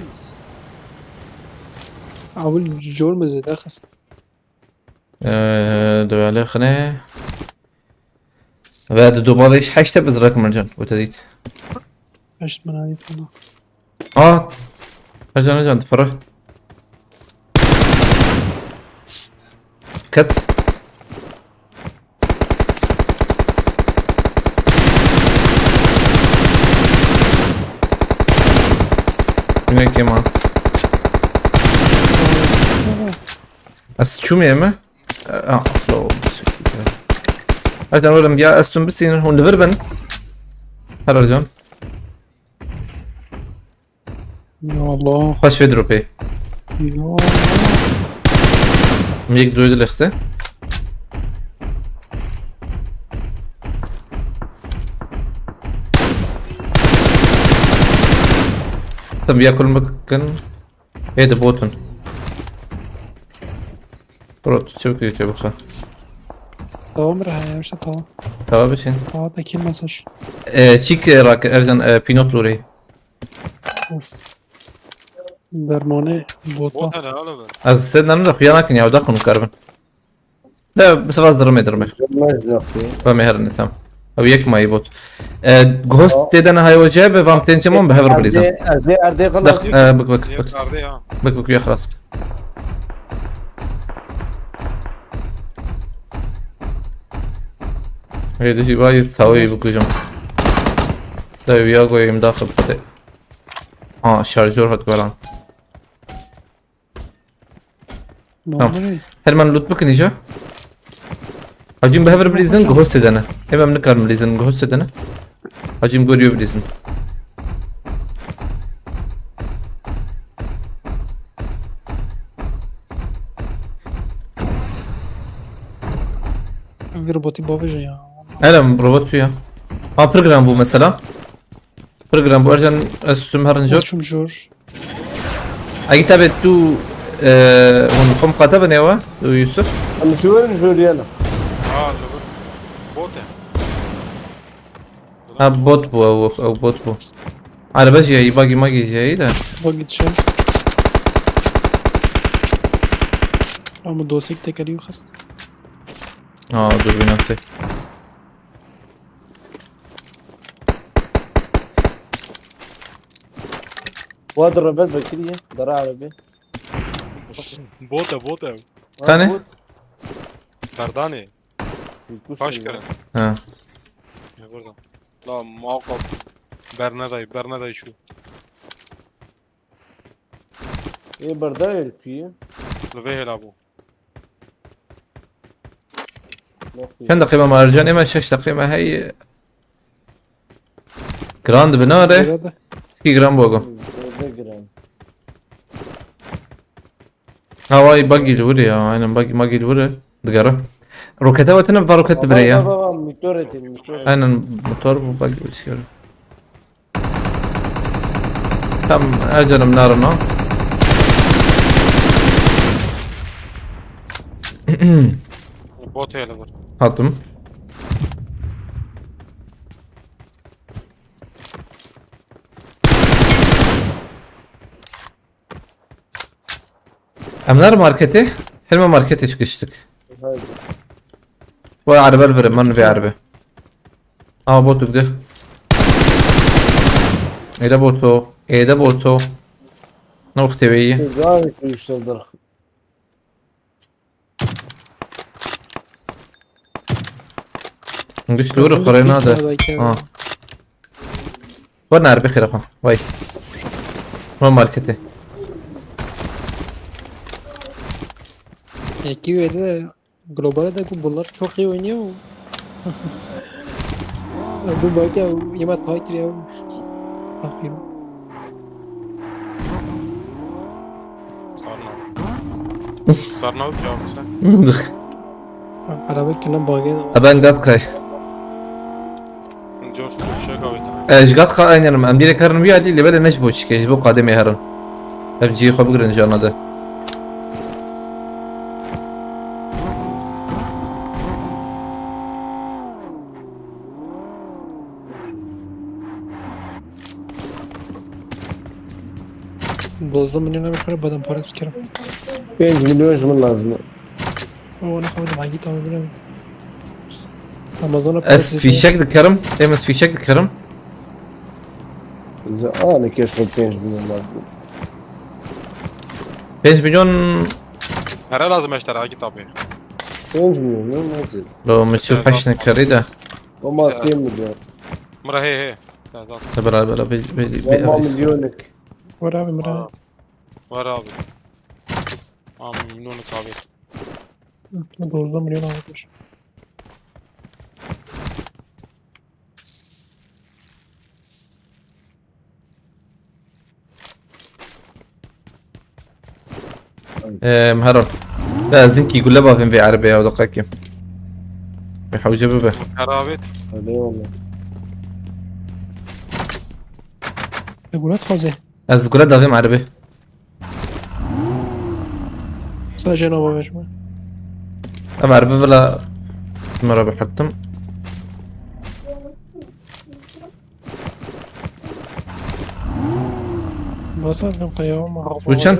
Abi, jor mu zede kız? Ee, döyle xine. Ve de dobalış heşte biz rakım can. Bu da değil. Heşt manayı tamam. Aa! Ercan, Ercan, fırı. Ket. Yine kim ha? Ez çumeye mi? Ah, upload. Ercan oğlum ya, ez tüm bistînin, hûn li vir bin. Her Ercan. Ya Allah. Xweş vê dropê. Ya Allah. Min yek droyê dilê xise. Tabii ya, kul bikin. Ê di botin. Bro, tu çi bikî, tu bixe. Tamam bre, he, işte tamam. Tamam biçin. Tamam, peki mesaj. Ee, çik, e, rak, Ercan, e, pinot lorê. Of. Dermanê bota. Bot hele, alo be. Ez sê nanim de xuya nakin ya, da konu karbin. Ne, bi sevaz dirime, dirime. Bilmez yok ya. Ba me herine tam. Ew yek mayî bot. E, Ghost têde ne hayo cebe, vam têncemon bi hev re bilîzin. Erdê, erdê, erdê xelas. Dak, e, bik, bik, bik. Yek erdê ha. Bik, bik, ya xelas. Hê, dijî vayî tawî bikujim. Dayı ya goyim daxil xwedê. Ha, şarjör hat goran. Tamam. Her man loot bikin îja. Hacim bi hev re bilîzin, Ghost têde ne. Em em nikarin bilîzin, Ghost têde ne. Hacim goriyo bilîzin. Bir robotî bavêje ya. Erem, robot ya. Ha, program bu mesela. Program bu, Ercan, ez tüm herin jor. Çum jor. Agi tabi tu, e, hûn xwe miqate bin êwe, tu Yusuf? Em jor, jor yana. Ha, jor. Bot e. Ha, bot bu, ew, ew bot bu. Araba jî heyî, bagî magî jî heyî de. Bagî dişe. Ama dosek tekerî xist. Ha, dur bir nasıl. Wa di revel vekiriye, dara erebê. Bot e, bot e. Tanê? Bot. Berdanê. Kuş Baş ne kere. Ha. Ya burada. La muhakkak. Berneday, Berneday şu. Ê berda êrkî. Li vê hêla bû. Çend deqî me Ercan? Ême şeş deqî me hey. Giran dibi nare. Giran bû go. Zêde giran. Havayî bagî li wir e ya. Aynen bagî magî li wir e. Digere. Rokete wetine va roket dibire ya. Baba, baba, motor etin, motor. Aynen motor bu bagî bir şey. Tam Ercan'ım narına. Bot hele vur. Attım. Em ner marketê? Her me marketê çıkıştık. Haydi. Vay araba verin, man ve araba. Aa, botu gidiyor. Ede botu. Ede botu. Ne vakti be iyi? Güzel bir kuşlardır. Güçlü vurur, karayı nade. Ha. Var nerede bir kere ha? Vay. Var marketi. Eki ve de Globale de bu bunlar çok iyi oynuyor mu? Bu bak ya, yemek takdir ya. Takdir. Sarna. Sarna yok ya abi sen. Araba kinden bagaya da var. Ha, ben Gatkay. Coş, coş, şey kavga. E, ji Gatka aynen, em direkt herin wî alî, lê belê ne ji bo çike, ji bo qademê herin. Ev cihê xwe bigirin ji ana de. Dozdeh milyon bir para badem parası sikerim. Pênc milyon ji min lazim e. O ne kadar hangi tamam bilmiyorum. Amazon'a Ez fîşek dikerim. Em ez fîşek dikerim. Ze-, a, ne keş pênc milyon lazim. Pênc milyon. Para lazım işte, ha, git abi. Pênc milyon ne, ne zêde? Lo, min çi Evet, heşt abi. Nekerî de. Ama Mesela- sê milyon. Mira, hey, hey. Ya, zaten. Te beraber bir, bir, bir Ama arayız. Milyonik. Var abi, Mira. Var abi. Var abi. Am, milyonik abi. Hı, dozda milyon almış. Em, heron. Ya, ez hinkî gule bavên vê erebê ya, deqekê. Vê hewce bibe. Herabet. Öyle valla. E, gule dixwaze. Ez gule davêm erebê. Sadece nava veşme. Ev erebe vila me re bihirtim. Basan dön kaya ama. Bu çend?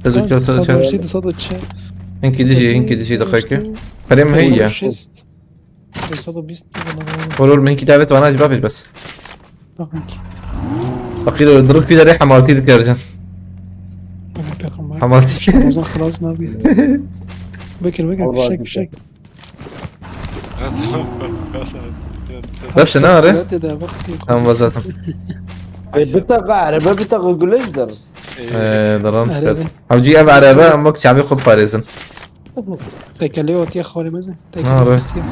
Sed û çar, sed û çar. Sed û çar. Hinkî dijî, hinkî dijî, deqekê. Perê min heye. Şeş sed û bîst. Olur, min hinkî davet vana jî bapêj bes. Tabii ki. Fakir, o durup bir yere hamaltı dikar can. Aman peygamber. Hamaltı. Ramazan xelas nabi. Bekir, Bekir, Allah fişek, güzel. Fişek. Nasıl? Nasıl? Nasıl? Nasıl? Nasıl? Nasıl? Nasıl? Tamam, zaten. E, bir dakika, araba bir dakika güleş der. Ee, daran çıkar. Araba. Hawcî ev erebe, em wek çavê xwe biparêzin. Tekelê otiye xwarê mezin. Ha, tekelê re. Fistiye.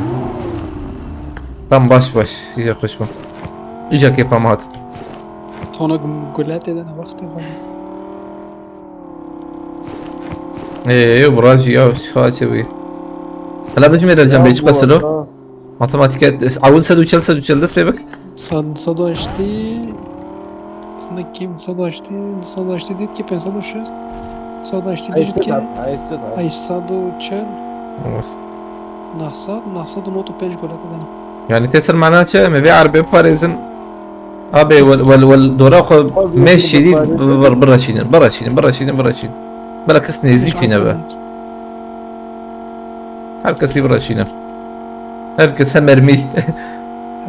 Tam baş baş. Îca xweş bû. Îca kêfa me hat. Tona gum-, gule tê de ne wextê xwe. Ê, ê, buracî ya, şifa çe bû. Hela bijmêre can bê çi qesilo? Matematîke, ewil sed û çel, sed û çel dest pê bik. Sed, sed û heştê, sed û heştê, sed û heştê, sed û heştê dît ki pênc sed û şêst, sed û heştê dît ki heşt sed û çel, neh sed, neh sed û nod û pênc gole tê de ne. Yani tê ser mana çi? Me vê erbê parêzin. Abi, wel, wel, wel, dora xwe me şîrî bir, bir, bireşînin, bireşînin, bireşînin, bireşînin. Bila kes nêzîkî nebe. Her kesî bireşînin. Her kes hem mermî.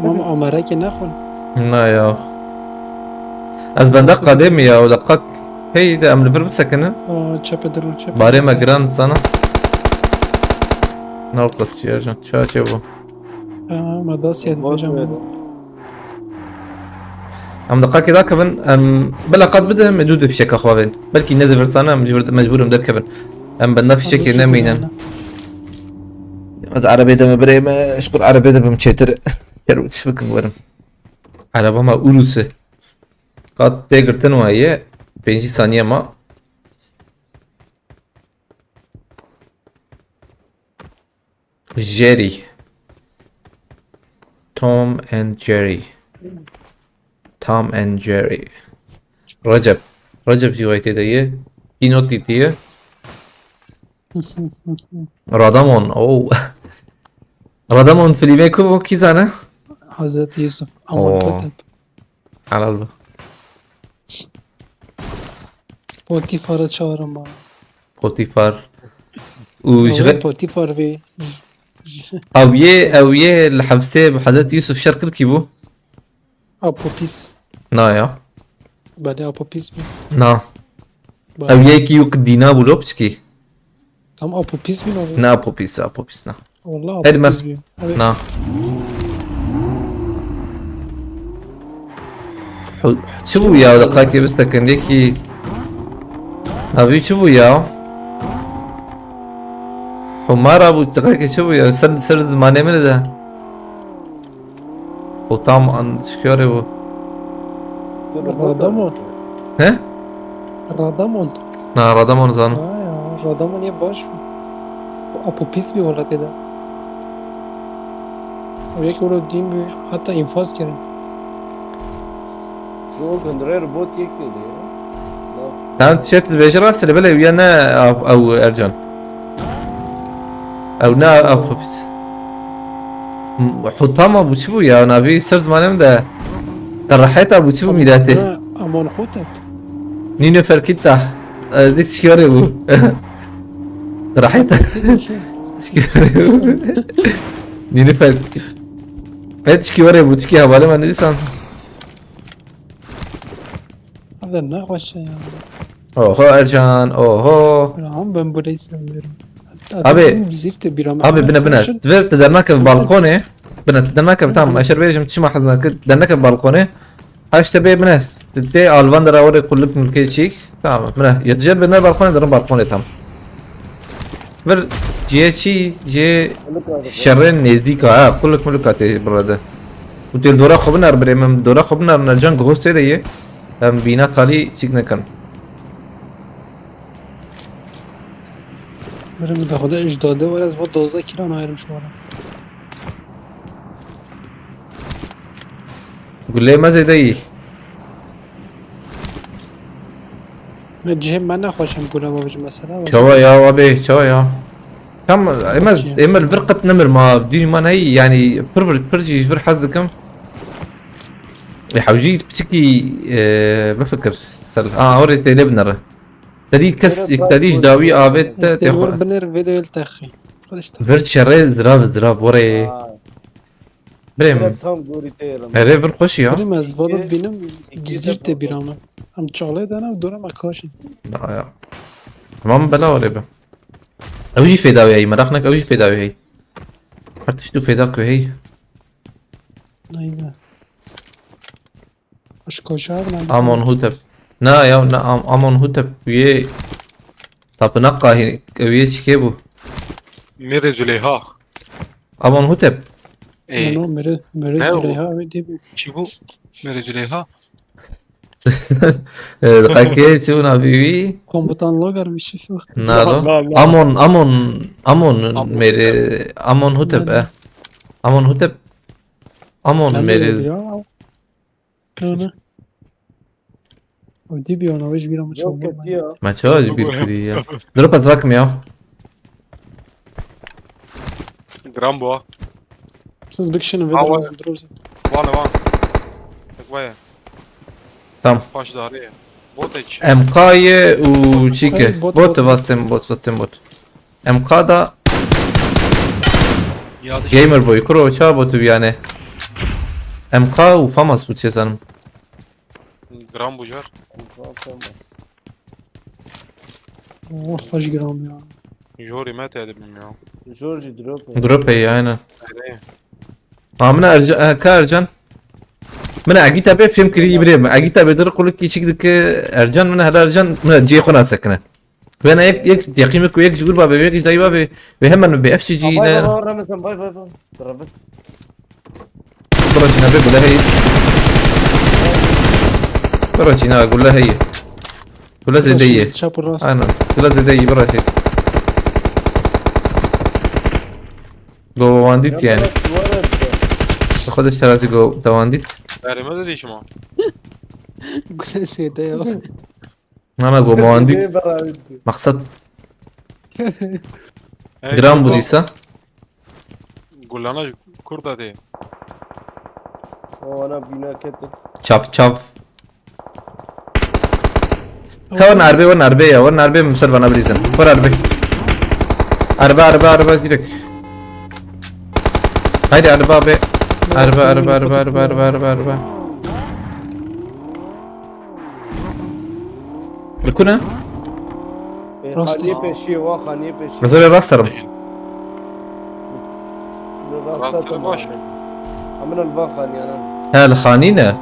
Tamam, amarekê nexwin. Na ya. Ez benda qadê mi ya, o da qak. Hey de em li vir bisekinin. Aa, çepe dirû, çepe. Barê me giran sana. Nav qesiya can. Ça çe bu. Aa, me dasiye dibêjam. Em deqakê dakevin, em bila qat bide, em dû di fişeka xwe bên. Belkî ne divirsane, em mecbur, mecbûr im derkevin. Em benda fişekê nemînin. Ez erebê de me birê me, ji kur erebê de bim çêtir. Ker û tiş bikim werim. Ereba me Urus e. Qat tê girtin waye, pêncî saniye ma. Jerry. Tom and Jerry. Tom and Jerry. Recep. Recep jî waytê de ye. Kî not dîtiye? Radamon. Oh. Radamon filmê ku bû, kî zane? Hazreti Yusuf. Oo. Aman Hotep. Helal be. Potifara çağırın bana. Potifar. Û ji Ew re- Potifar vê. Ew yê, ew yê li hepsê bi Hezretî Yusuf şer kir kî bû? Apo pîs. Na ya. Belê Apo pîs bû. Na. Belê. Ew yê kî wek dîna bû lo piçkî. Tam Apo pîs bî abi. Ne Apo pîs, Apo pîs ne. Wallah Apo pîs bî. Evet. Na. Hu-, çi bû ya? Deqakê bistekin. Yekî navî çi bû ya? Humara bû, deqakê çi bû ya? Ser, ser zimanê min de. O tam an şikare bû. Radamon. He? Radamon. Na, Radamon zanim. Ha ya, Radamon yê baş bû. Apo pîs bî welatê de. O yek wilo dîn bî, heta infaz kirin. Yo, gundire robot yek dedi ya. Tamam, chat dibêje rast, lê belê ya ne ew, ew Ercan. Ew ne ew hapis. M-, Hutama bû çi bû ya? Navî ser zimanê min de. Te reheta bû çi bû mîletê? Amon Hutep. Nîne ferkîta. Ez dî çikarê bû. Te reheta. Çikarê bû. Nîne ferkîta. Evet, çikarê bû, çikî hevalê me nivîsan. Hadi ne başa ya. Oho Ercan, oho. Brahim, ben burayı sevmiyorum. Abi, Cizirte bir ama abi, bine, bine. Ver te dernakev balkonê. Bine te dernakev, tamam. Eşer bêjim çima hezna kir. Dernakev balkonê. Haşte bê bine. Te alvan dera orê kulluk mulkê çîk. Tamam, bine. Yetişer bine balkonê, derin balkonê tam. Vir cihê çi? Cihê şerê nêzdîk a, ha, kuluk muluk a tê birede. Û tê li dora xwe binar birê min, dora xwe binar nercan guhostê de ye. Em bîna kalî çîk nekin. Birim de xwe de ji dade were ez vot dozdeh kilo nayrim şu ara. Gulê me zêde yî. Ne cihê me nexweş em gule me bicim mesela. Çawa ya, wa bê, çawa ya? Tam ême, ême li vir qet nemir ma, dî ma ney, yani pir vir, pir jî ji vir hez dikim. E, hewjî piçikî, e, bifikir. Ser, a, orê tê lê binere. Tedî kes, yek tedî ji dawî avêt te, tê xwe. Binêr vê de el texî. Vir şerê zirav, zirav, orê. Birê min. Tam gorî tê yerim. Erê vir xweş ya. Birê min ez vada bînim gizlîr tê bîra min. Em çalê de ne dora me kaşin. Ya, ya. Tamam bela orê be. Ew jî fêda wê hey, meraq nek ew jî fêda wê hey. Her tişt û fêda ku hey. Neyse. Aşk koşar mı? Amon Hutep. Na ya, na Am- Amon Hutep üye tapınak kahin üye çike bu. Mire Züleyha. Amon Hutep. Ey. Mano Mire Mire Ne o? Züleyha ve diye bir Çi bu? Mire Züleyha. Kake çuna bibi. Komutan Logar bir şey yok. Nalo. Amon Amon Amon Amon. Mere Amon Hutep. Amon Hutep. Amon Mire. Öyle. Öyle bir ona hiç bir amaç olmadı. Yok kötü ya. Maçı var bir kırıyor ya. Drop at rakım ya. Gram bu. Siz bir kişinin ve Aa, var. Lazım dururuz. Var ne var? Bak vay. Tamam. Paş dare. Bot hiç. M K ye u çike. Bot, bot, bot. Bot vastem bot vastem bot. M K da Gamer Boy, kuro çawa bo tu yani? M K û Famas bu çê zanim. Gram bujar. Oh, xweş giram ya. Jorî me te dibim ya. Jor jî drop e. Drop e ya, aynen. Erê. Ha, min Ercan, e, ka Ercan. Min Egîta bê film kirî birê min. Egîta bê dir qulik kiçik dike Ercan, min hela Ercan, min cihê xwe nasekine. Wena yek, yek, yekî min ku yek ji gurba bê, yek ji dayî bavê, wê hemen bê F C G ne. Vay, vay, vay, Ramazan, vay, vay, vay. Bira cîna bê gule heyî. Bira cîna gule heyî. Gule zêde ye. Çap û rast. Aynen. Gule zêde ye, bira heyî. Go wandît yani. Xwe de şerazî go dewandît. Berê me de dîşima. Gule zêde ya. Nana go mawandî. Bê beraber. Maksat. Hey, Gram Kurdo. Budîsa. Gulana Kurda de. O ana bina kete. Çav çav. Ka win erbê, win erbê ya, win erbê min ser vana birîzin. Win erbê. Erbe, erbe, erbe direkt. Haydi erbe abi. Erbe, erbe, erbe, erbe, erbe, erbe, erbe. Li ku ne? Rastî. Xaniyê pêşiyê, wa xaniyê pêşiyê. Ez ê rast serim. Li rasta Rastî te baş. Em li van xaniyanan. He, li xanî ne?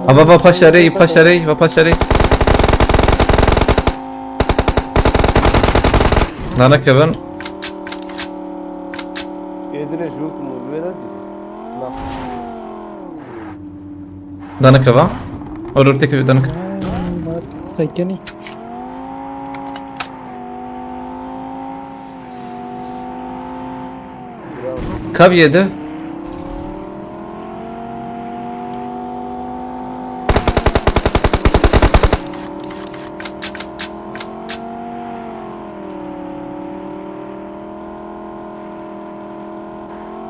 Ava va paşerê, paşerê, va paşerê. Nane Kevin. Êdine ji wek min wê ne dî. Na. Danike va. Order tek danike. Sekenî. Kaviye de.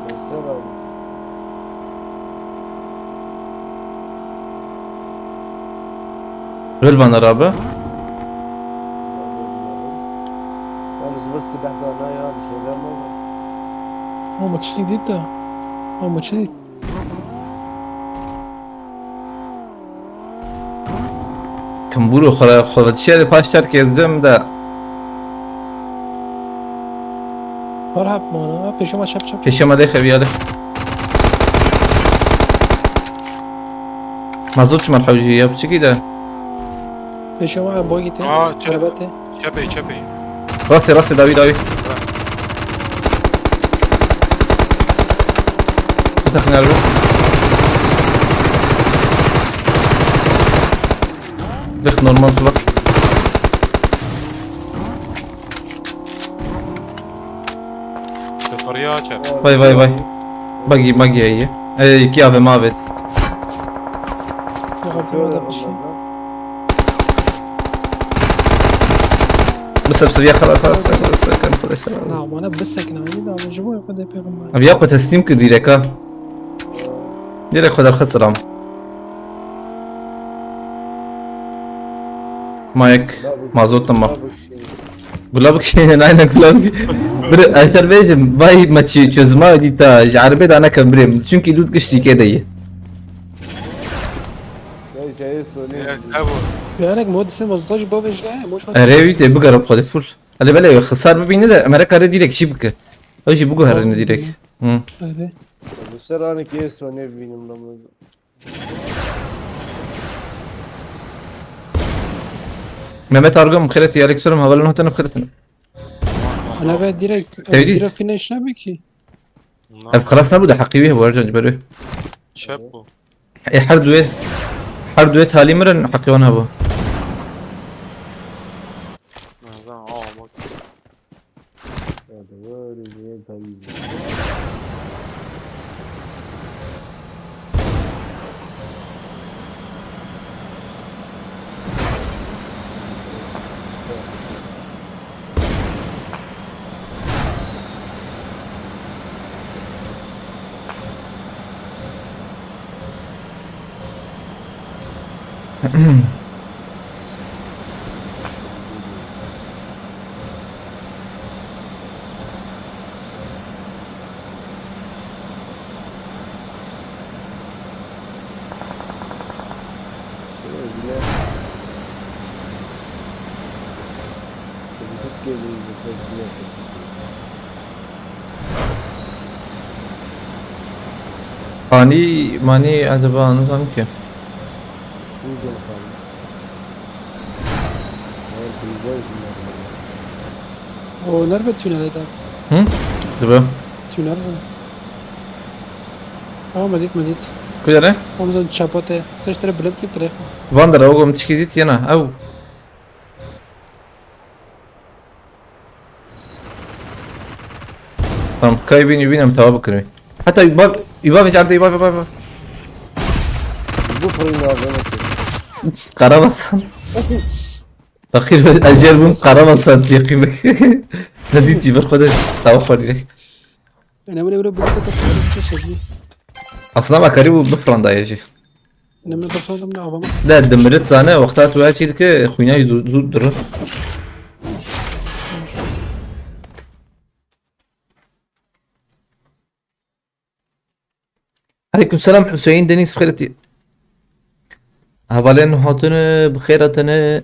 Mesela. Gel bana abi. Yalnız bu silah da ne ya, bir şeyler mi var? Ama çiçek değil de. Ama çiçek. Kambûro xwe, xwe dişê li paş terkê ez bim de. Merhab mana, pêşe me çap çap. Pêşe me lê xeviya lê. Mazot çi merhewjî ya, piçikî de. Pêşe me bo gite. Aa, çap. Erbete. Çepê, çepê. Rastê, rastê, dawî, dawî. Ha. Takın abi. Direkt normal kulak. Yukarıya aç abi. Vay, vay, vay. Buggy, buggy, iyi. Ee, iki A V M abi. Sıra hakkında da bir şey. Bisef seviye xelat hat. Sakın arkadaşlar. Na, bana bir sakın abi, da ama jibo yok da peygamber. Abi, ya ku teslim ki direkt ha. Direkt kadar xet selam. Mayek, mazot tamam. Gula bik şey, aynen gula bik. Bir aşar bejim, vay maçı çözme dita, jarbe da ne kabrim. Çünkü lut kişi ke de. Şey, şey, Sony. Ya, ha bu. Yani mod sen mazot jibo ve şey, boş ver. Ere, bir de bu garip kode full. Hele böyle yok, hasar bir bini de, Amerika direkt şey bik. O şey bu herine direkt. Hı. Öyle. Li ser anekê Sony bînim namaz. Mehmet Argam, xêret ya, aleyküm selam, hevalên hotin, xêretin. Ana ve direkt, Tevdî. Direkt finish ne ki? Ev xelas nebû de heqî wî hebû, Ercan, berê. Çep bu. E, her duê, her duê talî mirin, heqî wan hebû. Nazan, aa, bak. Hanî manî acaba nizanim ki. O nerbe tünele de? Hı? Dibe. Tünel mi? Tamam, medit, medit. Kuyere? Omzon çapate. Teştere bilet ki tref. Vandara, oğlum, çiki dit yana. Au. Tamam, kaybın yubin em tava bakın. Hatta bak, yuva ve çarda yuva ve bak. Bu fırın ağzına. Karabasan. Fakir ve ajer bun karabasan diye kıymet. Ne diyeceğim, bak, o da tava koyacak. Önemli bir bu kadar. Aslında bak, bu bu fırında yaşı. Nemre basalım da avama. De dimirit zane, wexta tu her çî dike, xwînayî zû-, zû dirin. Aleyküm selam Hüseyin Deniz, xêretî. Hevalên hatine, bi xêr hatine.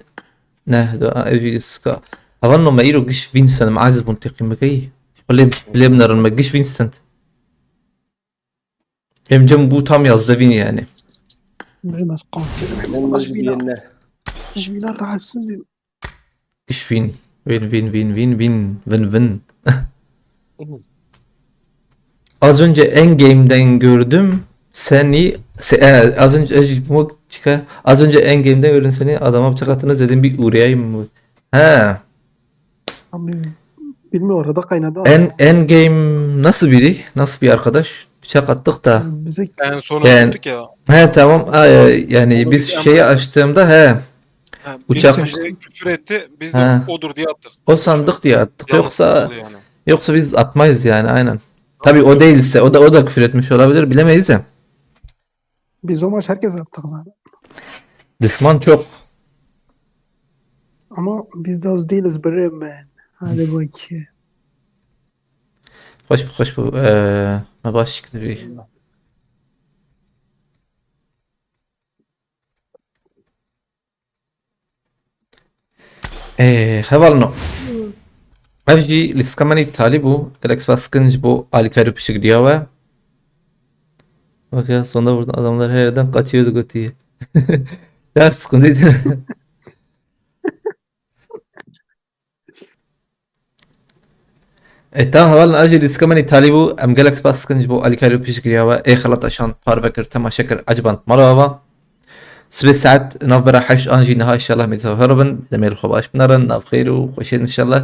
Ne, da, ev jî ska. Heval no me îro giş Vincent, me aciz bûn teqîm bikey. Lê, lê binerin me giş Vincent. Em cem bû tam yazdevîn yani. Bilmez kanser. Ben Baş de vîna. Diyenine. Baş vîna rahatsız bir. Giş win. Win, win, win, win, win. Win, win. Az önce Endgame'den gördüm seni. Se, e, az önce, e, bu çıkar. Az önce Endgame'den gördüm seni. Adama bıçak attınız dedim, bir uğrayayım mı? He. Abi, bilmiyorum, arada kaynadı ama. En, Endgame nasıl biri? Nasıl bir arkadaş? Bıçak attık da. Bize En son Yani- öldük ya. He, tamam. Ha, e, yani Onu biz bir şeyi yandan- açtığımda he. Ha, Uçak- birisi bize küfür etti. Biz de Ha. odur diye attık. O sandık diye attık. Yanlış Yoksa oldu yani. yoksa biz atmayız yani, aynen. Tabii o değilse, o da o da küfür etmiş olabilir, bilemeyiz ya. Biz o maç herkes attık zaten. Düşman çok. Ama biz de az değiliz bre man. Hadi bakayım. Hoş bu, hoş bu. Ee, me baş şikli bir. Ê, hevalno. Ev jî lîstika me nî talî bû. Gelek spas dikin ji bo alîkarî û piştgiriya we. Bak ya, sonda burada adamlar her yerden kaçıyordu götüyü. Ya sıkıntıydı. E, ta hevalên, a jî lîstika me nî talî bû. Em gelek spas dikin ji bo alîkarî û piştgiriya we. Ê xelat eşan, parve kir, temaşe kir, eciband. Mala we ava. Sibê saet navbera heşt an jî niha inşallah em ê di hev re bin. Demê li xwe baş binerin, nav xêr û xweşiyên inşallah.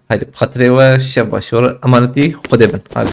Haydi bi xatirê we şev baş, we re emanetî Xwedê bin. Haydi.